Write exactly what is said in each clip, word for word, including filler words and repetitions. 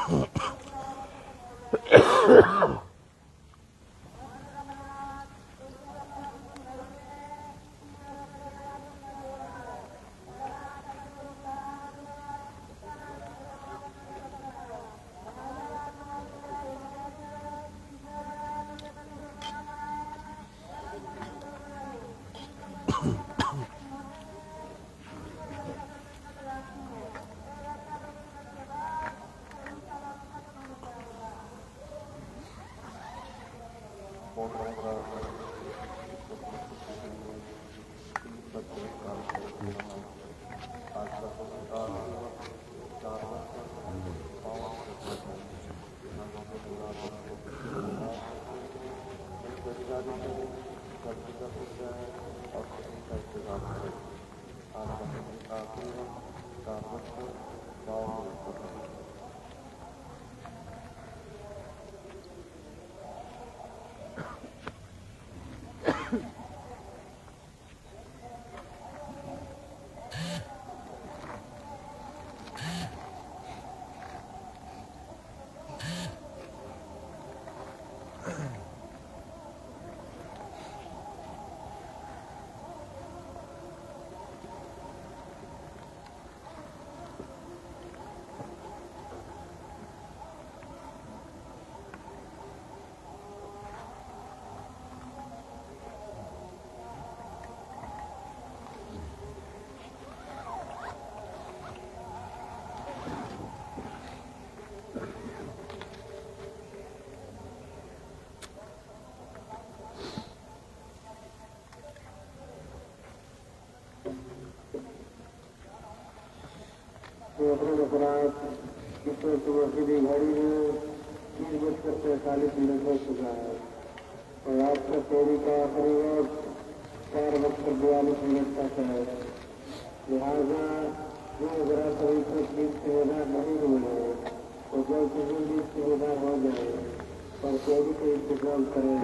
तो अपने अपराध ईश्वर समक्ष दिखाड़ी में तीन बजकर पैंतालीस मिनट हो चुका है और आज का सेहरी का आखिरी वक्त चार बजकर बयालीस मिनट तक है। लिहाजा जो जरा सभी को ठीक सुविधा नहीं हुई है, तो जल्द से जल्द इसकी सुविधा हो जाए और सेहरी का इंतजाम करें।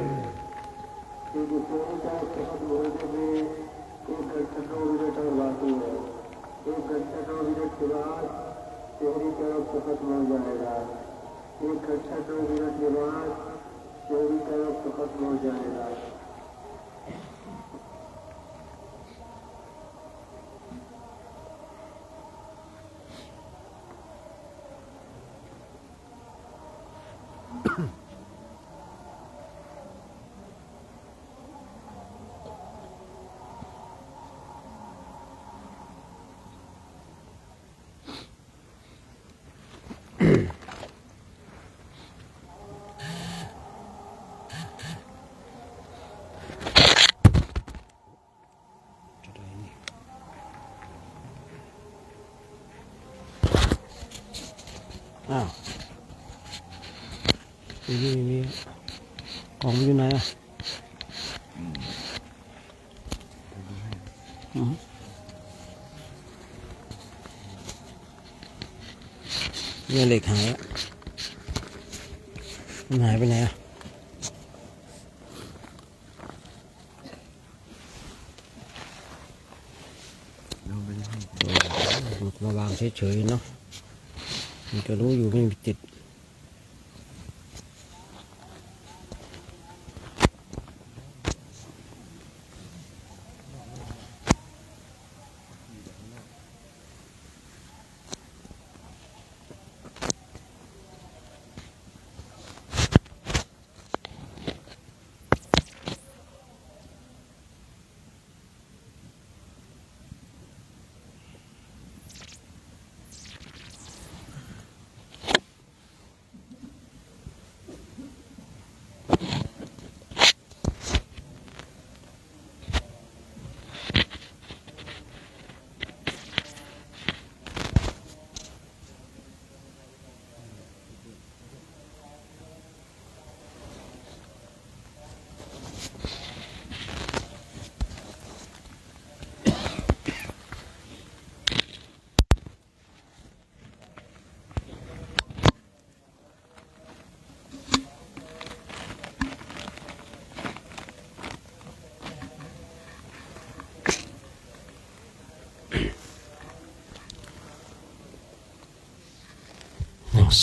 क्योंकि सेहरी का वक्त खत्म होने में एक घंटा नौ मिनट और बाकी है। एक घंटा नौ मिनट के बाद सेहरी का वक्त खत्म हो जाएगा। एक घंटा नौ मिनट के बाद सेहरी का वक्त खत्म हो जाएगा।อ้าว นี่ นี่ นี่ ของมันอยู่ไหนอะ อืม เนี่ยเหล็กหายอะ มันหายไปไหนอะ เอาไปให้ เออ มาวางเฉยๆ เนาะ มันก็รู้อยู่ไม่มีติด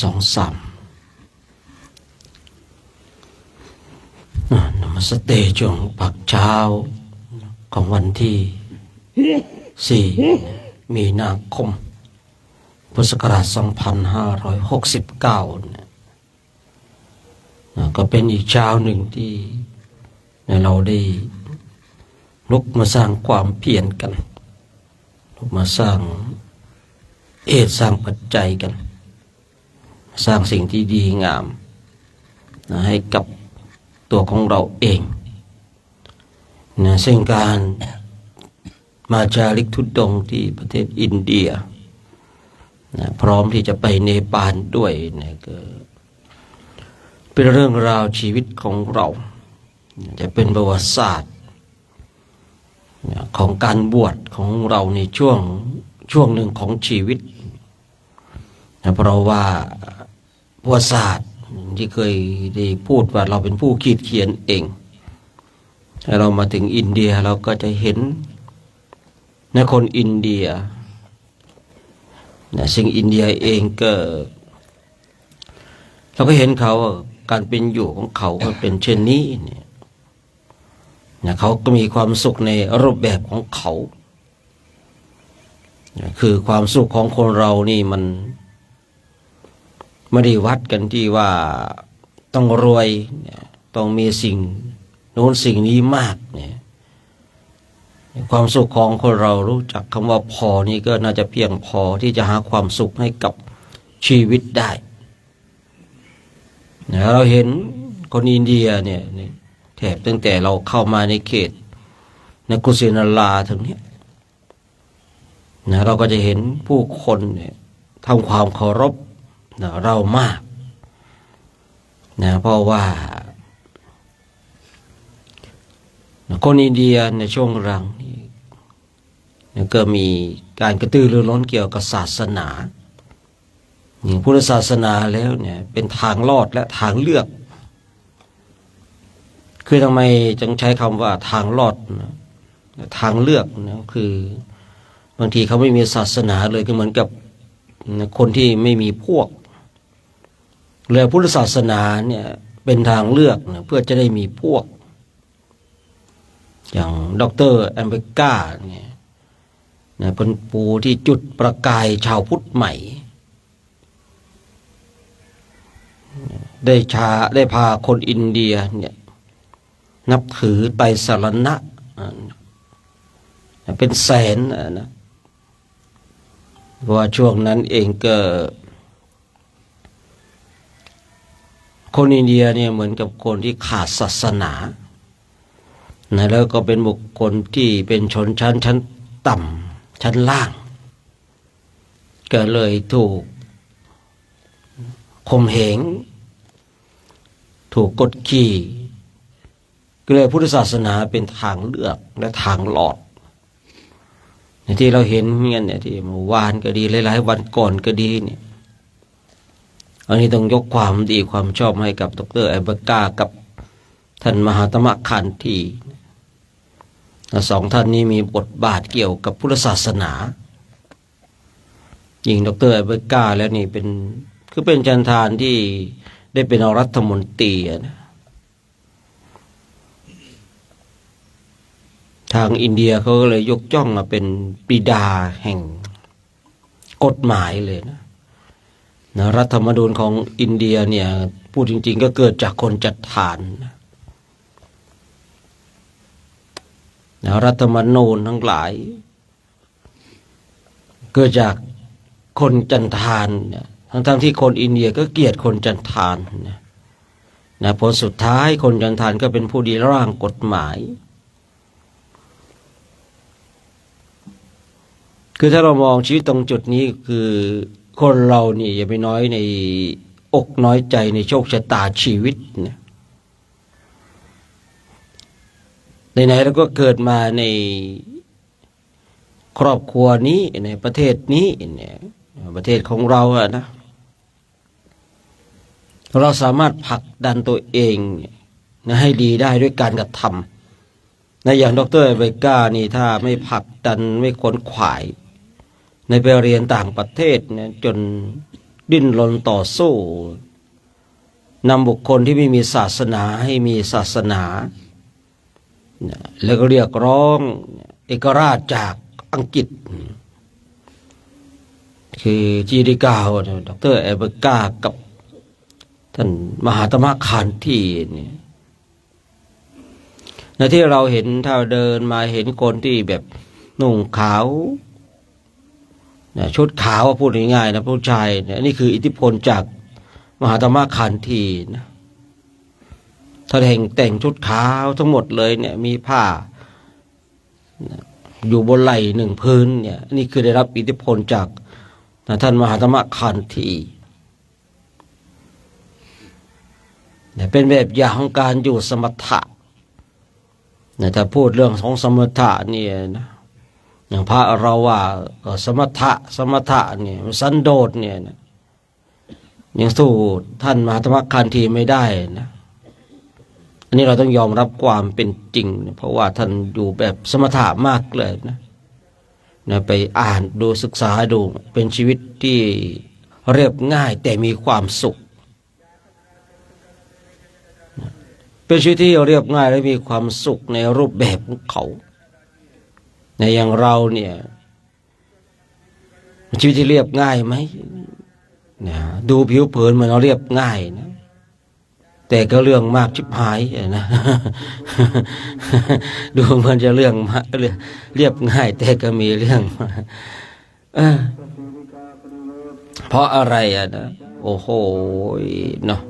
สองสาม อ่ะ นมัสเต ช่วงพักเช้าของวันที่สี่ มีนาคม พุทธศักราช สองพันห้าร้อยหกสิบเก้า เนี่ย นะ ก็เป็นอีกเช้าหนึ่งที่ นะ เราได้ลุกมาสร้างความเพียรกัน ลุกมาสร้างเหตุสร้างปัจจัยกัน สร้างสิ่งที่ดีงาม นะ ให้กับตัวของเราเอง นะ ซึ่งการมาจาริกธุดงค์ที่ประเทศอินเดีย นะ พร้อมที่จะไปเนปาลด้วย นะ ก็เป็นเรื่องราวชีวิตของเรา จะเป็นประวัติศาสตร์ นะ ของการบวชของเราในช่วง ช่วงหนึ่งของชีวิต นะ เพราะว่าประวัติศาสตร์ที่เคยได้พูดว่าเราเป็นผู้ขีดเขียนเอง แล้วเรามาถึงอินเดีย เราก็จะเห็น นะ คนอินเดีย นะ ซึ่งอินเดียเองก็ เราก็เห็นเขา การเป็นอยู่ของเขาก็เป็นเช่นนี้เนี่ย นะ เขาก็มีความสุขในรูปแบบของเขา นะ คือความสุขของคนเรานี่มันไม่ได้วัดกันที่ว่าต้องรวย นะ ต้องมีสิ่งโน้นสิ่งนี้มาก เนี่ย ความสุขของคนเรารู้จักคำว่าพอนี่ก็น่าจะเพียงพอที่จะหาความสุขให้กับชีวิตได้ นะ เราเห็นคนอินเดียเนี่ย แถบตั้งแต่เราเข้ามาในเขต นะ กุสินาราทางเนี้ย นะ เราก็จะเห็นผู้คนเนี่ยทำความเคารพ นะ เรามาก นะ เพราะว่า นะ คนอินเดียในช่วงหลังนี้ นะ ก็มีการกระตือรือร้นเกี่ยวกับศาสนา อย่างพุทธศาสนาแล้วเนี่ย เป็นทางรอดและทางเลือก คือทำไมจึงใช้คำว่าทางรอดนะ ทางเลือกนะ คือบางทีเขาไม่มีศาสนาเลย ก็เหมือนกับ นะ คนที่ไม่มีพวก เลยพุทธศาสนาเนี่ยเป็นทางเลือกนะ เพื่อจะได้มีพวก อย่างด็อกเตอร์แอมเบกาเนี่ย นะ เป็นผู้ที่จุดประกายชาวพุทธใหม่ ได้ชา ได้พาคนอินเดียเนี่ย นับถือไตรสรณะ อ่า เป็นแสน อ่ะนะ เพราะว่าช่วงนั้นเองก็ คนอินเดียเนี่ยเหมือนกับคนที่ขาดศาสนา นะ แล้วก็เป็นบุคคลที่เป็นชนชั้น ชั้นต่ำ ชั้นล่าง ก็เลยถูกข่มเหง ถูกกดขี่ ก็เลยพุทธศาสนาเป็นทางเลือกและทางรอด อย่างที่เราเห็นเนี่ย ที่เมื่อวานก็ดี หลายๆ วันก่อนก็ดีเนี่ย อันนี้ต้องยกความดีความชอบให้กับด็อกเตอร์แอมเบกากับท่านมหาตมะขันที สองท่านนี้มีบทบาทเกี่ยวกับพุทธศาสนา ยิ่งด็อกเตอร์แอมเบกาแล้วนี่เป็น คือเป็นจันทานที่ได้เป็นรัฐมนตรีอะนะ ทางอินเดียเขาก็เลยยกย่องมาเป็นบิดาแห่งกฎหมายเลยนะ นะ รัฐธรรมนูญของอินเดียเนี่ย พูดจริงๆ ก็เกิดจากคนจันทานนะ นะ รัฐธรรมนูญทั้งหลาย เกิดจากคนจันทานเนี่ย ทั้งๆ ที่คนอินเดียก็เกลียดคนจันทานนะ นะ ผลสุดท้ายคนจันทานก็เป็นผู้ริเริ่มร่างกฎหมาย คือถ้าเรามองชีวิตตรงจุดนี้ คือคนเรานี่อย่าไปน้อยในอกน้อยใจในโชคชะตาชีวิตนะ ไหนๆ เราก็เกิดมาในครอบครัวนี้ ในประเทศนี้เนี่ย ประเทศของเราอะนะ เราสามารถผลักดันตัวเองเนี่ยนะ ให้ดีได้ด้วยการกระทำนะ อย่างด็อกเตอร์แอมเบกานี่ ถ้าไม่ผลักดัน ไม่ขวนขวาย ในไปเรียนต่างประเทศเนี่ย จน ดิ้นรนต่อสู้ นำบุคคลที่ไม่มีศาสนาให้มีศาสนา นะ แล้วก็เรียกร้องเอกราชจากอังกฤษ คือที่ได้กล่าวนะ ด็อกเตอร์แอลเบอร์ก้ากับท่านมหาตมะคันธีเนี่ย นะ ที่เราเห็น ถ้าเดินมาเห็นคนที่แบบนุ่งขาว นะ ชุดขาว พูดง่ายๆ นะ ผู้ชายเนี่ย นี่คืออิทธิพลจากมหาตมะคันธีนะ ท่านแต่ง แต่งชุดขาวทั้งหมดเลยเนี่ย มีผ้า นะ อยู่บนไหล่หนึ่งผืนเนี่ย นี่คือได้รับอิทธิพลจาก นะ ท่านมหาตมะคันธี นะ เป็นแบบอย่างของการอยู่สมถะ นะ ถ้าพูดเรื่องของสมถะเนี่ยนะ อย่างพระเราว่า เอ่อ สมถะ สมถะเนี่ย สันโดษเนี่ยนะ ยังสู้ท่านมหาตมะคันธีไม่ได้นะ อันนี้เราต้องยอมรับความเป็นจริงนะ เพราะว่าท่านอยู่แบบสมถะมากเลยนะ นะ ไปอ่านดู ศึกษาดู เป็นชีวิตที่เรียบง่ายแต่มีความสุข เป็นชีวิตที่เรียบง่ายและมีความสุขในรูปแบบของเขา นะ อย่างเราเนี่ย ชีวิตที่เรียบง่ายไหม นะ ดูผิวเผินเหมือนเราเรียบง่ายนะ แต่ก็เรื่องมากชิบหายอะนะ ดูเหมือนจะเรื่องมาก เรียบ เรียบง่าย แต่ก็มีเรื่องมาก เออ เพราะอะไรอะนะ โอ้โห เนาะ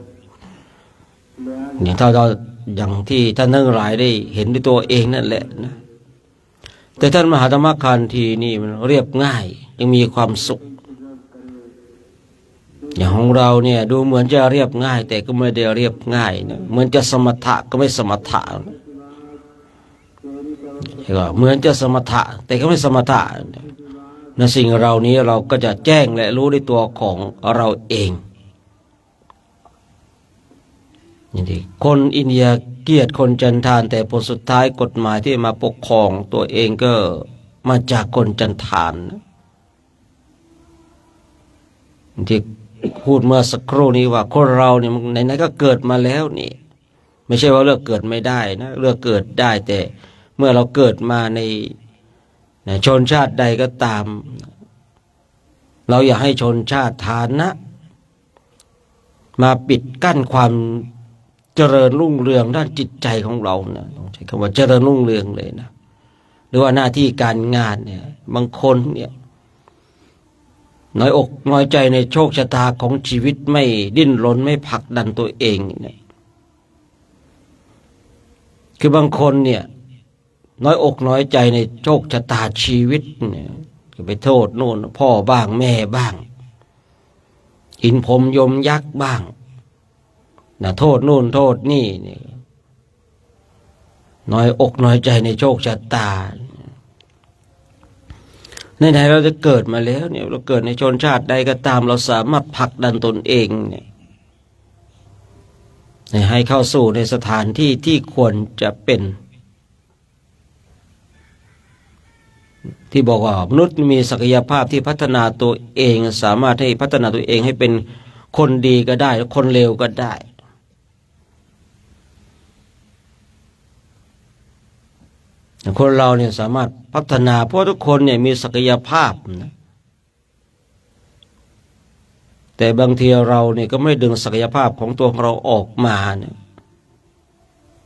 อย่างเท่า เท่า อย่างที่ท่านทั้งหลายได้เห็นด้วยตัวเองนั่นแหละนะ แต่ท่านมหาตมะคันธีนี่มันเรียบง่าย ยังมีความสุข อย่างของเราเนี่ย ดูเหมือนจะเรียบง่าย แต่ก็ไม่ได้เรียบง่ายนะ เหมือนจะสมถะก็ไม่สมถะนะ แล้วก็เหมือนจะสมถะ แต่ก็ไม่สมถะนะ สิ่งเหล่านี้เราก็จะแจ้งและรู้ด้วยตัวของเราเอง นี่ดิ คนอินเดียเกลียดคนจันทาน แต่ผลสุดท้ายกฎหมายที่มาปกครองตัวเองก็มาจากคนจันทานนะ ที่พูดเมื่อสักครู่นี้ว่าคนเราเนี่ยมันไหนๆก็เกิดมาแล้วนี่ ไม่ใช่ว่าเลือกเกิดไม่ได้นะ เลือกเกิดได้ แต่เมื่อเราเกิดมาใน ในชนชาติใดก็ตาม เราอย่าให้ชนชาติฐานะ มาปิดกั้นความเจริญรุ่งเรืองด้านจิตใจของเรานะ ต้องใช้คำว่าเจริญรุ่งเรืองเลยนะ หรือว่าหน้าที่การงานเนี่ย บางคนเนี่ย น้อยอกน้อยใจในโชคชะตาของชีวิต ไม่ดิ้นรน ไม่ผลักดันตัวเองเนี่ย คือบางคนเนี่ย น้อยอกน้อยใจในโชคชะตาชีวิตเนี่ย ก็ไปโทษนู่นพ่อบ้างแม่บ้าง อินพรหมยมยักษ์บ้างนะ โทษนู่นโทษนี่เนี่ย น้อยอกน้อยใจในโชคชะตา ไหนๆเราจะเกิดมาแล้วเนี่ย เราเกิดในชนชาติใดก็ตาม เราสามารถผลักดันตนเองเนี่ย ให้เข้าสู่ในสถานที่ที่ควรจะเป็น ที่บอกว่ามนุษย์มีศักยภาพที่พัฒนาตัวเอง สามารถให้พัฒนาตัวเองให้เป็นคนดีก็ได้ คนเลวก็ได้ คนเราเนี่ยสามารถพัฒนา เพราะทุกคนเนี่ยมีศักยภาพนะ แต่บางทีเราเนี่ยก็ไม่ดึงศักยภาพของตัวของเราออกมาเนี่ย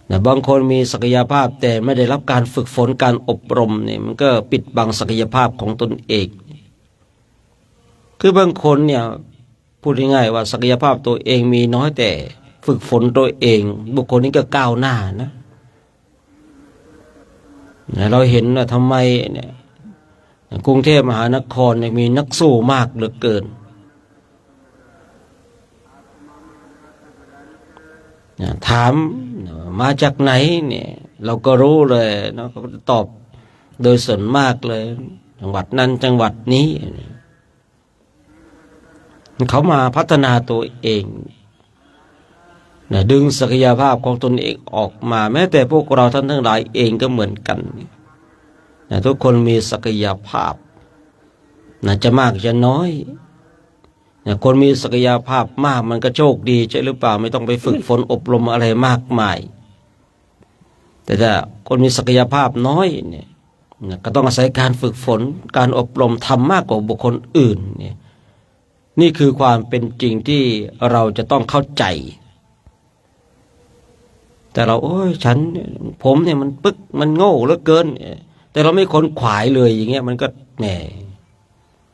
นะ บางคนมีศักยภาพแต่ไม่ได้รับการฝึกฝนการอบรมเนี่ย มันก็ปิดบังศักยภาพของตนเอง คือบางคนเนี่ย พูดง่ายๆว่าศักยภาพตัวเองมีน้อยแต่ฝึกฝนตัวเอง บุคคลนี้ก็ก้าวหน้านะ นะ เราเห็นว่าทำไมเนี่ย กรุงเทพมหานครเนี่ยมีนักสู้มากเหลือเกิน นะ ถามมาจากไหนเนี่ย เราก็รู้เลยเนาะ เขาก็จะตอบโดยส่วนมากเลย จังหวัดนั้นจังหวัดนี้ เขามาพัฒนาตัวเอง นะ ดึงศักยภาพของตนเองออกมา แม้แต่พวกเราท่านทั้งหลายเองก็เหมือนกัน นะ ทุกคนมีศักยภาพ นะ จะมากจะน้อย เนี่ย คนมีศักยภาพมากมันก็โชคดีใช่หรือเปล่า ไม่ต้องไปฝึกฝนอบรมอะไรมากมาย แต่ถ้าคนมีศักยภาพน้อยเนี่ยนะ ก็ต้องอาศัยการฝึกฝน การอบรมธรรมมากกว่าบุคคลอื่นเนี่ย นี่คือความเป็นจริงที่เราจะต้องเข้าใจ แต่เรา โอ้ย ฉันเนี่ย ผมเนี่ยมันปึ๊ก มันโง่เหลือเกิน แต่เราไม่ขนขวายเลยอย่างเงี้ย มันก็ แหม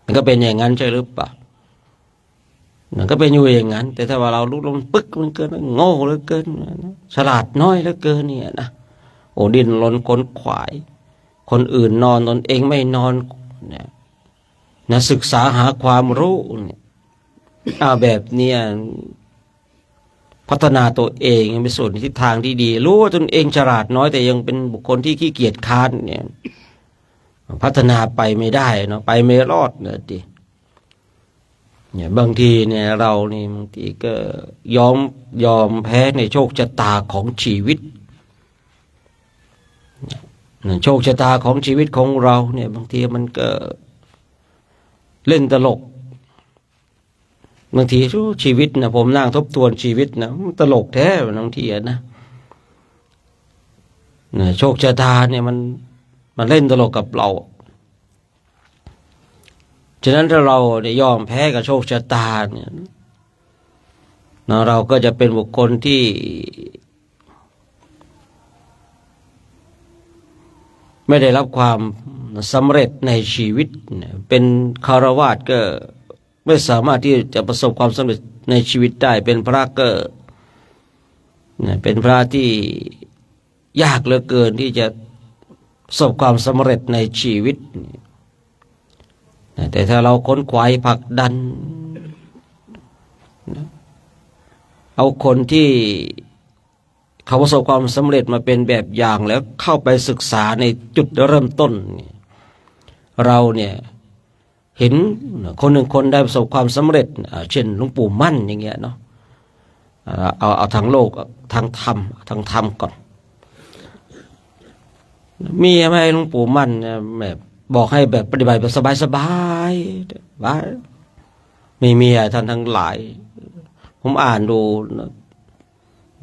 มันก็เป็นอย่างนั้นใช่หรือเปล่า มันก็เป็นอยู่อย่างนั้น แต่ถ้าว่าเราลุกลงปึ๊ก มันเกิน โง่เหลือเกิน ฉลาดน้อยเหลือเกินเนี่ยนะ โอ้ ดิ้นรนขนขวาย คนอื่นนอน ตนเองไม่นอนเนี่ยนะ ศึกษาหาความรู้เนี่ย อ่า แบบเนี้ย พัฒนาตัวเองไปสู่ในทิศทางที่ดี รู้ว่าตนเองฉลาดน้อย แต่ยังเป็นบุคคลที่ขี้เกียจคร้านเนี่ย พัฒนาไปไม่ได้เนาะ ไปไม่รอดนะติ เนี่ย บางทีเนี่ย เรานี่บางทีก็ยอม ยอมแพ้ในโชคชะตาของชีวิต โชคชะตาของชีวิตของเราเนี่ย บางทีมันก็เล่นตลก บางที โอ้ ชีวิตนะ ผมนั่งทบทวนชีวิตนะ มันตลกแท้บางทีอะนะ นะ โชคชะตาเนี่ยมัน มันเล่นตลกกับเรา ฉะนั้นถ้าเราเนี่ยยอมแพ้กับโชคชะตาเนี่ยนะ เราก็จะเป็นบุคคลที่ ไม่ได้รับความสำเร็จในชีวิตนะ เป็นฆราวาสก็ไม่สามารถที่จะประสบความสำเร็จในชีวิตได้ เป็นพระก็นะ เป็นพระที่ยากเหลือเกินที่จะประสบความสำเร็จในชีวิตนะ แต่ถ้าเราขนขวายผลักดันนะ เอาคนที่ เขาประสบความสำเร็จมาเป็นแบบอย่าง แล้วเข้าไปศึกษาในจุดเริ่มต้นเนี่ย เราเนี่ยเห็นคนหนึ่งคนได้ประสบความสำเร็จ อ่า เช่นหลวงปู่มั่นอย่างเงี้ยเนาะ อ่า เอา เอาทางโลก ทางธรรม ทางธรรมก่อน มีไหมหลวงปู่มั่นเนี่ย แบบบอกให้แบบปฏิบัติแบบสบายๆ ว่า ไม่มีอะท่านทั้งหลาย ผมอ่านดูนะ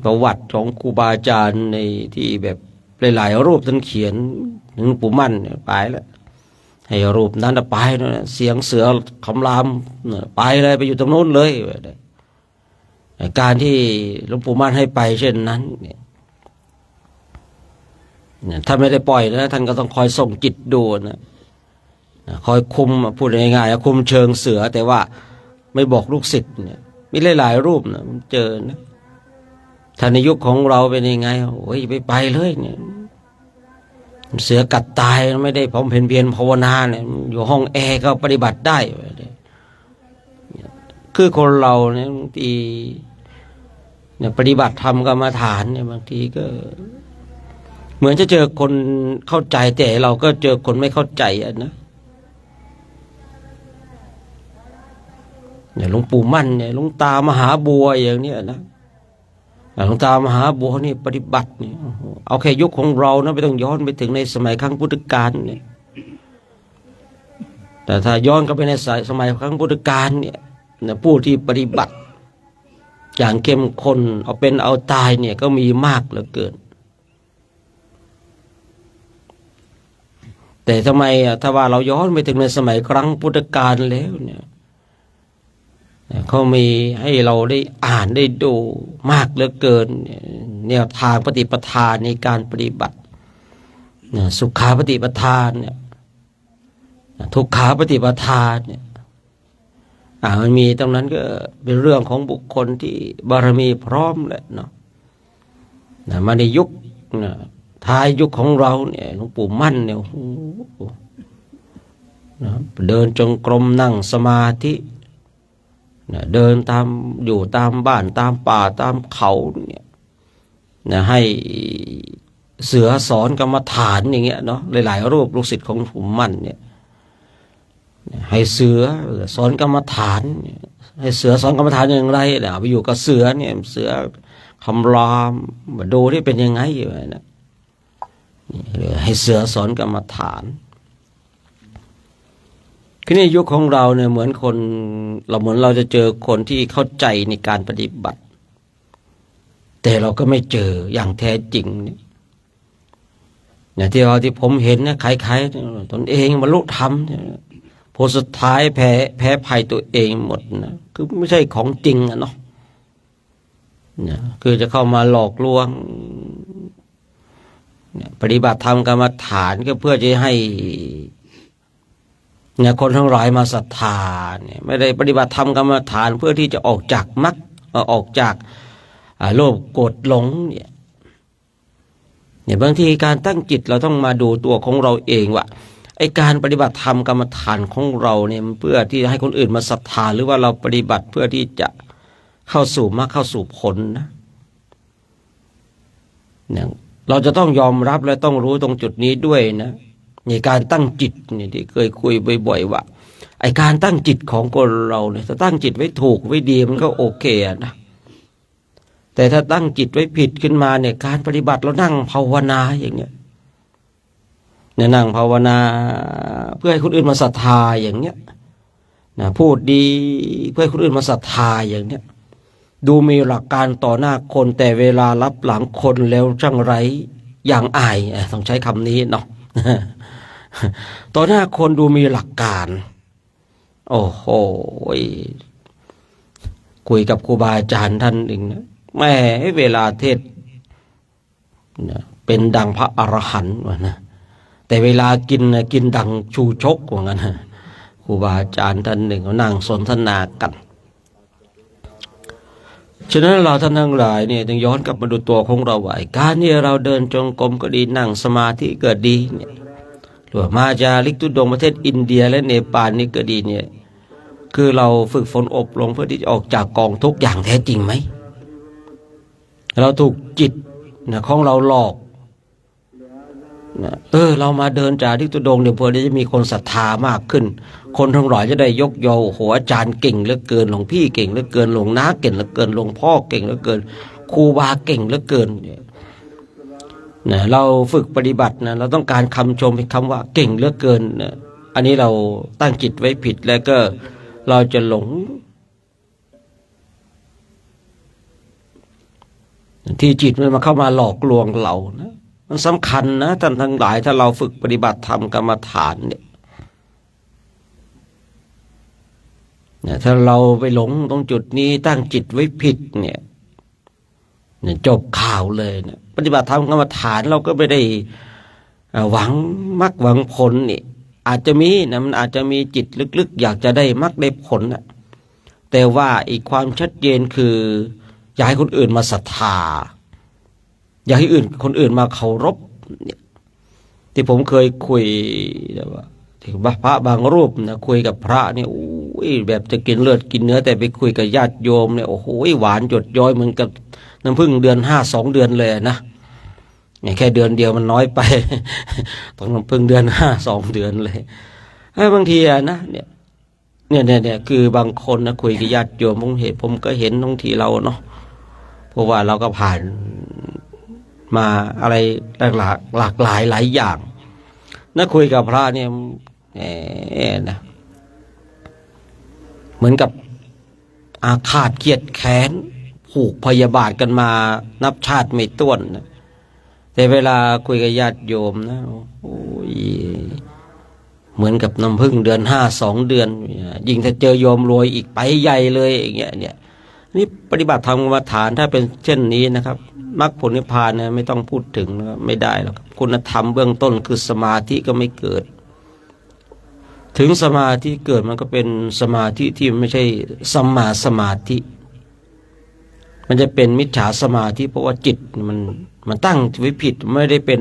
ประวัติของครูบาอาจารย์ในที่แบบหลายๆ รูปท่านเขียนถึงหลวงปู่มั่นเนี่ย ไปแล้ว ให้รูปนั้นน่ะไปนะ เสียงเสือคำรามน่ะ ไปเลย ไปอยู่ตรงโน้นเลย การที่หลวงปู่มั่นให้ไปเช่นนั้นเนี่ย เนี่ย ท่านไม่ได้ปล่อยนะ ท่านก็ต้องคอยส่งจิตดูนะ นะ คอยคุมอะ พูดง่ายๆอะ คุมเชิงเสือ แต่ว่าไม่บอกลูกศิษย์เนี่ย มีหลายๆ รูปนะ ผมเจอนะ ถ้าในยุคของเราเป็นยังไง โอ้ย ไป ไปเลยเนี่ย เสือกัดตาย ไม่ได้บำเพ็ญเพียรภาวนาเนี่ย อยู่ห้องแอร์ก็ปฏิบัติได้ คือคนเราเนี่ย บางทีเนี่ย ปฏิบัติธรรมกรรมฐานเนี่ย บางทีก็ เหมือนจะเจอคนเข้าใจ แต่เราก็เจอคนไม่เข้าใจอะนะ เนี่ย หลวงปู่มั่นเนี่ย หลวงตามหาบัวอย่างเนี้ยนะ อ่ะ หลวงตามหาบัวนี่ปฏิบัติเนี่ย โอ้โห เอาแค่ยุคของเรานะ ไม่ต้องย้อนไปถึงในสมัยครั้งพุทธกาลเนี่ย แต่ถ้าย้อนกลับไปในสาย สมัยครั้งพุทธกาลเนี่ยนะ ผู้ที่ปฏิบัติอย่างเข้มข้น เอาเป็นเอาตายเนี่ย ก็มีมากเหลือเกิน แต่ทำไมอ่ะ ถ้าว่าเราย้อนไปถึงในสมัยครั้งพุทธกาลแล้วเนี่ย เขามีให้เราได้อ่านได้ดูมากเหลือเกิน แนวทางปฏิปทาในการปฏิบัตินะ สุขาปฏิปทาเนี่ยนะ ทุกขาปฏิปทาเนี่ย อ่า มันมีตรงนั้นก็เป็นเรื่องของบุคคลที่บารมีพร้อมแหละเนาะ นะ มาในยุค นะ ท้ายยุคของเราเนี่ย หลวงปู่มั่นเนี่ย โอ้โห นะ เดินจงกรม นั่งสมาธิ นะ เดินตาม อยู่ตามบ้าน ตามป่า ตามเขาเนี่ย นะ ให้เสือสอนกรรมฐานอย่างเงี้ยเนาะ หลายๆ รูปลูกศิษย์ของหลวงปู่มั่นเนี่ย ให้เสือสอนกรรมฐาน ให้เสือสอนกรรมฐานอย่างไรล่ะ ไปอยู่กับเสือเนี่ย เสือคำราม มาดูที่เป็นยังไงอยู่นะ ให้เสือสอนกรรมฐาน คือในยุคของเราเนี่ยเหมือนคน เรา เหมือนเราจะเจอคนที่เข้าใจในการปฏิบัติ แต่เราก็ไม่เจออย่างแท้จริงเนี่ย อย่างที่เรา ที่ผมเห็นนะ ใครๆ ตนเองบรรลุธรรมเนี่ย ผลสุดท้ายแพ้ แพ้ภัยตัวเองหมดนะ คือไม่ใช่ของจริงอะเนาะ เนี่ย คือจะเข้ามาหลอกลวง เนี่ย ปฏิบัติธรรมกรรมฐานก็เพื่อจะให้ เนี่ย คนทั้งหลายมาศรัทธาเนี่ย ไม่ได้ปฏิบัติธรรมกรรมฐานเพื่อที่จะออกจากมรรค เอ่อ ออกจาก อ่า โลภโกรธหลงเนี่ย เนี่ย บางทีการตั้งจิตเราต้องมาดูตัวของเราเองว่า ไอ้การปฏิบัติธรรมกรรมฐานของเราเนี่ย มันเพื่อที่จะให้คนอื่นมาศรัทธา หรือว่าเราปฏิบัติเพื่อที่จะเข้าสู่มรรคเข้าสู่ผลนะ เนี่ย เราจะต้องยอมรับและต้องรู้ตรงจุดนี้ด้วยนะ ในการตั้งจิตเนี่ย ที่เคยคุยบ่อยๆ ว่า ไอ้การตั้งจิตของคนเราเนี่ย ถ้าตั้งจิตไว้ถูกไว้ดีมันก็โอเคอะนะ แต่ถ้าตั้งจิตไว้ผิดขึ้นมาเนี่ย การปฏิบัติเรานั่งภาวนาอย่างเนี้ย เนี่ย นั่งภาวนาเพื่อให้คนอื่นมาศรัทธาอย่างเนี้ยนะ พูดดีเพื่อให้คนอื่นมาศรัทธาอย่างเนี้ย ดูมีหลักการต่อหน้าคน แต่เวลาลับหลังคนแล้วช่างไร้ยางอาย เอ่อ ต้องใช้คำนี้เนาะ ต่อหน้าคนดูมีหลักการ โอ้โห คุยกับครูบาอาจารย์ท่านหนึ่งนะ แหม เวลาเทศน์นะ เป็นดังพระอรหันต์ว่านะ แต่เวลากินนะ กินดังชูชกว่างั้นนะ ครูบาอาจารย์ท่านหนึ่งเขานั่งสนทนากัน ฉะนั้นเราท่านทั้งหลายเนี่ย ต้องย้อนกลับมาดูตัวของเราไว้ การที่เราเดินจงกรมก็ดี นั่งสมาธิก็ดีเนี่ย หรือว่ามาจาริกธุดงค์ประเทศอินเดียและเนปาลนี่ก็ดีเนี่ย คือเราฝึกฝนอบรมเพื่อที่จะออกจากกองทุกข์อย่างแท้จริงไหม เราถูกจิตนะ ของเราหลอกนะ เออ เรามาเดินจาริกธุดงค์เนี่ย เพื่อที่จะมีคนศรัทธามากขึ้น คนทั้งหลายจะได้ยกยอ โอ้โห อาจารย์เก่งเหลือเกิน หลวงพี่เก่งเหลือเกิน หลวงน้าเก่งเหลือเกิน หลวงพ่อเก่งเหลือเกิน ครูบาเก่งเหลือเกินเนี่ยนะ เราฝึกปฏิบัตินะ เราต้องการคำชม เป็นคำว่าเก่งเหลือเกินนะ อันนี้เราตั้งจิตไว้ผิด แล้วก็เราจะหลง ที่จิตมันมาเข้ามาหลอกลวงเรานะ มันสำคัญนะท่านทั้งหลาย ถ้าเราฝึกปฏิบัติธรรมกรรมฐานเนี่ยนะ ถ้าเราไปหลงตรงจุดนี้ ตั้งจิตไว้ผิดเนี่ย เนี่ย จบข่าวเลยนะ ปฏิบัติธรรมกรรมฐานเราก็ไม่ได้ อ่า หวังมรรคหวังผลนี่ อาจจะมีนะ มันอาจจะมีจิตลึกๆ อยากจะได้มรรคได้ผลนะ แต่ว่าอีกความชัดเจนคือ อยากให้คนอื่นมาศรัทธา อยากให้อื่น คนอื่นมาเคารพเนี่ย ที่ผมเคยคุยแบบว่า ที่พระบางรูปนะ คุยกับพระเนี่ย โอ้ย แบบจะกินเลือดกินเนื้อ แต่ไปคุยกับญาติโยมเนี่ย โอ้โห หวานหยดย้อยเหมือนกับน้ำผึ้งเดือนห้าสองเดือนเลยนะ เนี่ย แค่เดือนเดียวมันน้อยไป ต้องน้ำผึ้งเดือนห้าสองเดือนเลย เอ้ย บางทีอะนะ เนี่ย เนี่ย เนี่ย เนี่ย คือบางคนนะ คุยกับญาติโยม ผมเห็น ผมก็เห็นบางทีเราเนาะ เพราะว่าเราก็ผ่านมาอะไรหลากหลาย หลากหลายหลายอย่างนะ คุยกับพระเนี่ย แหมนะ เหมือนกับอาฆาตเคียดแค้น ผูกพยาบาทกันมานับชาติไม่ถ้วนนะ แต่เวลาคุยกับญาติโยมนะ โอ้ย เหมือนกับน้ำผึ้งเดือนห้าสองเดือน ยิ่งถ้าเจอโยมรวยอีกไปใหญ่เลยอย่างเงี้ย เนี่ย นี่ปฏิบัติธรรมกรรมฐานถ้าเป็นเช่นนี้นะครับ มรรคผลนิพพานเนี่ยไม่ต้องพูดถึงนะครับ ไม่ได้หรอกครับ คุณธรรมเบื้องต้นคือสมาธิก็ไม่เกิด ถึงสมาธิเกิดมันก็เป็นสมาธิที่ไม่ใช่สัมมาสมาธิ มันจะเป็นมิจฉาสมาธิ เพราะว่าจิตมัน มันตั้งไว้ผิด ไม่ได้เป็น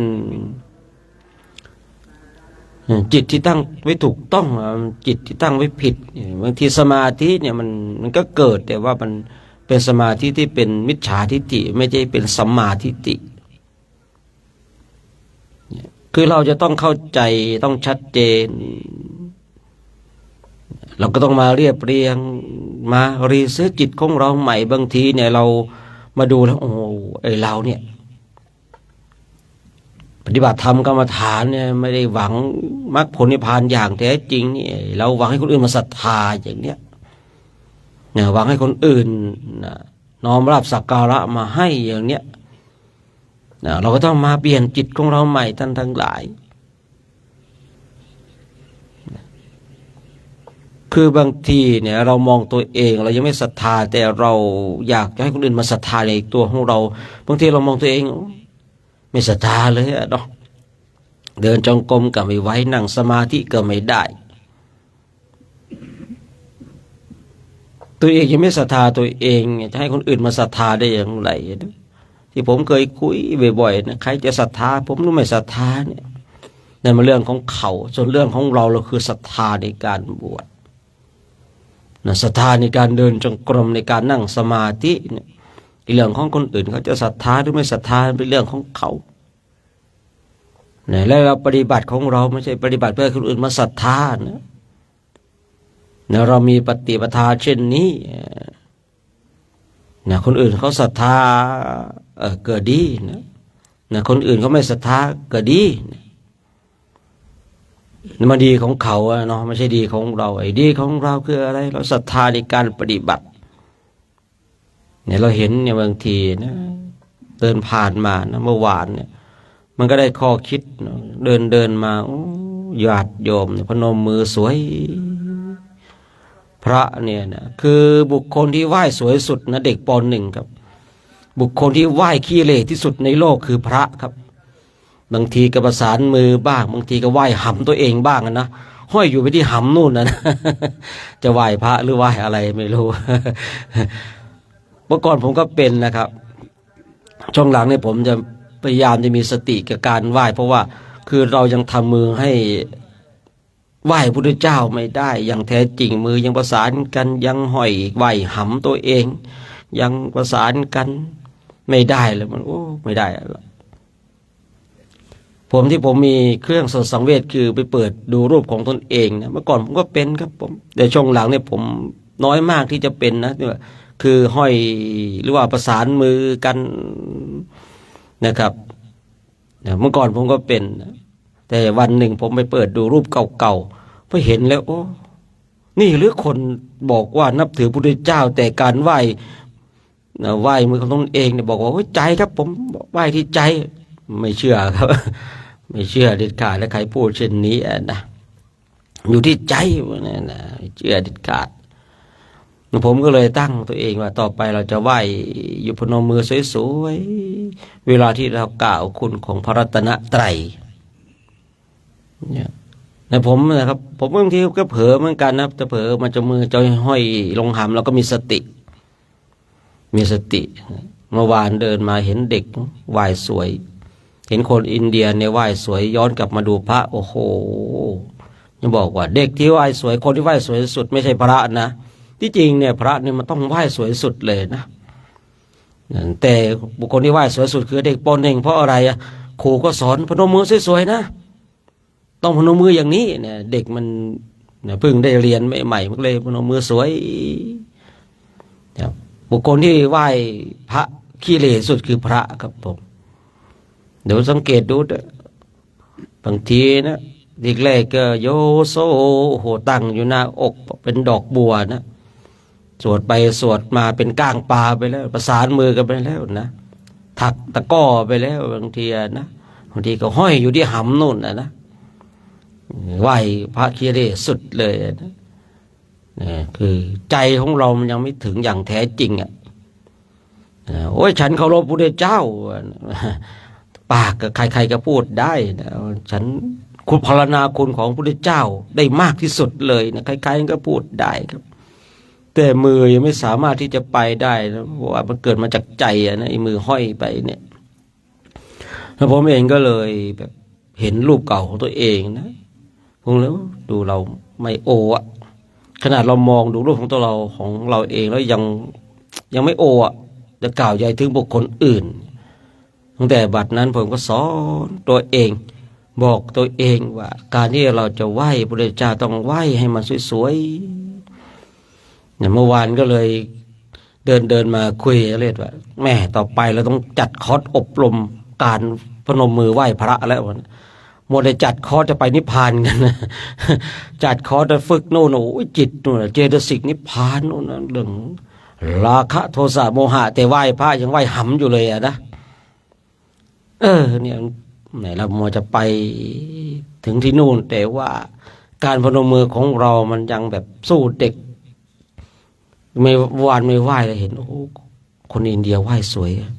เอ่อ จิตที่ตั้งไว้ถูกต้องอะ จิตที่ตั้งไว้ผิด บางทีสมาธิเนี่ยมัน มันก็เกิด แต่ว่ามันเป็นสมาธิที่เป็นมิจฉาทิฏฐิ ไม่ใช่เป็นสัมมาทิฏฐิ คือเราจะต้องเข้าใจ ต้องชัดเจน เราก็ต้องมาเรียบเรียง มารีเซ็ตจิตของเราใหม่ บางทีเนี่ยเรามาดูแล้ว โอ้โห ไอ้เราเนี่ย ปฏิบัติธรรมกรรมฐานเนี่ย ไม่ได้หวังมรรคผลนิพพานอย่างแท้จริงนี่ เราหวังให้คนอื่นมาศรัทธาอย่างเนี้ย เนี่ย หวังให้คนอื่นนะน้อมรับสักการะมาให้อย่างเนี้ยนะ เราก็ต้องมาเปลี่ยนจิตของเราใหม่ ท่านทั้งหลาย คือบางทีเนี่ย เรามองตัวเอง เรายังไม่ศรัทธา แต่เราอยากจะให้คนอื่นมาศรัทธาในตัวของเรา บางทีเรามองตัวเอง ไม่ศรัทธาเลยอะเนาะ เดินจงกรมก็ไม่ไหว นั่งสมาธิก็ไม่ได้ ตัวเองยังไม่ศรัทธาตัวเอง จะให้คนอื่นมาศรัทธาได้อย่างไรนะ ที่ผมเคยคุยบ่อยๆนะ ใครจะศรัทธาผมหรือไม่ศรัทธาเนี่ย นั่นมันเรื่องของเขา ส่วนเรื่องของเรา เราคือศรัทธาในการบวชนะ ศรัทธาในการเดินจงกรม ในการนั่งสมาธิเนี่ย เรื่องของคนอื่นเขาจะศรัทธาหรือไม่ศรัทธาเป็นเรื่องของเขานะ และเราปฏิบัติของเราไม่ใช่ปฏิบัติเพื่อให้คนอื่นมาศรัทธานะ นะ เรามีปฏิปทาเช่นนี้นะ คนอื่นเขาศรัทธา เออ ก็ดีนะ นะ คนอื่นเขาไม่ศรัทธาก็ดีนะ มันดีของเขาอะเนาะ ไม่ใช่ดีของเรา ไอ้ดีของเราคืออะไร เราศรัทธาในการปฏิบัติ เนี่ย เราเห็นเนี่ย บางทีนะ เดินผ่านมานะ เมื่อวานเนี่ย มันก็ได้ข้อคิดนะ เดินเดินมา โอ้ ญาติโยมเนี่ย พนมมือสวย พระเนี่ยนะ คือบุคคลที่ไหว้สวยสุดนะ เด็ก ป.หนึ่ง ครับ บุคคลที่ไหว้ขี้เหร่ที่สุดในโลกคือพระครับ บางทีก็ประสานมือบ้าง บางทีก็ไหว้หำตัวเองบ้างอะนะ ห้อยอยู่ไปที่หำนู่นนะ จะไหว้พระหรือไหว้อะไรไม่รู้ เมื่อก่อนผมก็เป็นนะครับ ช่วงหลังเนี่ยผมจะพยายามจะมีสติกับการไหว้ เพราะว่าคือเรายังทำมือให้ไหว้พระพุทธเจ้าไม่ได้อย่างแท้จริง มือยังประสานกัน ยังห้อยไหว้หำตัวเอง ยังประสานกันไม่ได้เลย มัน โอ้ ไม่ได้แล้ว ผมที่ผมมีเครื่องสลดสังเวชคือไปเปิดดูรูปของตนเองนะ เมื่อก่อนผมก็เป็นครับผม แต่ช่วงหลังเนี่ยผมน้อยมากที่จะเป็นนะ คือห้อยหรือว่าประสานมือกันนะครับ นะเมื่อก่อนผมก็เป็นนะ แต่วันหนึ่งผมไปเปิดดูรูปเก่าๆ พอเห็นแล้ว โอ้ นี่หรือคนบอกว่านับถือพุทธเจ้า แต่การไหว้นะ ไหว้มือของตนเองเนี่ย บอกว่า โอ้ย ใจครับ ผมไหว้ที่ใจ ไม่เชื่อครับ ไม่เชื่อเด็ดขาด และใครพูดเช่นนี้อะนะ อยู่ที่ใจว่านั่นนะ ไม่เชื่อเด็ดขาด ผมก็เลยตั้งตัวเองว่า ต่อไปเราจะไหว้อยู่พนมมือสวยๆ เวลาที่เรากล่าวคุณของพระรัตนตรัยเนี่ย นะผมนะครับ ผมบางทีก็เผลอเหมือนกันนะครับ จะเผลอมาจะมือจะห้อยลงหำ เราก็มีสติ มีสติ เมื่อวานเดินมาเห็นเด็กไหว้สวย เห็นคนอินเดียเนี่ยไหว้สวย ย้อนกลับมาดูพระ โอ้โห ยังบอกว่าเด็กที่ไหว้สวย คนที่ไหว้สวยสุดไม่ใช่พระนะ ที่จริงเนี่ยพระเนี่ยมันต้องไหว้สวยสุดเลยนะ แต่บุคคลที่ไหว้สวยสุดคือเด็ก ป.หนึ่ง เพราะอะไรอะ ครูก็สอนพนมมือสวยๆ นะ ต้องพนมมืออย่างนี้เนี่ย เด็กมันเนี่ยเพิ่งได้เรียนใหม่ๆ มันก็เลยพนมมือสวย ครับ บุคคลที่ไหว้พระขี้เหร่สุดคือพระครับผม เดี๋ยวสังเกตดูเถอะ บางทีนะ ทีแรกก็โยโส โอ้โห ตั้งอยู่หน้าอกเป็นดอกบัวนะ สวดไปสวดมาเป็นก้างปลาไปแล้ว ประสานมือกันไปแล้วนะ ถักตะกร้อไปแล้ว บางทีอะนะ บางทีก็ห้อยอยู่ที่หำนู่นนะนะ ไหว้พระขี้เหร่สุดเลยนะ เนี่ย คือใจของเรามันยังไม่ถึงอย่างแท้จริงอะ อ่า โอ้ย ฉันเคารพพุทธเจ้า ปากก็ใครๆ ก็พูดได้นะ ฉันคุณพรรณนาคุณของพุทธเจ้าได้มากที่สุดเลยนะ ใครๆ ก็พูดได้ครับ แต่มือยังไม่สามารถที่จะไปได้นะ เพราะว่ามันเกิดมาจากใจอะนะ ไอ้มือห้อยไปเนี่ย แล้วผมเองก็เลยแบบเห็นรูปเก่าของตัวเองนะ ผมเลยดูเราไม่โออะ ขนาดเรามองดูรูปของตัวเรา ของเราเองแล้วยัง ยังไม่โออะ จะกล่าวใหญ่ถึงบุคคลอื่น ตั้งแต่บัดนั้นผมก็สอนตัวเอง บอกตัวเองว่าการที่เราจะไหว้พระพุทธเจ้าต้องไหว้ให้มันสวยๆ เนี่ย เมื่อวานก็เลยเดินเดินมาคุยกับเรศว่า แม่ ต่อไปเราต้องจัดคอร์สอบรมการ พนมมือไหว้พระแล้ว มัวแต่จัดคอร์สจะไปนิพพานกั๋นนะ จัดคอร์สจะฝึกโน่น โอ้ย จิตโน่นน่ะ เจตสิกนิพพานโน่นน่ะ เรื่องราคะโทสะโมหะ แต่ไหว้พระยังไหว้หำอยู่เลยอะนะ เออ เนี่ย แหม เรามัวจะไปถึงที่โน่น แต่ว่าการพนมมือของเรามันยังแบบสู้เด็ก ไม่วานไม่ไหว้เลย เห็น โอ้ คนอินเดียไหว้สวยอะ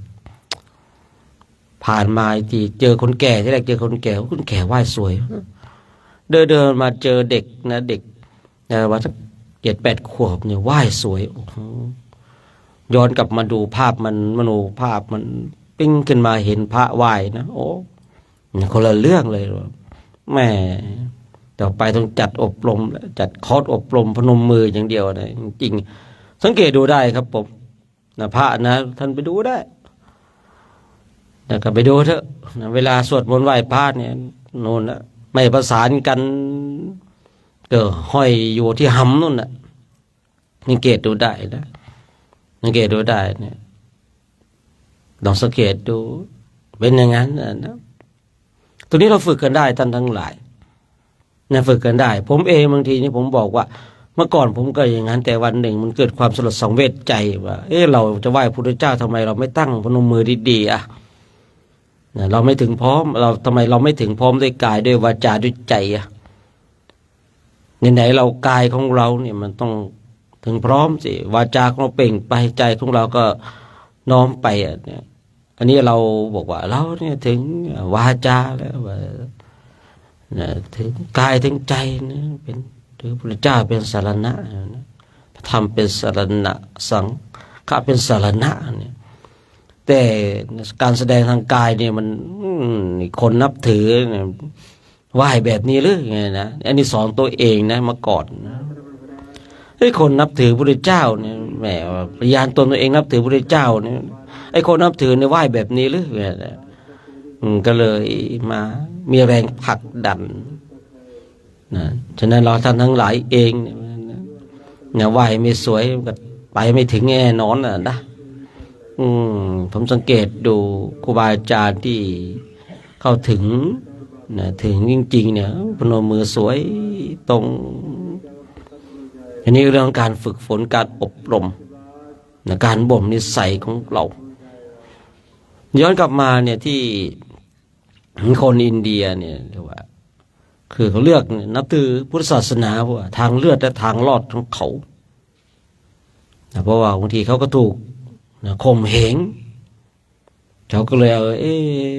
ผ่านมาทีเจอคนแก่ ทีแรกเจอคนแก่ คนแก่ไหว้สวย เดินเดินมาเจอเด็กนะ เด็ก นะ ว่าสักเจ็ดแปดขวบเนี่ย ไหว้สวย โอ้โห ย้อนกลับมาดูภาพมัน มโนภาพมันปิ๊งขึ้นมา เห็นพระไหว้นะ โอ้ คนละเรื่องเลย แหม ต่อไปต้องจัดอบรม จัดคอร์สอบรมพนมมืออย่างเดียวนะ จริงๆ สังเกตดูได้ครับผม นะ พระนะ ท่านไปดูได้ นะ ก็ไปดูเถอะ นะ เวลาสวดมนต์ไหว้พระเนี่ย โน่นนะ ไม่ประสานกั๋น ก็ห้อยอยู่ที่หำโน่นน่ะ สังเกตดูได้นะ สังเกตดูได้เนี่ย ลองสังเกตดู เป็นอย่างนั้นน่ะนะ ตรงนี้เราฝึกกั๋นได้ ท่านทั้งหลาย นะ ฝึกกั๋นได้ ผมเองบางทีนี่ผมบอกว่า เมื่อก่อนผมก็อย่างนั้น แต่วันหนึ่งมันเกิดความสลดสังเวชใจว่า เอ๊ะ เราจะไหว้พระพุทธเจ้า ทำไมเราไม่ตั้งพนมมือดีๆ อะ นะ เราไม่ถึงพร้อม เรา ทำไมเราไม่ถึงพร้อมด้วยกาย ด้วยวาจา ด้วยใจอะ ไหนๆ เรา กายของเราเนี่ยมันต้องถึงพร้อมสิ วาจาของเราเปล่งไป ใจของเราก็น้อมไปอะเนี่ย อันนี้เราบอกว่าเราเนี่ยถึงวาจาแล้วว่า นะ ถึงกายถึงใจนะ เป็น ถือพระพุทธเจ้าเป็นสรณะนะ พระธรรมเป็นสรณะ สังฆะเป็นสรณะเนี่ย แต่การแสดงทางกายเนี่ยมัน อืม คนนับถือเนี่ย ไหว้แบบนี้หรือไงนะ อันนี้สอนตัวเองนะ เมื่อก่อนนะ เฮ้ย คนนับถือพระพุทธเจ้าเนี่ย แหม พยานตนตัวเองนับถือพระพุทธเจ้าเนี่ย ไอ้คนนับถือเนี่ยไหว้แบบนี้หรือไงนะ อืม ก็เลยมามีแรงผลักดันนะ ฉะนั้นเราท่านทั้งหลายเองเนี่ย เนี่ย ไหว้ไม่สวยก็ไปไม่ถึงแน่นอนน่ะนะ อืม ผมสังเกตดูครูบาอาจารย์ที่เข้าถึงนะ ถึงจริงๆ เนี่ย พนมมือสวยตรง อันนี้เรื่องการฝึกฝน การอบรมนะ การบ่มนิสัยของเรา ย้อนกลับมาเนี่ย ที่คนอินเดียเนี่ยเรียกว่า คือเขาเลือกนับถือพุทธศาสนา เพราะว่าทางเลือดและทางรอดของเขานะ เพราะว่าบางทีเขาก็ถูกนะ ข่มเหง เขาก็เลยเอา เอ๊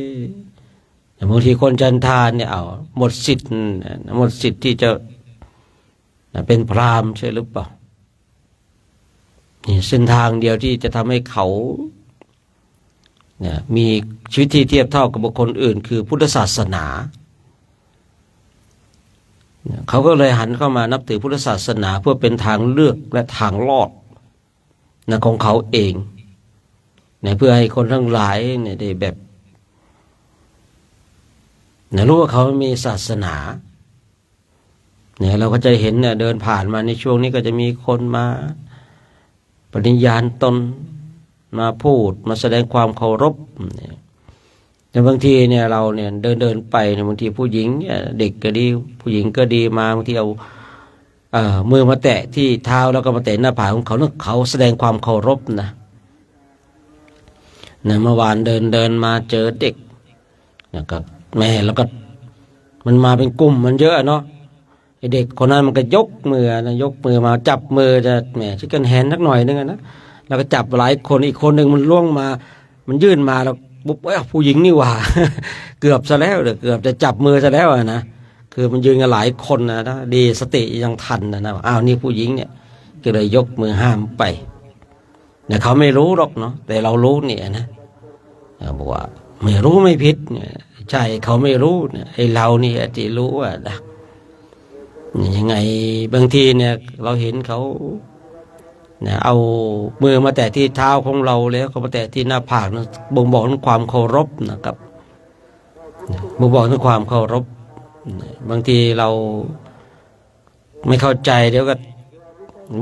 ะ บางทีคนจันทานเนี่ย เอา หมดสิทธิ์นะ หมดสิทธิ์ที่จะนะ เป็นพราหมณ์ใช่หรือเปล่า นี่เส้นทางเดียวที่จะทำให้เขา นะ มีชีวิตที่เทียบเท่ากับบุคคลอื่น คือพุทธศาสนา นะ เขาก็เลยหันเข้ามานับถือพุทธศาสนา เพื่อเป็นทางเลือกและทางรอด นะ ของเขาเอง นะ เพื่อให้คนทั้งหลายเนี่ยได้แบบ นะ รู้ว่าเขามีศาสนา เนี่ย เราก็จะเห็นเนี่ย เดินผ่านมาในช่วงนี้ก็จะมีคนมาปฏิญาณตน มาพูด มาแสดงความเคารพเนี่ย แต่บางทีเนี่ย เราเนี่ย เดินเดินไปเนี่ย บางทีผู้หญิงเนี่ย เด็กก็ดี ผู้หญิงก็ดีมา บางทีเอา เอ่อ มือมาแตะที่เท้า แล้วก็มาแตะหน้าผากของเขา นั่นเขาแสดงความเคารพนะ นะ เมื่อวานเดินเดินมาเจอเด็ก แล้วก็แหม แล้วก็มันมาเป็นกลุ่มมันเยอะเนาะ ไอ้เด็กคนนั้นมันก็ยกมือนะ ยกมือมาจับมือจะแหม ช่วยกันแหนสักหน่อยนึงอะนะ แล้วก็จับหลายคน อีกคนหนึ่งมันล่วงมา มันยื่นมาแล้วปุ๊บ เอ้ย ผู้หญิงนี่หว่า เกือบซะแล้ว เกือบจะจับมือซะแล้วอะนะ คือมันยืนกันหลายคนนะ ดีสติยังทันนะ นะ อ้าว นี่ผู้หญิงเนี่ย ก็เลยยกมือห้ามไป เนี่ย เขาไม่รู้หรอกเนาะ แต่เรารู้เนี่ยนะ เราบอกว่าไม่รู้ไม่ผิดเนี่ย ใช่ เขาไม่รู้เนี่ย ไอ้เรานี่แหละที่รู้อะนะ เนี่ย ยังไงบางทีเนี่ย เราเห็นเขา เนี่ย เอามือมาแตะที่เท้าของเรา แล้วก็มาแตะที่หน้าผากนะ บ่งบอกถึงความเคารพนะครับ เนี่ย บ่งบอกถึงความเคารพ เนี่ย บางทีเรา ไม่เข้าใจ เดี๋ยวก็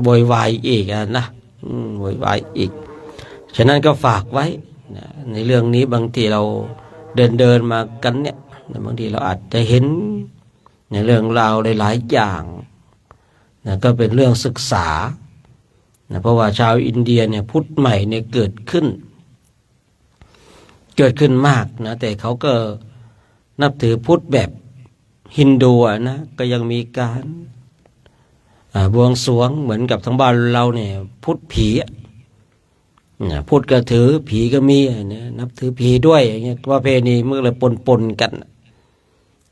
โวยวายอีกอะนะ อืม โวยวายอีก ฉะนั้นก็ฝากไว้นะ ในเรื่องนี้บางทีเรา เดินเดินมากันเนี่ยนะ บางทีเราอาจจะเห็นในเรื่องราวหลายๆ อย่างนะ ก็เป็นเรื่องศึกษานะ เพราะว่าชาวอินเดียเนี่ยพุทธใหม่เนี่ยเกิดขึ้น เกิดขึ้นมากนะ แต่เขาก็นับถือพุทธแบบฮินดูอะนะ ก็ยังมีการ อ่า บวงสรวงเหมือนกับทางบ้านเราเนี่ย พุทธผีอะ นะ พุทธก็ถือ ผีก็มีอะนะ นับถือผีด้วยอย่างเงี้ย ประเพณีมันก็เลยปนๆ กัน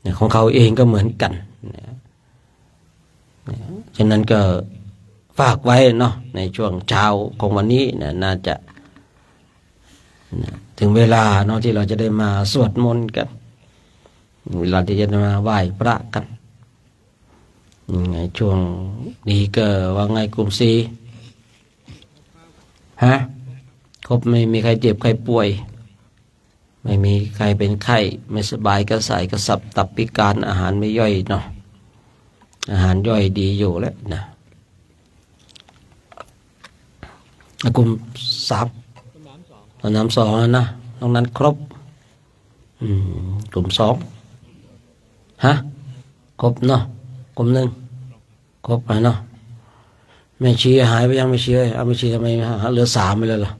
นะ ของเขาเองก็เหมือนกันนะ นะ ฉะนั้นก็ฝากไว้เนาะ ในช่วงเช้าของวันนี้นะ น่าจะ นะ ถึงเวลาเนาะ ที่เราจะได้มาสวดมนต์กัน เวลาที่จะได้มาไหว้พระกัน ยังไงช่วงนี้ก็ว่าไงกลุ่มสี่ ฮะ ครบ ไม่มีใครเจ็บใครป่วย ไม่มีใครเป็นไข้ ไม่สบายกระส่ายกระสับ ตับพิการ อาหารไม่ย่อยเนาะ อาหารย่อยดีอยู่แล้วนะ กลุ่มสาม สนามสองแล้วนะ นอกนั้นครบ อืม กลุ่มสอง ฮะ ครบเนาะ กลุ่มหนึ่ง ครบแล้วเนาะ แม่ชีหายไปยัง แม่ชีเอ้ย เอา แม่ชีทำไมเหลือสามไปแล้วล่ะ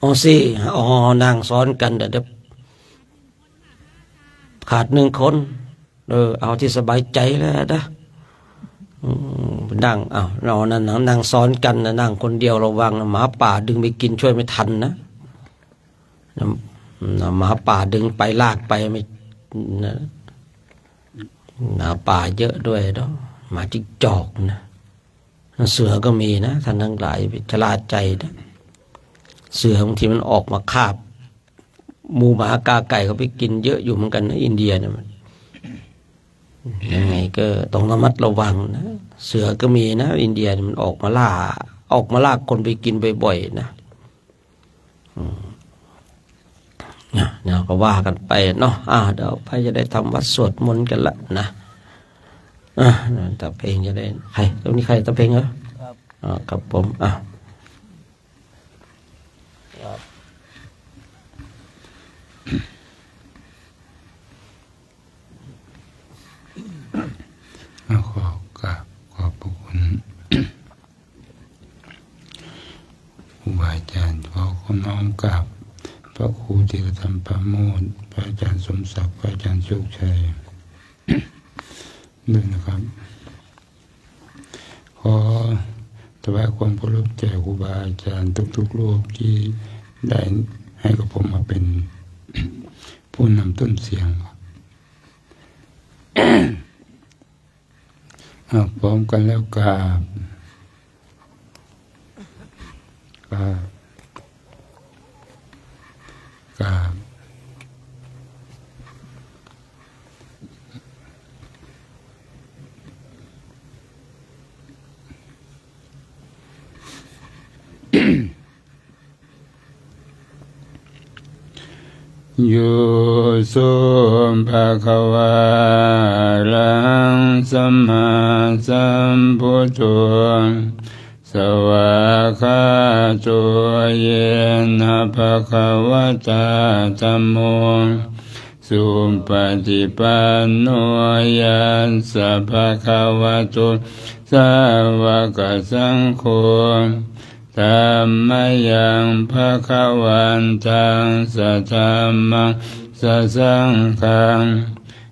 อ๋อ สี่ อ๋อ นั่งซ้อนกัน เดี๋ยว เดี๋ยวขาดหนึ่งคน เออ เอาที่สบายใจแล้วนะ อืม นั่ง เอา เรานั่นนะ นั่งซ้อนกันนะ นั่งคนเดียวระวังนะ หมาป่าดึงไปกินช่วยไม่ทันนะ นะ นะ หมาป่าดึงไปลากไปไม่ นะ หมาป่าเยอะด้วยเนาะ หมาจิ้งจอกนะ เสือก็มีนะ ท่านทั้งหลาย ไปชะล่าใจนะ เสือบางทีมันออกมาคาบ หมูหมากาไก่เขาไปกินเยอะอยู่เหมือนกันนะ อินเดียเนี่ยมัน ยังไงก็ต้องระมัดระวังนะ เสือก็มีนะ อินเดียเนี่ยมันออกมาล่า ออกมาล่าคนไปกินบ่อยๆ นะ อืม นะ เดี๋ยวก็ว่ากันไปเนาะ อ่า เดี๋ยวไปจะได้ทำวัตรสวดมนต์กันละนะ อ่า ตาเพ็งจะได้ ใคร ตรงนี้ใคร ตาเพ็งเหรอ ครับ อ่า ครับผม อ่ะ ครับ อ่ะ ขอกราบขอบพระคุณ ครูบาอาจารย์ ขอน้อมกราบพระครูธีรธรรมปราโมชย์ พระอาจารย์สมศักดิ์ พระอาจารย์โชคชัย ด้วยนะครับ ขอถวายความเคารพแก่ครูบาอาจารย์ทุกๆ รูปที่ได้ให้กับผมมาเป็นผู้นำต้นเสียง อ่ะ พร้อมกันแล้วกราบ กราบ กราบ Yo so bhagavā arahaṃ sammāsambuddho, svākkhāto yena bhagavatā dhammo, supaṭipanno yassa bhagavato sāvakasaṅgho, tammayaṃ bhagavantaṃ sadhammaṃ sasaṅghaṃ,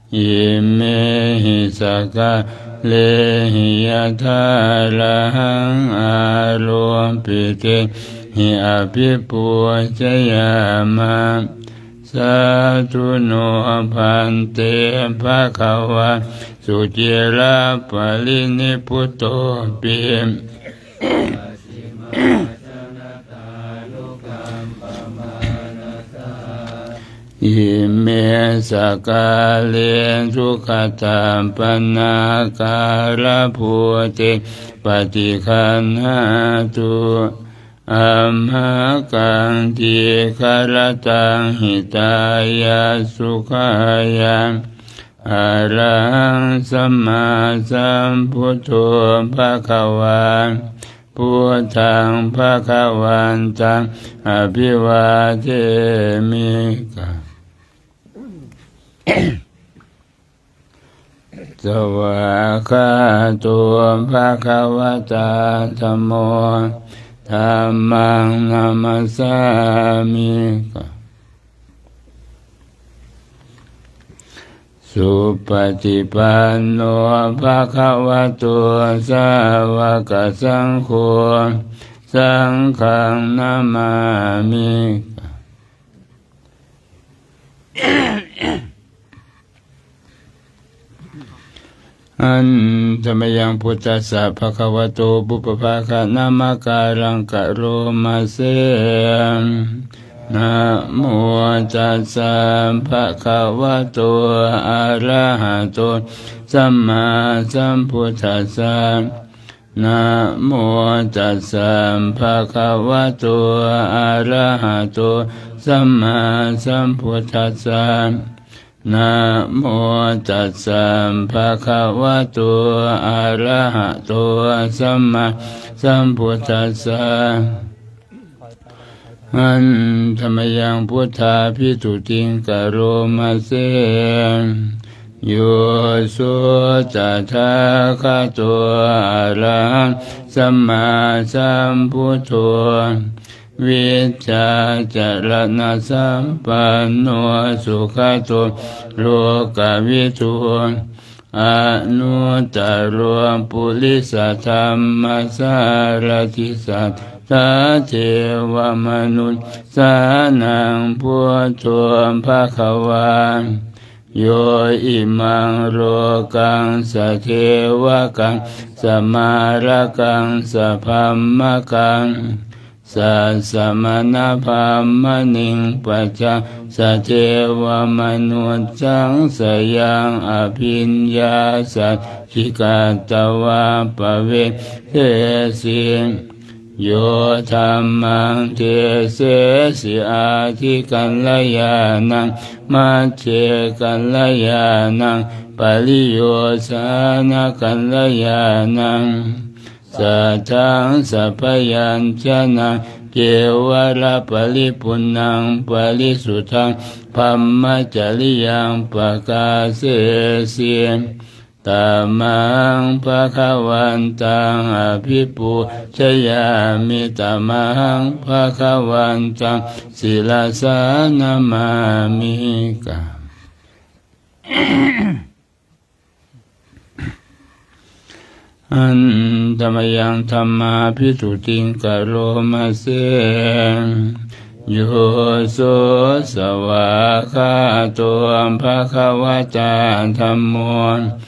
imehi sakkārehi yathārahaṃ āropitehi abhipūjayāma. Sādhu no bhante bhagavā suciraparinibbutopi. Ime sakkāre duggatapaṇṇākārabhūte paṭiggaṇhātu, amhākaṃ dīgharattaṃ hitāya sukhāya. Arahaṃ sammāsambuddho bhagavā, buddhaṃ bhagavantaṃ abhivādemi. กราบ Svākkhāto bhagavatā dhammo, dhammaṃ namassāmi. Supaṭipanno bhagavato sāvakasaṅgho, saṅghaṃ namāmi. Handa mayaṃ buddhassa bhagavato pubbabhāganamakāraṃ karoma se. Namo tassa bhagavato arahato sammāsambuddhassa. Namo tassa bhagavato arahato sammāsambuddhassa. Namo tassa bhagavato arahato sammāsambuddhassa. Handa mayaṃ buddhābhistutiṃ karoma se. Yo so tathāgato arahaṃ sammāsambuddho, vijjācaraṇasampanno sugato lokavidū, anuttaro purisadammasārathi satthā devamanussānaṃ buddho bhagavā. Yo imaṃ lokaṃ sadevakaṃ samārakaṃ sabrahmakaṃ sassamaṇabrāhmaṇiṃ pajā sadevamanussappaṃ sayaṃ abhiññāsaddhi katvā pavedesi. Yo dhammaṃ desesi ādikalyāṇaṃ majjhekalyāṇaṃ pariyosānakalyāṇaṃ, sātthaṃ sabyañjanaṃ kevalaparipuṇṇaṃ parisuddhaṃ brahmacariyaṃ pakāsesi. Tamahaṃ bhagavantaṃ abhipūjayāmi. Tamahaṃ bhagavantaṃ sirasā namāmi. Handa mayaṃ dhammābhistutiṃ karoma se. Yo so svākkhāto bhagavatā dhammo,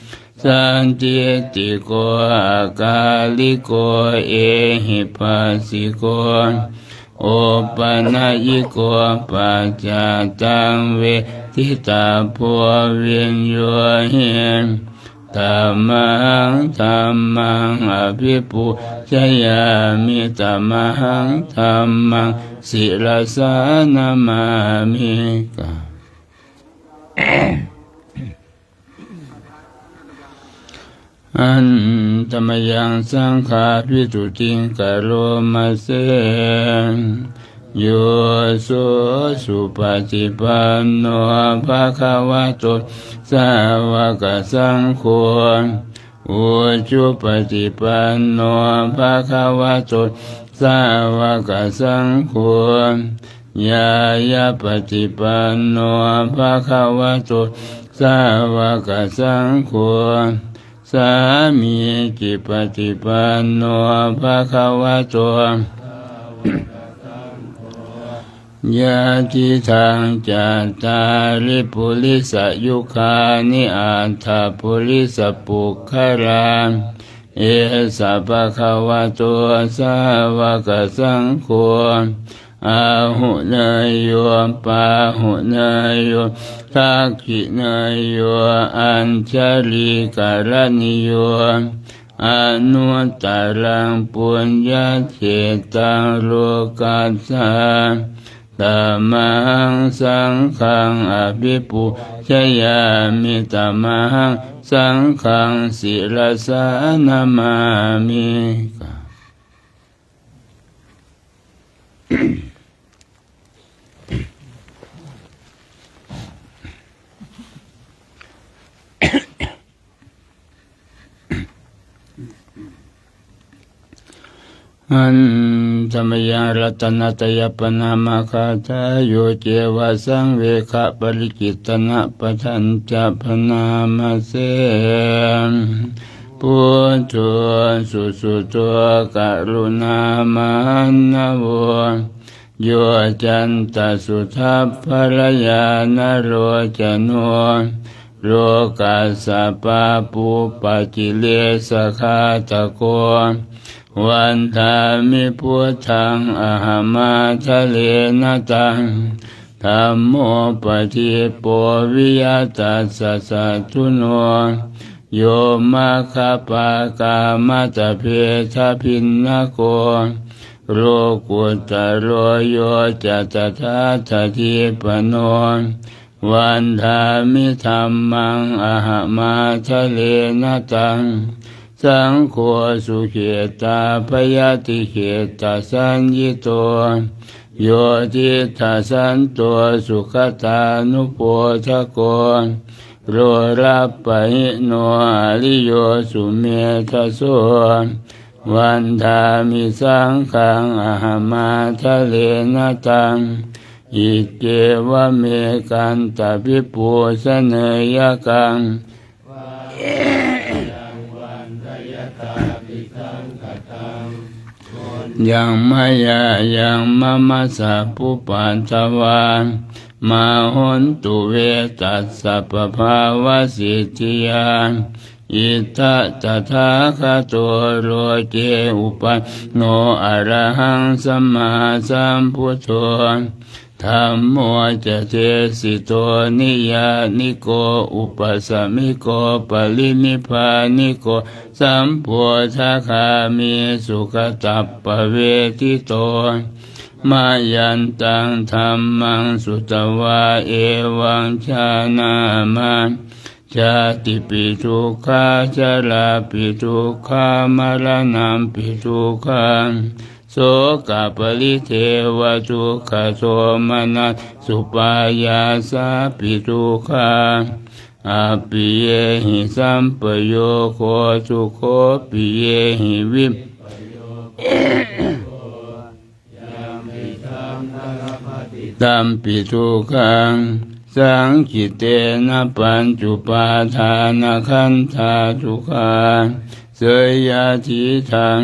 sandiṭṭhiko akāliko ehipassiko, opanayiko paccattaṃ veditabbo viññūhi. Tamahaṃ dhammaṃ abhipūjayāmi. Tamahaṃ dhammaṃ sirasā namāmi. Handa mayaṃ saṅghābhistutiṃ karoma se. Yo so supaṭipanno bhagavato sāvakasaṅgho, ujupaṭipanno bhagavato sāvakasaṅgho, ñāyapaṭipanno bhagavato sāvakasaṅgho, sāmīcipaṭipanno bhagavato, yadidaṃ cattāri purisayugāni aṭṭha purisapuggalā, esa bhagavato sāvakasaṅgho, āhuneyyo pāhuneyyo dakkhiṇeyyo añjalikaraṇīyo, anuttaraṃ puññakkhettaṃ lokassā. Tamahaṃ saṅghaṃ abhipūjayāmi. Tamahaṃ saṅghaṃ sirasā namāmi. หันทะ มะยัง รัตนะตะยะปะนามะกาถา โย เจ วะ สัง เว ขะ ปะริ จิตตะนะ ปะทัญ จะ พะนามะ เส ปุทโธ สุสุโต กะรุณา มหันนโว โย จันตะ สุทัพพะระยา นะโรจะโน โลกัสสะปะปูปะกิเลสะฆาตะโก วันทามิ พุทธัง อะหะมาทะเรนะตัง ธัมโม ปะทิปโป วิยะตัสสะ สัตถุโน โย มัคคะปะกามัตตะเภทะภินนะโก โลกุตตะโร โย จะ ตถาตถีปะโน วันทามิ ธัมมัง อะหะมาทะเรนะตัง สังโฆ สุเขตา พยาธิเขตะสัญญิโต โย ทิฏฐะสันโต สุขะตานุโปทะโก โร รัปปะหิโน อะริโย สุเมทะโส วันทามิ สังฆัง อะหะมาทะเรนะตัง อิเจวะเม กันตะภิปูชะเนยยะกัง ยังมะยายัง มะมะ สัพพุปัททะวา มา หันตุ เว ตัสสะ ปะภาวะสิทธิยา อิทธะ ตถาคะโต โลเก อุปันโน อะระหัง สัมมาสัมพุทโธ ธัมโม จะ เทสิโต นิยานิโก อุปะสะมิโก ปะรินิพพานิโก สัมโพธะคามี สุกะตะปะเวทิโต มะยันตัง ธัมมัง สุตวา เอวัง จานะมะ ชาติปิทุกขา ชะราปิทุกขา มะระณัมปิทุกขัง โสกะปะริเทวะ ทุกขะโทมนัสสุปายาสาปิทุกขา อัปปิเยหิ สัมปะโยโค สุโข ปิเยหิ วิปะโยโค ตัมปิทุกขัง สังขิเตนะ ปัญจุปาทานะขันธา ทุกขา เสยยะทิฏฐัง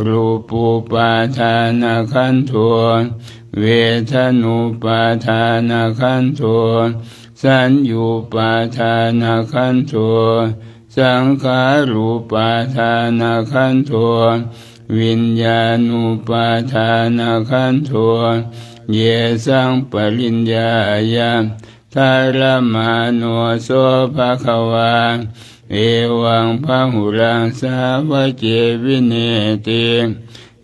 รูปูปาทานะขันโธ เวทะนูปาทานะขันโธ สัญญูปาทานะขันโธ สังขารูปาทานะขันโธ วิญญาณูปาทานะขันโธ เยสังปะริญญายัง ทะระมาโน โส ภะคะวา เอวัง บะหุลัง สาวะเก วิเนติ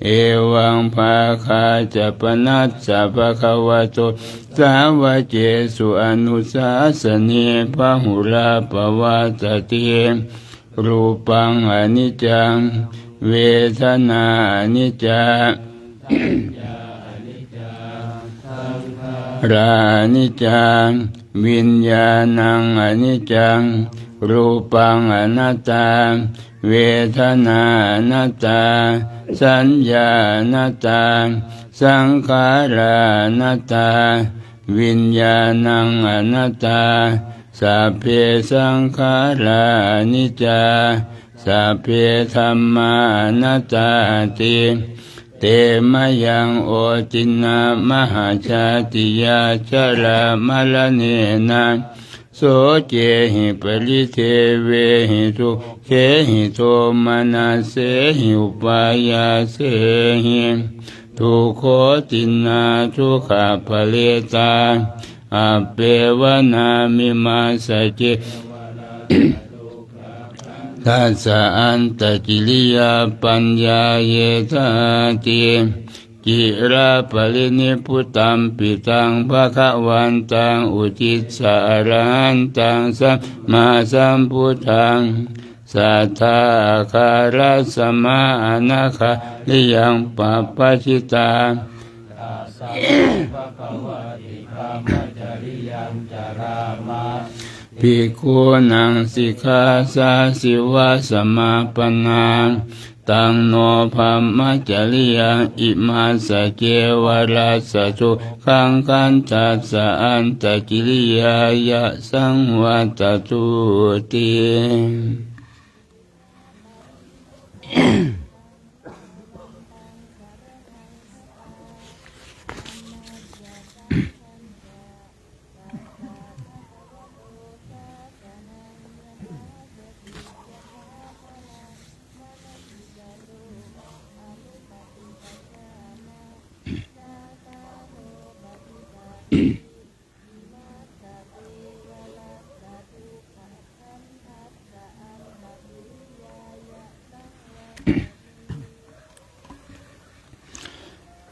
เอวัง ภาคาจะ ปะนัสสะ ภะคะวะโต สาวะเกสุ อนุสาสะเน บะหุลา ปะวัตตะติ รูปัง อนิจจัง เวทนา อนิจจา รา อนิจจา วิญญาณัง อนิจจัง รูปัง อนัตตา เวทนา อนัตตา สัญญา อนัตตา สังขารา อนัตตา วิญญาณัง อนัตตา สัพเพ สังขารา อนิจจา สัพเพ ธัมมา อนัตตาติ เต มะยัง โอทินนา มะหะชาติยา จะรามะระเณนะ โสเกหิ ปะริเทเวหิ ทุกเขหิ โทมนัสเสหิ อุปายาเสหิ ทุกโขตินนา ทุกขะปะเรตา อัปเปวะนามิมาสสะเก ทัสสะอันตะกิริยาปัญญาเยธาติ จิระปะรินิพพุตัมปิตัง ภะคะวันตัง อุตติสสะ อะระหันตัง สัมมาสัมพุทธัง สัตถาอาคารัสสะมะ อะนะคาริยัง ปัปปะจิตา ภิกขูนัง สิกขาสะ สิวะสะมาปะนา taṃ no brahmacariyaṃ imassa ceva rassa sukhaṃ khandhassa antakiriyāya saṃvattatu ti.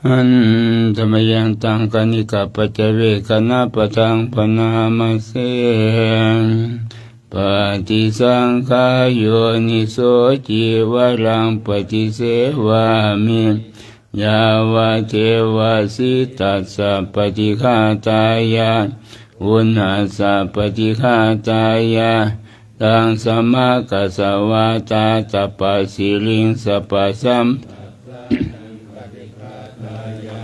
Handa mayaṃ taṃ kaṇikapaccavekkhaṇapāṭhaṃ bhaṇāma se. Paṭisaṅkhā yoniso cīvaraṃ paṭisevāmi, yāvadeva sītassa paṭighātāya, uṇhassa paṭighātāya, taṃ samakassa vātātapasiriṃ sapasamphassānaṃ paṭighātāya,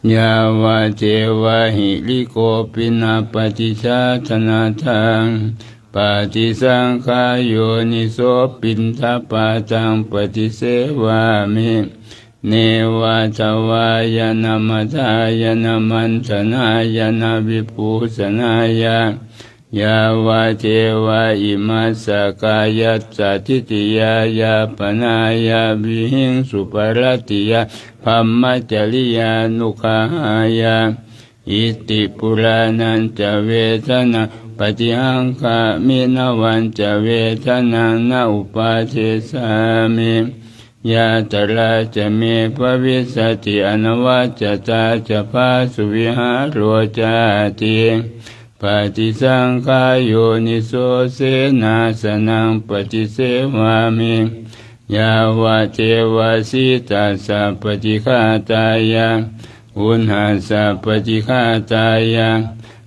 yāvadeva hirikopinapaṭicchādanatthaṃ. Paṭisaṅkhā yoniso piṇḍapātaṃ paṭisevāmi, neva davāya na madāya na maṇḍanāya na vibhūsanāya, yāvadeva imassa kāyassa ṭhitiyā yāpanāya vihiṃsuparatiyā brahmacariyānuggahāya. Iti purāṇañca vedanaṃ paṭihaṅkhāmi navañca vedanaṃ na uppādessāmi, yātrā ca me bhavissati anavajjatā ca phāsuvihāro cāti. Paṭisaṅkhā yoniso senāsanaṃ paṭisevāmi, yāvadeva sītassa paṭighātāya, uṇhassa paṭighātāya,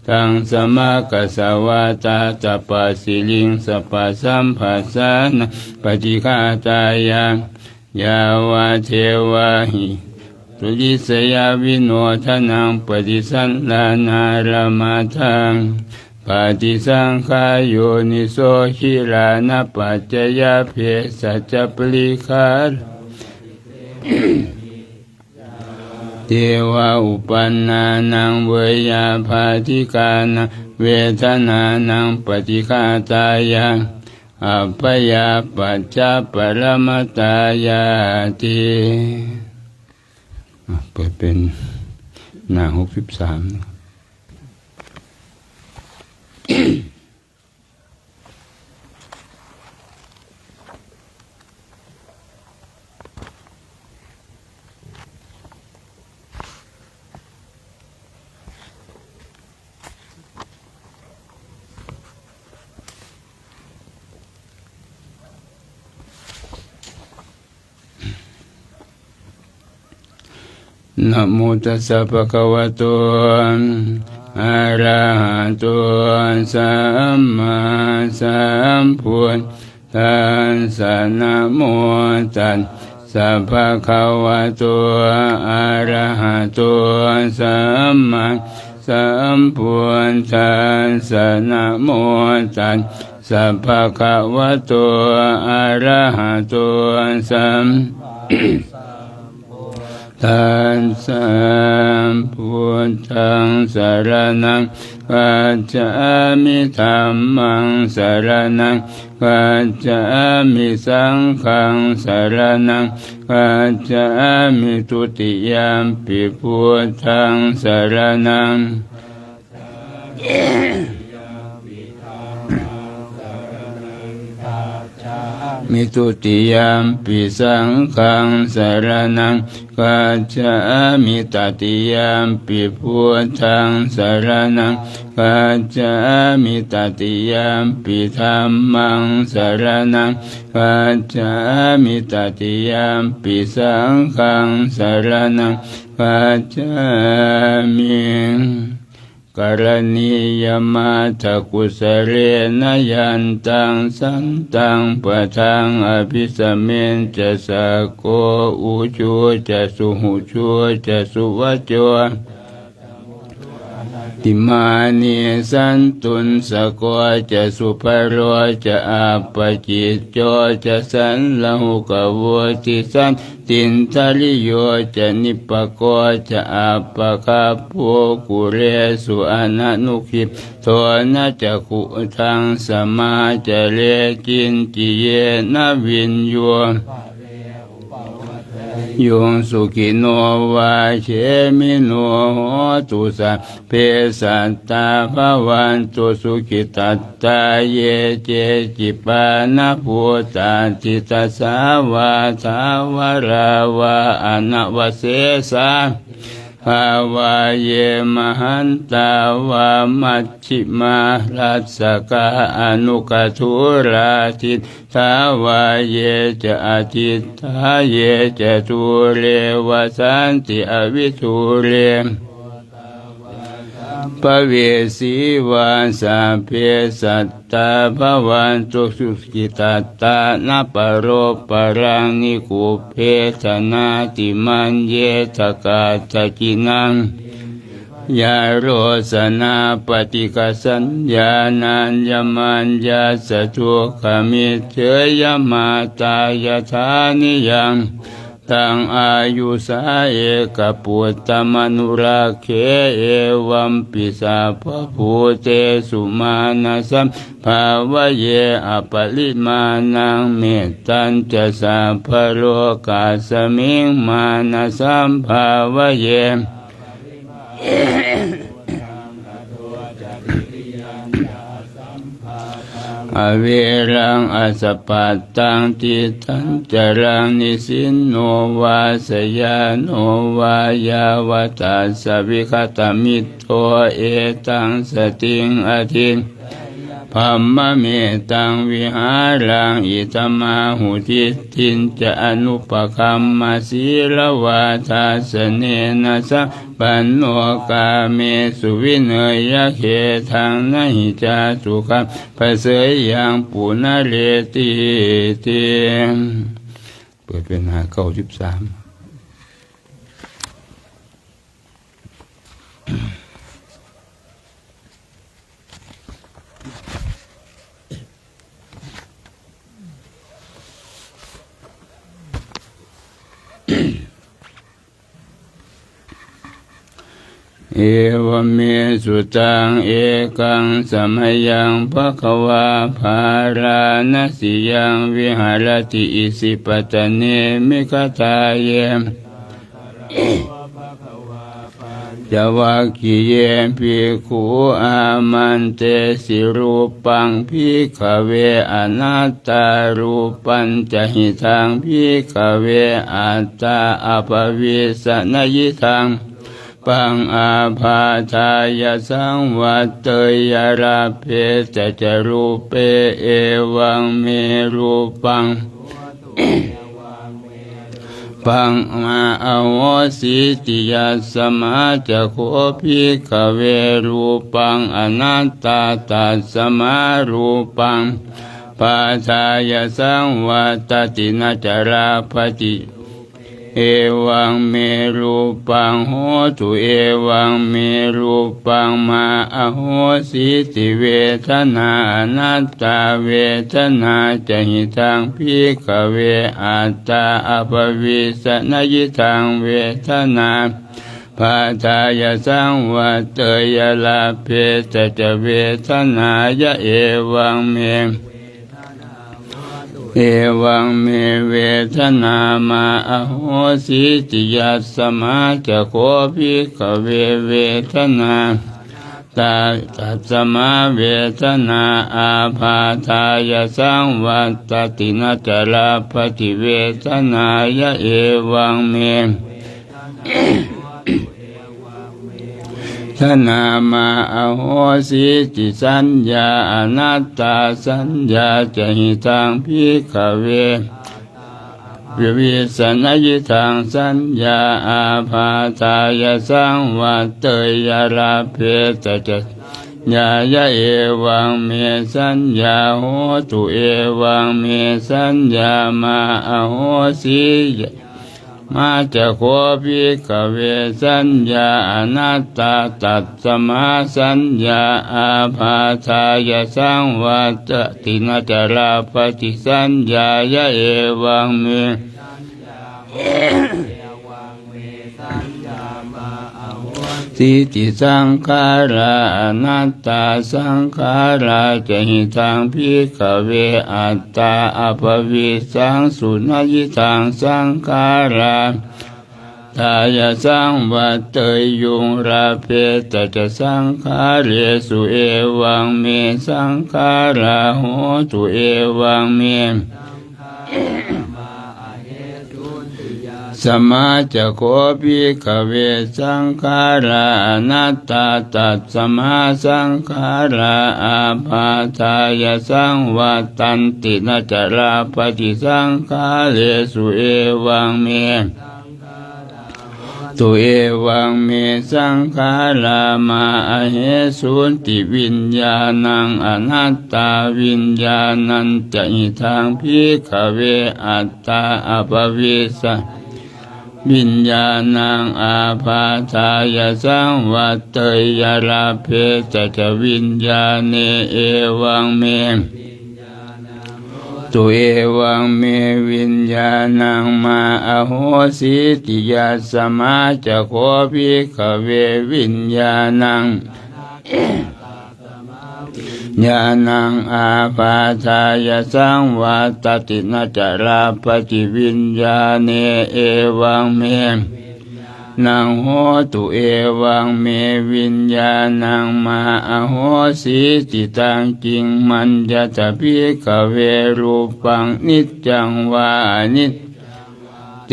taṃ samakassa vātātapasiriṃ sapasamphassānaṃ paṭighātāya, yāvadeva hirikopinapaṭicchādanatthaṃ. Paṭisaṅkhā yoniso piṇḍapātaṃ paṭisevāmi, neva davāya na madāya na maṇḍanāya na vibhūsanāya, yāvadeva imassa kāyassa ṭhitiyā yāpanāya vihiṃsuparatiyā brahmacariyānuggahāya. Iti purāṇañca vedanaṃ paṭihaṅkhāmi navañca vedanaṃ na uppādessāmi, yātrā ca me bhavissati anavajjatā ca phāsuvihāro cāti. Paṭisaṅkhā yoniso senāsanaṃ paṭisevāmi, yāvadeva sītassa paṭighātāya, uṇhassa paṭighātāya, taṃ samakassa vātātapasiriṃ sapasamphassānaṃ paṭighātāya, yāvadeva sītassa paṭighātāya, taṃ sampurānantavedanaṃ paṭihaṅkhāmi navañca vedanaṃ na uppādessāmi, yātrā ca me bhavissati anavajjatā ca phāsuvihāro cāti. Paṭisaṅkhā yoniso hirānapaccayabbhesajjaparikkhāraṃ paṭisevāmi, yāvadeva uppannānaṃ veyyābādhikānaṃ vedanānaṃ paṭighātāya, abyāpajjhaparamatāyāti. อ่ะ เปิดเป็นหน้าหกสิบสามนะครับ Namo tassa bhagavato arahato sammāsambuddhassa. Namo tassa bhagavato arahato sammāsambuddhassa. Namo tassa bhagavato arahato sammāsambuddhassa. Buddhaṃ saraṇaṃ gacchāmi. Dhammaṃ saraṇaṃ gacchāmi. Saṅghaṃ saraṇaṃ gacchāmi. Dutiyampi buddhaṃ saraṇaṃ gacchāmi. Dutiyampi saṅghaṃ saraṇaṃ gacchāmi. Tatiyampi buddhaṃ saraṇaṃ gacchāmi. Tatiyampi dhammaṃ saraṇaṃ gacchāmi. Tatiyampi saṅghaṃ saraṇaṃ gacchāmi. karaṇīyamatthakusalena, yantaṃ santaṃ padaṃ abhisameccha, sakko ujū ca suhujū ca suvaco, timānī santussako ca subharo ca, appakicco ca sallahukavutti, san tindriyo ca nipako ca, appagabbho kulesu ananugiddho, na ca khuddaṃ samācare kiñci, yena viññū yuṃ sukhino vā khemino hontu, sabbe sattā bhavantu sukhitattā, ye keci pāṇabhūtatthi tasā vā thāvarā vā anavasesā, bhā vā ye mahantā vā majjhimā rassakā aṇukathūlā, diṭṭhā vā ye ca adiṭṭhā ye ca dūre vasanti avidūre, pavesī vā sabbe sattā bhavantu sukhitattā, na paro paraṃ nikubbetha, nātimaññetha katthaci naṃ, yā rosanā paṭighasaññā, nāññamaññassa dukkhamiccheyya, mātā yathā niyaṃ taṃ āyusā ekaputtamanurakkhe, evampi sabbabhūtesu mānasam bhāvaye aparimāṇaṃ, mettañca sabbalokasmiṃ mānasam bhāvaye averaṃ asapattaṃ. Tiṭṭhañcaraṃ nisinno vā sayāno vā yāvatassa vigatamiddho, etaṃ satiṃ adhiṭṭheyya, brahmametaṃ vihāraṃ idhamāhu. Diṭṭhiñca anupagamma sīlavā dassanena sam panno, kāmesu vineyya gedhaṃ na hi jātu gabbhaseyyaṃ punaretīti. เปิดเป็นหน้าเก้าสิบสาม Evameva sutaṃ. Ekaṃ samayaṃ bhagavā bārāṇasiyaṃ viharati isipatane migadāye. Cavaggiye bhikkhū āmantesi: Rūpaṃ, bhikkhave, anattā. Rūpañca hidaṃ, bhikkhave, attā abhavissa, na idaṃ rūpaṃ ābādhāya saṃvatteyya, labbhetha ca rūpe evaṃ me rūpaṃ paṃ mā ahosīti. Yasmā ca kho, bhikkhave, rūpaṃ anattā, tasmā rūpaṃ ābādhāya saṃvattati, na ca labbhati evaṃ me rūpaṃ hotu, evaṃ me rūpaṃ mā ahosīti. Vedanā anattā. Vedanā ca hidaṃ, bhikkhave, attā abhavissa, na idaṃ vedanā ābādhāya saṃvatteyya, labbhetha ca vedanāya evaṃ me evaṃ me vedanā mā ahosīti. Yasmā ca kho, bhikkhave, vedanā anattā, tasmā vedanā ābādhāya saṃvattati, na ca labbhati vedanāya evaṃ me vedanā mā ahosīti. Saññā anattā. Saññā ca hidaṃ, bhikkhave, วิสนยิตังสัญญา อาบาธายะสังวัตเตยยะ ลัพเพตถะสัญญายะ เอวังเมสัญญาโหตุ เอวังเมสัญญามาอโหสียะ มาจะโข ภิกขเว สัญญาอนัตตา ตัสมาสัญญาอาบาธายะสังวัตติ นจะลัพพติสัญญายะ เอวังเม สีติ สังขาราอนัตตา สังขาราจะหิตัง ภิกขเว อัตตา อปวิสสังสุนยิตัง สังขารา ทายะสังวัตเตยุง ลัพเพตถะสังขาเรสุ เอวังเมสังขาราโหตุ เอวังเม สมาจะโข ภิกขเว สังขาราอนัตตา ตัสมาสังขาราอาบาธายะสังวัตตันติ นจะลัพพติสังขาเรสุ เอวังเม ตุ เอวังเมสังขารามาอเหสุนติ วิญญาณังอนัตตา วิญญาณัญจะหิตัง ภิกขเว อัตตา อปวิสสะ วิญญาณังอาบาธายะสังวัตเตยยะ ลัพเพตถะวิญญาเณ เอวังเม ตุ เอวังเมวิญญาณังมาอโหสีติ ยัสมาจะโข ภิกขเว วิญญาณัง ญาณังอาบาธายะสังวัตติ นจะลัพพติวิญญาเณ เอวังเม นังโหตุ เอวังเมวิญญาณังมาอโหสีติ ตังกิงมัญญะถะ ภิกขเว รูปังนิจจังวาอนิจ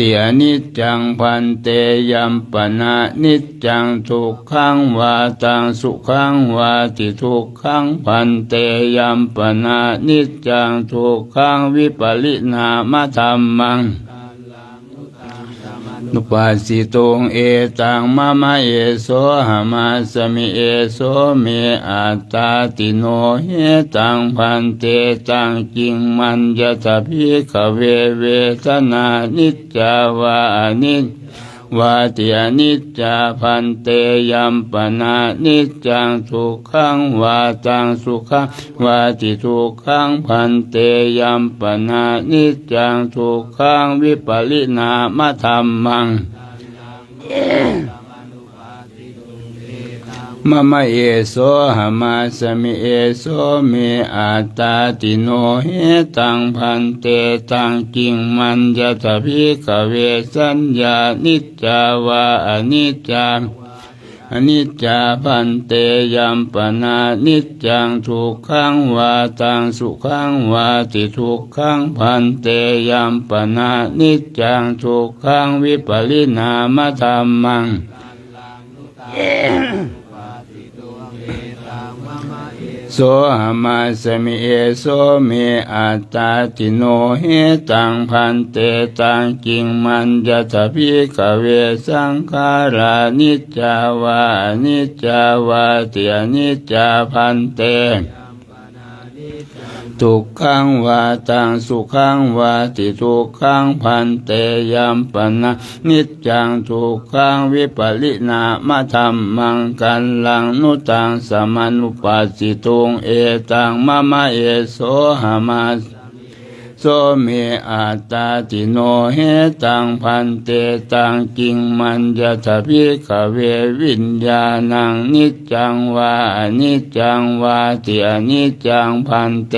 ติอนิจจัง ภันเต ยัมปนานิจจัง ทุกขังวา ตังสุขังวาติ ทุกขัง ภันเต ยัมปนานิจจัง ทุกขัง วิปริณามธัมมัง นุปัสสิตุง เอตัง มะมะ เอโสหะมัสสะมิ เอโสเม อัตตาติโน เหตัง ภันเต ตังกิงมัญญะถะ ภิกขเว เวทนานิจจาวาอนิจ วาติอนิจจา ภันเต ยัมปนานิจจัง ทุกขังวา ตังสุขังวาติ ทุกขัง ภันเต ยัมปนานิจจัง ทุกขัง วิปริณามธัมมัง มะมะ เอโสหะมัสสะมิ เอโสเม อัตตาติโน เหตัง ภันเต ตังกิงมัญญะถะ ภิกขเว สัญญานิจจาวาอนิจจา อนิจจา ภันเต ยัมปนานิจจัง ทุกขังวา ตังสุขังวาติ ทุกขัง ภันเต ยัมปนานิจจัง ทุกขัง วิปริณามธัมมัง โสหะมัสสะมิ เอโสเม อัตตาติโน เหตัง ภันเต ตังกิงมัญญะถะ ภิกขเว สังขารานิจจาวาอนิจจาวาติอนิจจา ภันเต ทุกขังวา ตังสุขังวาติ ทุกขัง ภันเต ยัมปนานิจจัง ทุกขัง วิปริณามธัมมัง กัลลัง นุตัง สะมะนุปัสสิตุง เอตัง มะมะ เอโสหะมัสสะมิ เอโสเม อัตตาติโน เหตัง ภันเต ตังกิงมัญญะถะ ภิกขเว วิญญาณังนิจจังวาอนิจจังวาติอนิจจัง ภันเต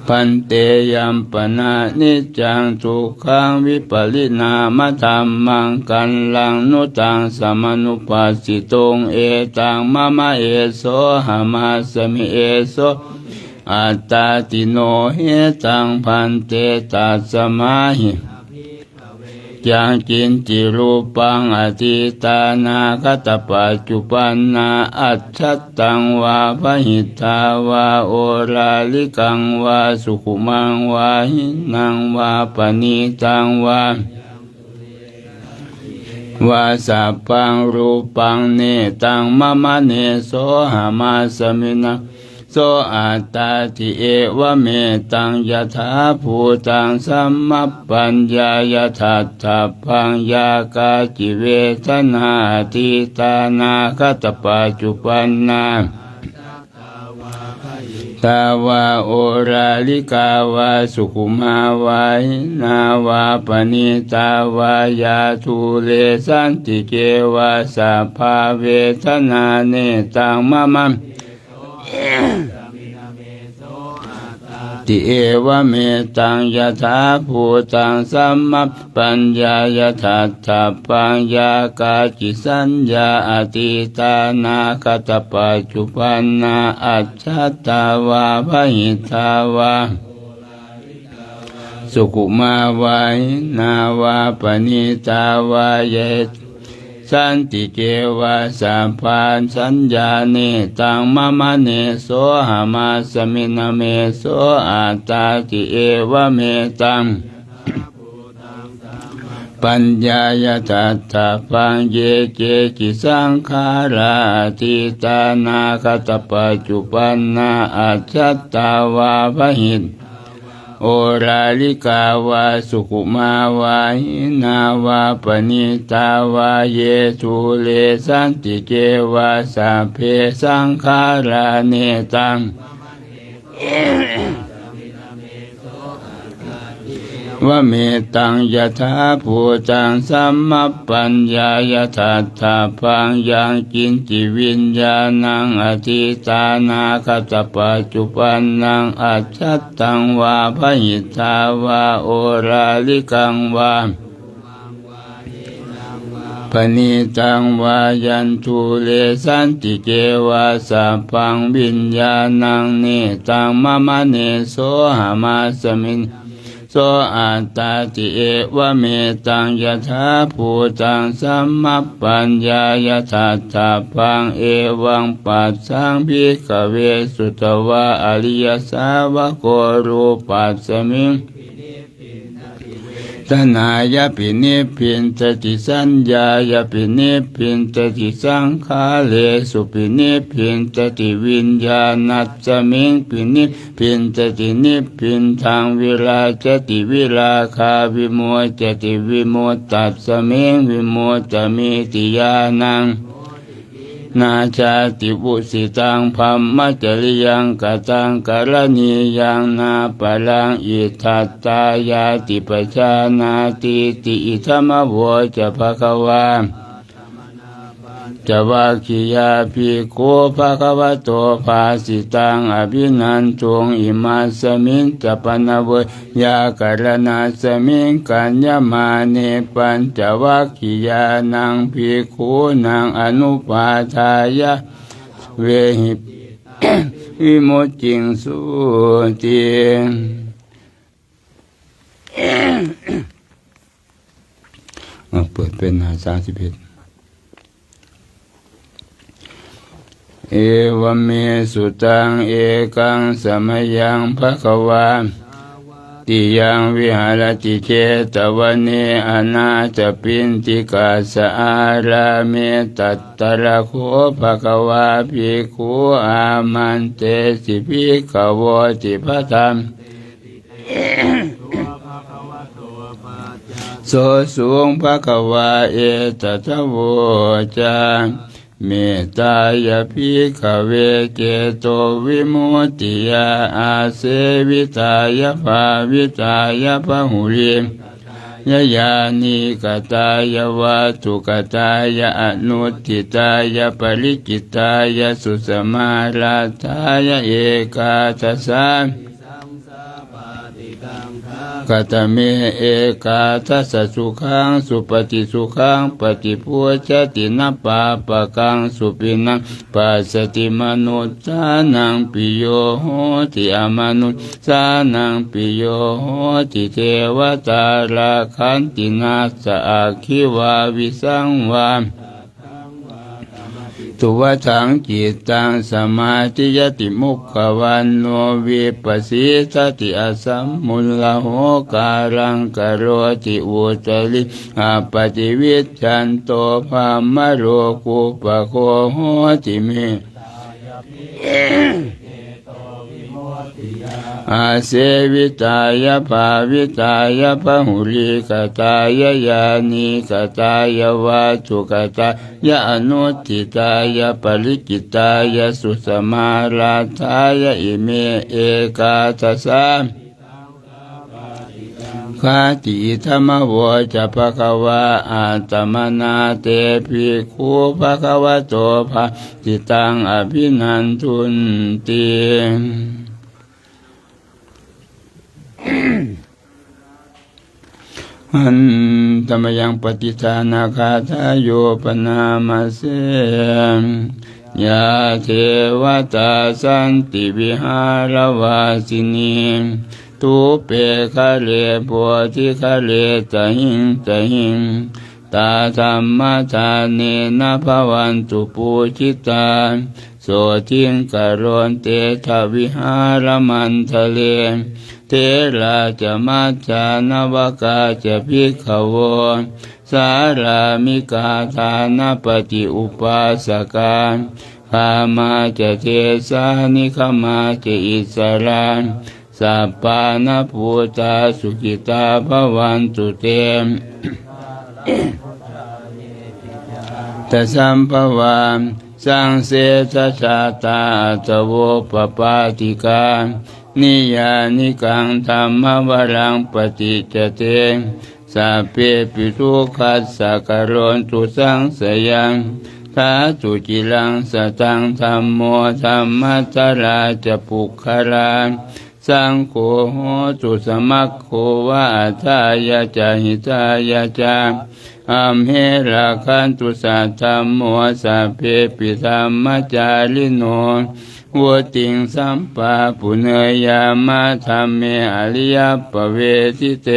ภันเต ยัมปนานิจจัง ทุกขัง วิปริณามธัมมัง กัลลัง นุตัง สะมะนุปัสสิตุง เอตัง มะมะ เอโสหะมัสสะมิ เอโส อัตตาติโน เหตัง ภันเต ตัสสะมาหิ ยังกิญจิรูปัง อตีตานาคตปัจจุปันนา อัจฉัตตังวา บหิตถา วา โอราริกังวา สุขุมังวา หินังวา ปณีตังวา วา สัพพังรูปัง เนตังมะมะ เนโสหะมัสมินะ โสอัตตาติ เอวะเมตัง ยะถาภูตัง สัมมัปปัญญา ยะถัตถะปัง ยากาจิเวทนา อตีตานาคตปัจจุปันนา ตาวา โอราริกาวา สุขุมาวา หินาวา ปณีตาวา ยาทูเล สันติเกวา สัพพาเวทนา เนตังมะมะ ติ เอวะเมตัง ยะถาภูตัง สัมมัปปัญญา ยะถัตถะปัง ยากาจิสัญญา อตีตานาคตปัจจุปันนา อัจฉัตตาวา บหิตถาวา สุขุมาวา หินาวา ปณีตาวา เย สันติเกวา สัพพาสัญญา เนตังมะมะ เนโสหะมัสมินะ เมโสอัตตาติ เอวะเมตัง ปัญญา ยะถัตถะปัง เยเกจิสังขารา อตีตานาคตปัจจุปันนา อัจฉัตตาวา บหิต โอราริกาวา สุขุมาวา หินาวา ปณีตาวา เยทูเล สันติเกวา สัพเพสังขารา เนตัง วะเมตัง ยะถาภูตัง สัมมัปปัญญา ยะถัตถะปัง ยังกิญจิวิญญาณัง อตีตานาคตปัจจุปันนัง อัจฉัตตังวา บหิตถาวา โอราริกังวา ปณีตังวา ยันทูเล สันติเกวา สัพพังวิญญาณัง เนตังมะมะ เนโสหะมัสมินะ โสอัตตาติ เอวะเมตัง ยะถาภูตัง สัมมัปปัญญา ยะถัตถะปัง เอวังปัสสัง ภิกขะเว สุตวา อริยสาวะโก รูปัสมิง ทนายะปินิพพินทติ สัญญายะปินิพพินทติ สังขาเรสุปินิพพินทติ วิญญาณัสมิงปินิพพินทติ นิพพินทัง วิราจติ วิราคาวิโมจติ วิมุตตัสมิงวิมุตตมีติญาณัง นาชาติวุสิตัง บรมจริยังกตัง กรณียัง นาปรัง อิทธัตตายาติ ปะจานาตีติ อิทัมมะโวจะ ภะคะวา จวัคคียาภิกขุ ภะคะวะโต ภาสิตัง อภินันทุง อิมัสมิง สะปะนะเว ยากะรณัสมิง กัญญะมาเน ปัญจวัคคียานัง ภิกขูนัง อนุปาทายะ เวหิ วิมุจจิงสุติ อ่ะ เปิดเป็นหน้าสามสิบเอ็ด เอวะเม สุตัง เอกัง สะมะยัง ภะคะวา ติยัง วิหะระติ เจตะวะเน อนาถะปิณฑิกะสะ อารามะ ตัตตะระโข ภะคะวา ภิกขู อามันเตสิ ภิกขะโวติ พะธัม โสสุง ภะคะวา เอตะทะโวจา เมตตายะ ภิกขะเว เจโตวิมุตติยา อาเสวิตายะ ภาวิตายะ บะหุลี ยะ ญาณีกะตายะ วัตถุกะตายะ อนุตถิตายะ ปะริจิตายะ สุสะมารัตถายะ เอกาทะสา คตเม เอกาทะสะ สุขัง สุปะฏิ สุขัง ปะฏิภุจจะติ นะ ปาปะกัง สุปิณณัง ปัสสะติ มนุสสานัง ปิโย โหติ อมนุสสานัง ปิโย โหติ เทวะตา รักขันติ นัสสะ อักขิวา วิสังวา ตุวะถัง จิตตัง สมาธิยะติ มุขวันโณ วิปปะสีทะติ อสัมมุลโห กาลัง กะโรติ อุตตริ อัปปะติวิชชันโต พรหมโลกุปปะโค โหติ เม อาเสวิตายะ ภาวิตายะ พหุลีกตายะ ญาณีกตายะ วัตถุกตายะ อนุตถิตายะ ปริกิตายะ สุสมารัตถายะ อิเม เอกาทะสา ขะติ อิทัมมะโวจะ ภะคะวา อัตตะมะนา เต ภิกขุ ภะคะวะโต ภะสิตัง อะภินันทุนติ หันตะมะยัง ปะติฏฐานะกาถา โย ปะนามะเส ยา เทวะตา สันติวิหารวาสินี ตูเป คะเล โพธิคะเล ตะหิง ตะหิง ตา ธัมมะทาเนนะ ภะวันตุ ปูจิตา โสติง กะโรนเต ทะ วิหารมันทะเล เถรา จะ มัจจา นะวะกา จะ ภิกขะโว สารามิกา ทานะปะติ อุปาสกา คามา จะ เทสา นิกขมา จะ อิสสารา สัปปานะปูตา สุขิตา ภะวันตุ เต จะ สัมภวา สังเสสะชาตา อัตถะโว ปะปาติกา นิยานิกัง ธัมมะวะรัง ปะติจจะ เต สัพเพปิ ทุกขัสสะ กะโรนตุ สังสยัง ถาตุ จิรัง สะตัง ธัมโม ธัมมัตถะรา จะ ปุคคะลา สังโฆ โหตุ สะมักโขวะ อัตถายะ จะ หิตายะ จะ อัมเห รักขันตุ สัทธัมโม สัพเพปิ ธัมมะจาริโน วุตติง สัมปาปุเนยยามะ ธัมเม อะริยะปะเวทิเต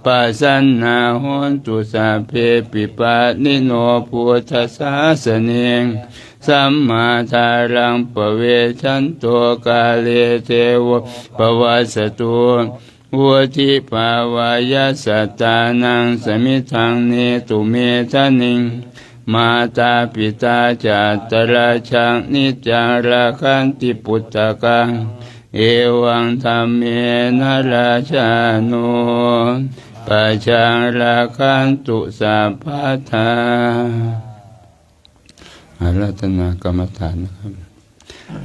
ปะสันนา โหนตุ สัพเพปิ ปาณิโน พุทธสาสะเน สัมมาทารัง ปะเวชชันโต กาเล เต โว ปะวัสสะตุ วุฑิภาวายัสสะตานัง สมิทธัง เนตุ เมธะนิง มาตา ปิตา จะ อัตตะรัจจัง นิจจัง รักขันติ ปุตตะกัง เอวัง ธัมเมนะ ราชาโน ปะชัง รักขันตุ สัพพะทา อาราธนากรรมฐานนะครับ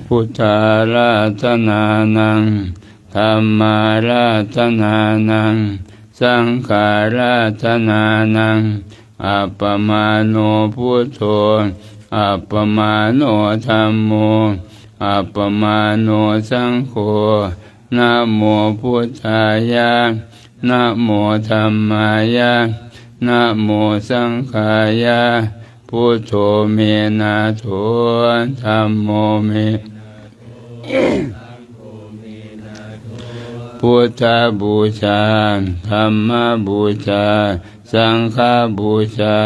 พุทธาราธนานัง ธัมมาราธนานัง สังฆาราธนานัง อัปปะมาโณ พุทโธ อัปปะมาโณ ธัมโม อัปปะมาโณ สังโฆ นะโมพุทธายะ นะโมธัมมายะ นะโมสังฆายะ พุทโธ เม นาโถ ธัมโม เม พุทธบูชา ธัมมบูชา สังฆบูชา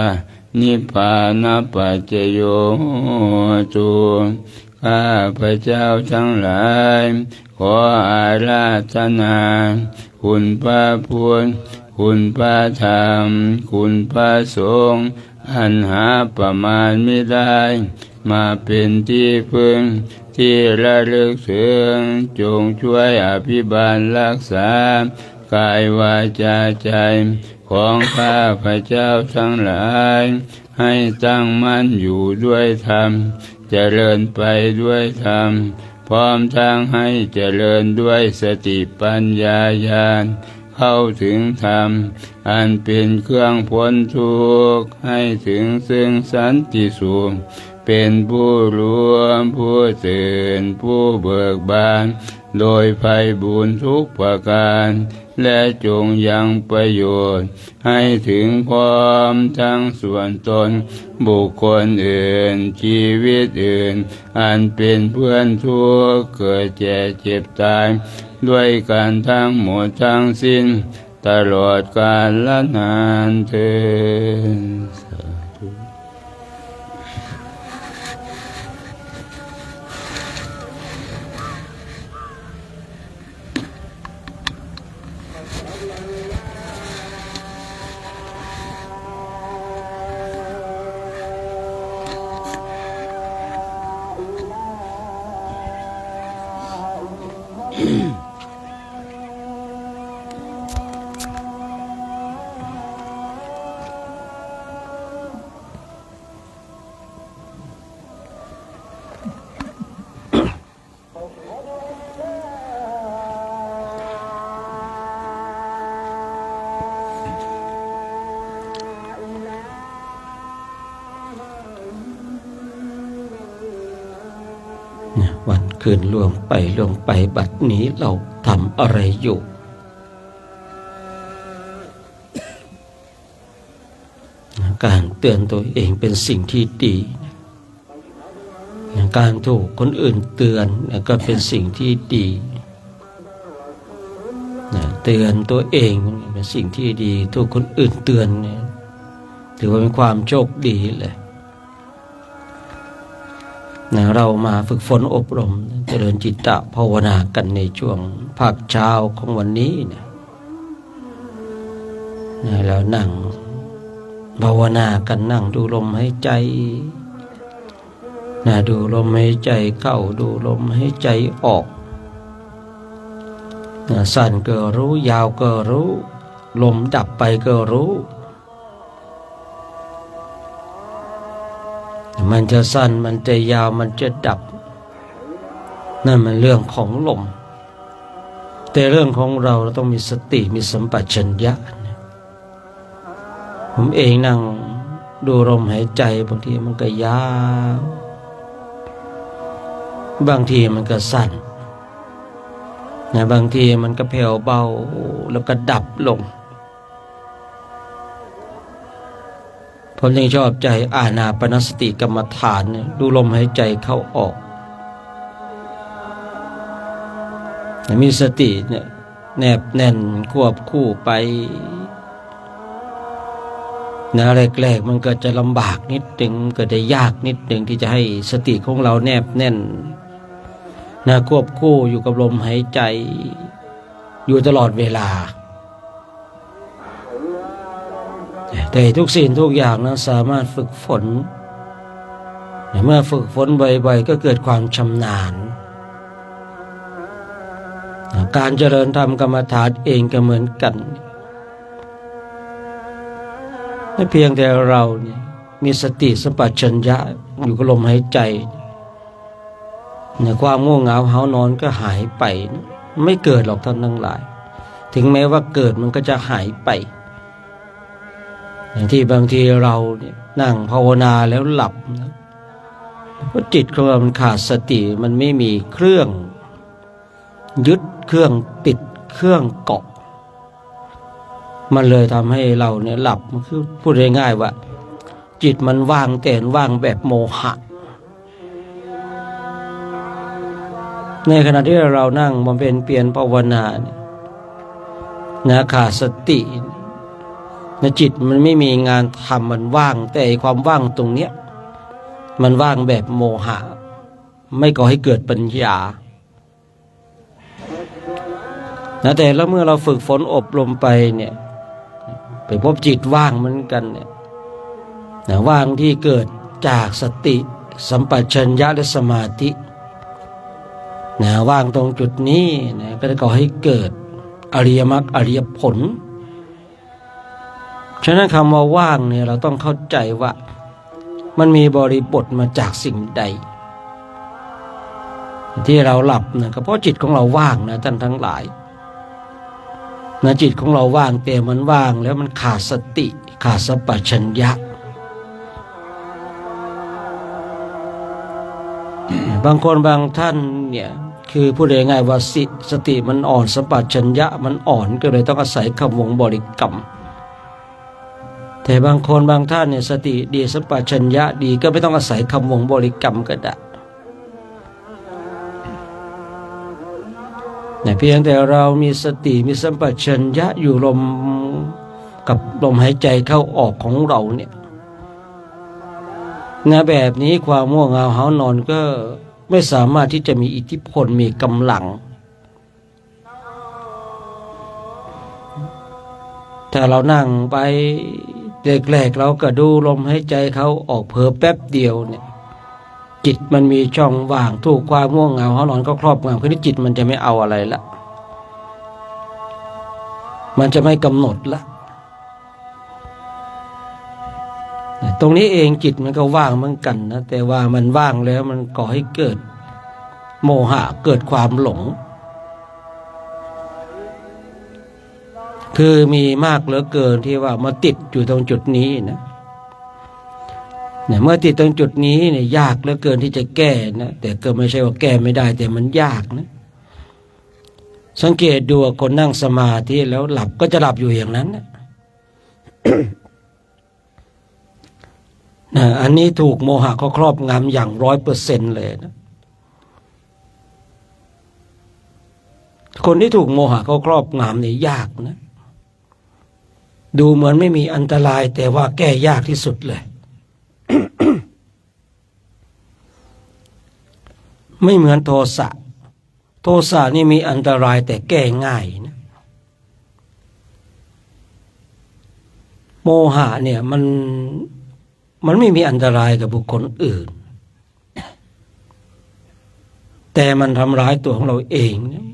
นิพพานะปัจจโย โหตุ ข้าพเจ้าทั้งหลาย ขออาราธนา คุณพระพุทธ คุณพระธรรม คุณพระสงฆ์ อันหาประมาณมิได้ มาเป็นที่พึ่ง ที่ระลึกถึง จงช่วยอภิบาลรักษา กายวาจาใจ ของข้าพเจ้าทั้งหลาย ให้ตั้งมั่นอยู่ด้วยธรรม เจริญไปด้วยธรรม พร้อมทั้งให้เจริญด้วยสติปัญญาญาณ เข้าถึงธรรม อันเป็นเครื่องพ้นทุกข์ ให้ถึงซึ่งสันติสุข เป็นผู้รู้ ผู้ตื่น ผู้เบิกบาน โดยไพบูลย์ทุกประการ และจงยังประโยชน์ให้ถึงพร้อมทั้งส่วนตน บุคคลอื่น ชีวิตอื่น อันเป็นเพื่อนทุกข์ เกิดแก่เจ็บตาย ด้วยกันทั้งหมดทั้งสิ้น ตลอดกาลนานเทอญ สาธุ เนี่ย วันคืนล่วงไปล่วงไป บัดนี้เราทำอะไรอยู่ การเตือนตัวเองเป็นสิ่งที่ดี การถูกคนอื่นเตือนก็เป็นสิ่งที่ดี เตือนตัวเองเป็นสิ่งที่ดี ถูกคนอื่นเตือนเนี่ย ถือว่าเป็นความโชคดีเลย นะ เรามาฝึกฝนอบรมเจริญจิตตภาวนากันในช่วงภาคเช้าของวันนี้นะ นะ แล้วนั่งภาวนากัน นั่งดูลมหายใจ นะ ดูลมหายใจเข้า ดูลมหายใจออก นะ สั้นก็รู้ ยาวก็รู้ ลมดับไปก็รู้ มันจะสั้น มันจะยาว มันจะดับ นั่นมันเรื่องของลม แต่เรื่องของเรา เราต้องมีสติ มีสัมปชัญญะนะ ผมเองนั่งดูลมหายใจ บางทีมันก็ยาว บางทีมันก็สั้น นะ บางทีมันก็แผ่วเบา แล้วก็ดับลง ผมจึงชอบใจ๊อานาปานสติกรรมฐานเนี่ย ดูลมหายใจเข้าออก มีสติเนี่ยแนบแน่นควบคู่ไป นะ แรกๆ มันก็จะลำบากนิดหนึ่ง ก็จะยากนิดหนึ่งที่จะให้สติของเราแนบแน่น นะ ควบคู่อยู่กับลมหายใจ อยู่ตลอดเวลา แต่ทุกสิ่งทุกอย่างนั้นสามารถฝึกฝน เมื่อฝึกฝนบ่อยๆ ก็เกิดความชำนาญ การเจริญธรรมกรรมฐานเองก็เหมือนกัน เพียงแต่เราเนี่ยมีสติสัมปชัญญะอยู่กับลมหายใจ เนี่ย ความง่วงเหงาหาวนอนก็หายไป ไม่เกิดหรอกท่านทั้งหลาย ถึงแม้ว่าเกิดมันก็จะหายไป อย่างที่บางทีเราเนี่ยนั่งภาวนาแล้วหลับนะ เพราะจิตของเรามันขาดสติ มันไม่มีเครื่องยึด เครื่องติด เครื่องเกาะ มันเลยทำให้เราเนี่ยหลับ มันคือพูดง่ายๆว่า จิตมันว่าง แต่ว่างแบบโมหะ ในขณะที่เรานั่งบำเพ็ญเพียรภาวนาเนี่ยนะ ขาดสตินะ จิตมันไม่มีงานทำ มันว่าง แต่ไอ้ความว่างตรงเนี้ย มันว่างแบบโมหะ ไม่ก่อให้เกิดปัญญา นะ แต่แล้วเมื่อเราฝึกฝนอบรมไปเนี่ย ไปพบจิตว่างเหมือนกันเนี่ย นะ ว่างที่เกิดจากสติสัมปชัญญะและสมาธิ นะ ว่างตรงจุดนี้นะ ก็จะก่อให้เกิดอริยมรรคอริยผล ฉะนั้นคำว่าว่างเนี่ย เราต้องเข้าใจว่ามันมีบริบทมาจากสิ่งใด ที่เราหลับนะ ก็เพราะจิตของเราว่างนะท่านทั้งหลายนะ จิตของเราว่าง แต่มันว่างแล้วมันขาดสติ ขาดสัมปชัญญะ บางคนบางท่านเนี่ย คือพูดง่ายๆว่าสิ- สติมันอ่อน สัมปชัญญะมันอ่อน ก็เลยต้องอาศัยคำวงบริกรรม แต่บางคนบางท่านเนี่ยสติดี สัมปชัญญะดี ก็ไม่ต้องอาศัยคำวงบริกรรมก็ได้ เนี่ย เพียงแต่เรามีสติ มีสัมปชัญญะอยู่ลม กับลมหายใจเข้าออกของเราเนี่ย นะ แบบนี้ความง่วงเหงาหาวนอนก็ไม่สามารถที่จะมีอิทธิพล มีกำลัง ถ้าเรานั่งไป แรกๆ เราก็ดูลมหายใจเข้าออก เผลอแป๊บเดียวเนี่ย จิตมันมีช่องว่าง ถูกความง่วงเหงาหาวนอนก็ครอบงำ คราวนี้จิตมันจะไม่เอาอะไรละ มันจะไม่กำหนดละ ตรงนี้เองจิตมันก็ว่างเหมือนกันนะ แต่ว่ามันว่างแล้วมันก่อให้เกิดโมหะ เกิดความหลง คือมีมากเหลือเกินที่ว่ามาติดอยู่ตรงจุดนี้นะ เนี่ย เมื่อติดตรงจุดนี้เนี่ย ยากเหลือเกินที่จะแก้นะ แต่ก็ไม่ใช่ว่าแก้ไม่ได้ แต่มันยากนะ สังเกตดูว่าคนนั่งสมาธิแล้วหลับก็จะหลับอยู่อย่างนั้นนะ นะ อันนี้ถูกโมหะเขาครอบงำอย่างร้อยเปอร์เซ็นต์เลยนะ คนที่ถูกโมหะเขาครอบงำเนี่ยยากนะ ดูเหมือนไม่มีอันตราย แต่ว่าแก้ยากที่สุดเลย ไม่เหมือนโทสะ โทสะนี่มีอันตรายแต่แก้ง่ายนะ โมหะเนี่ยมัน มันไม่มีอันตรายกับบุคคลอื่น แต่มันทำร้ายตัวของเราเองนะ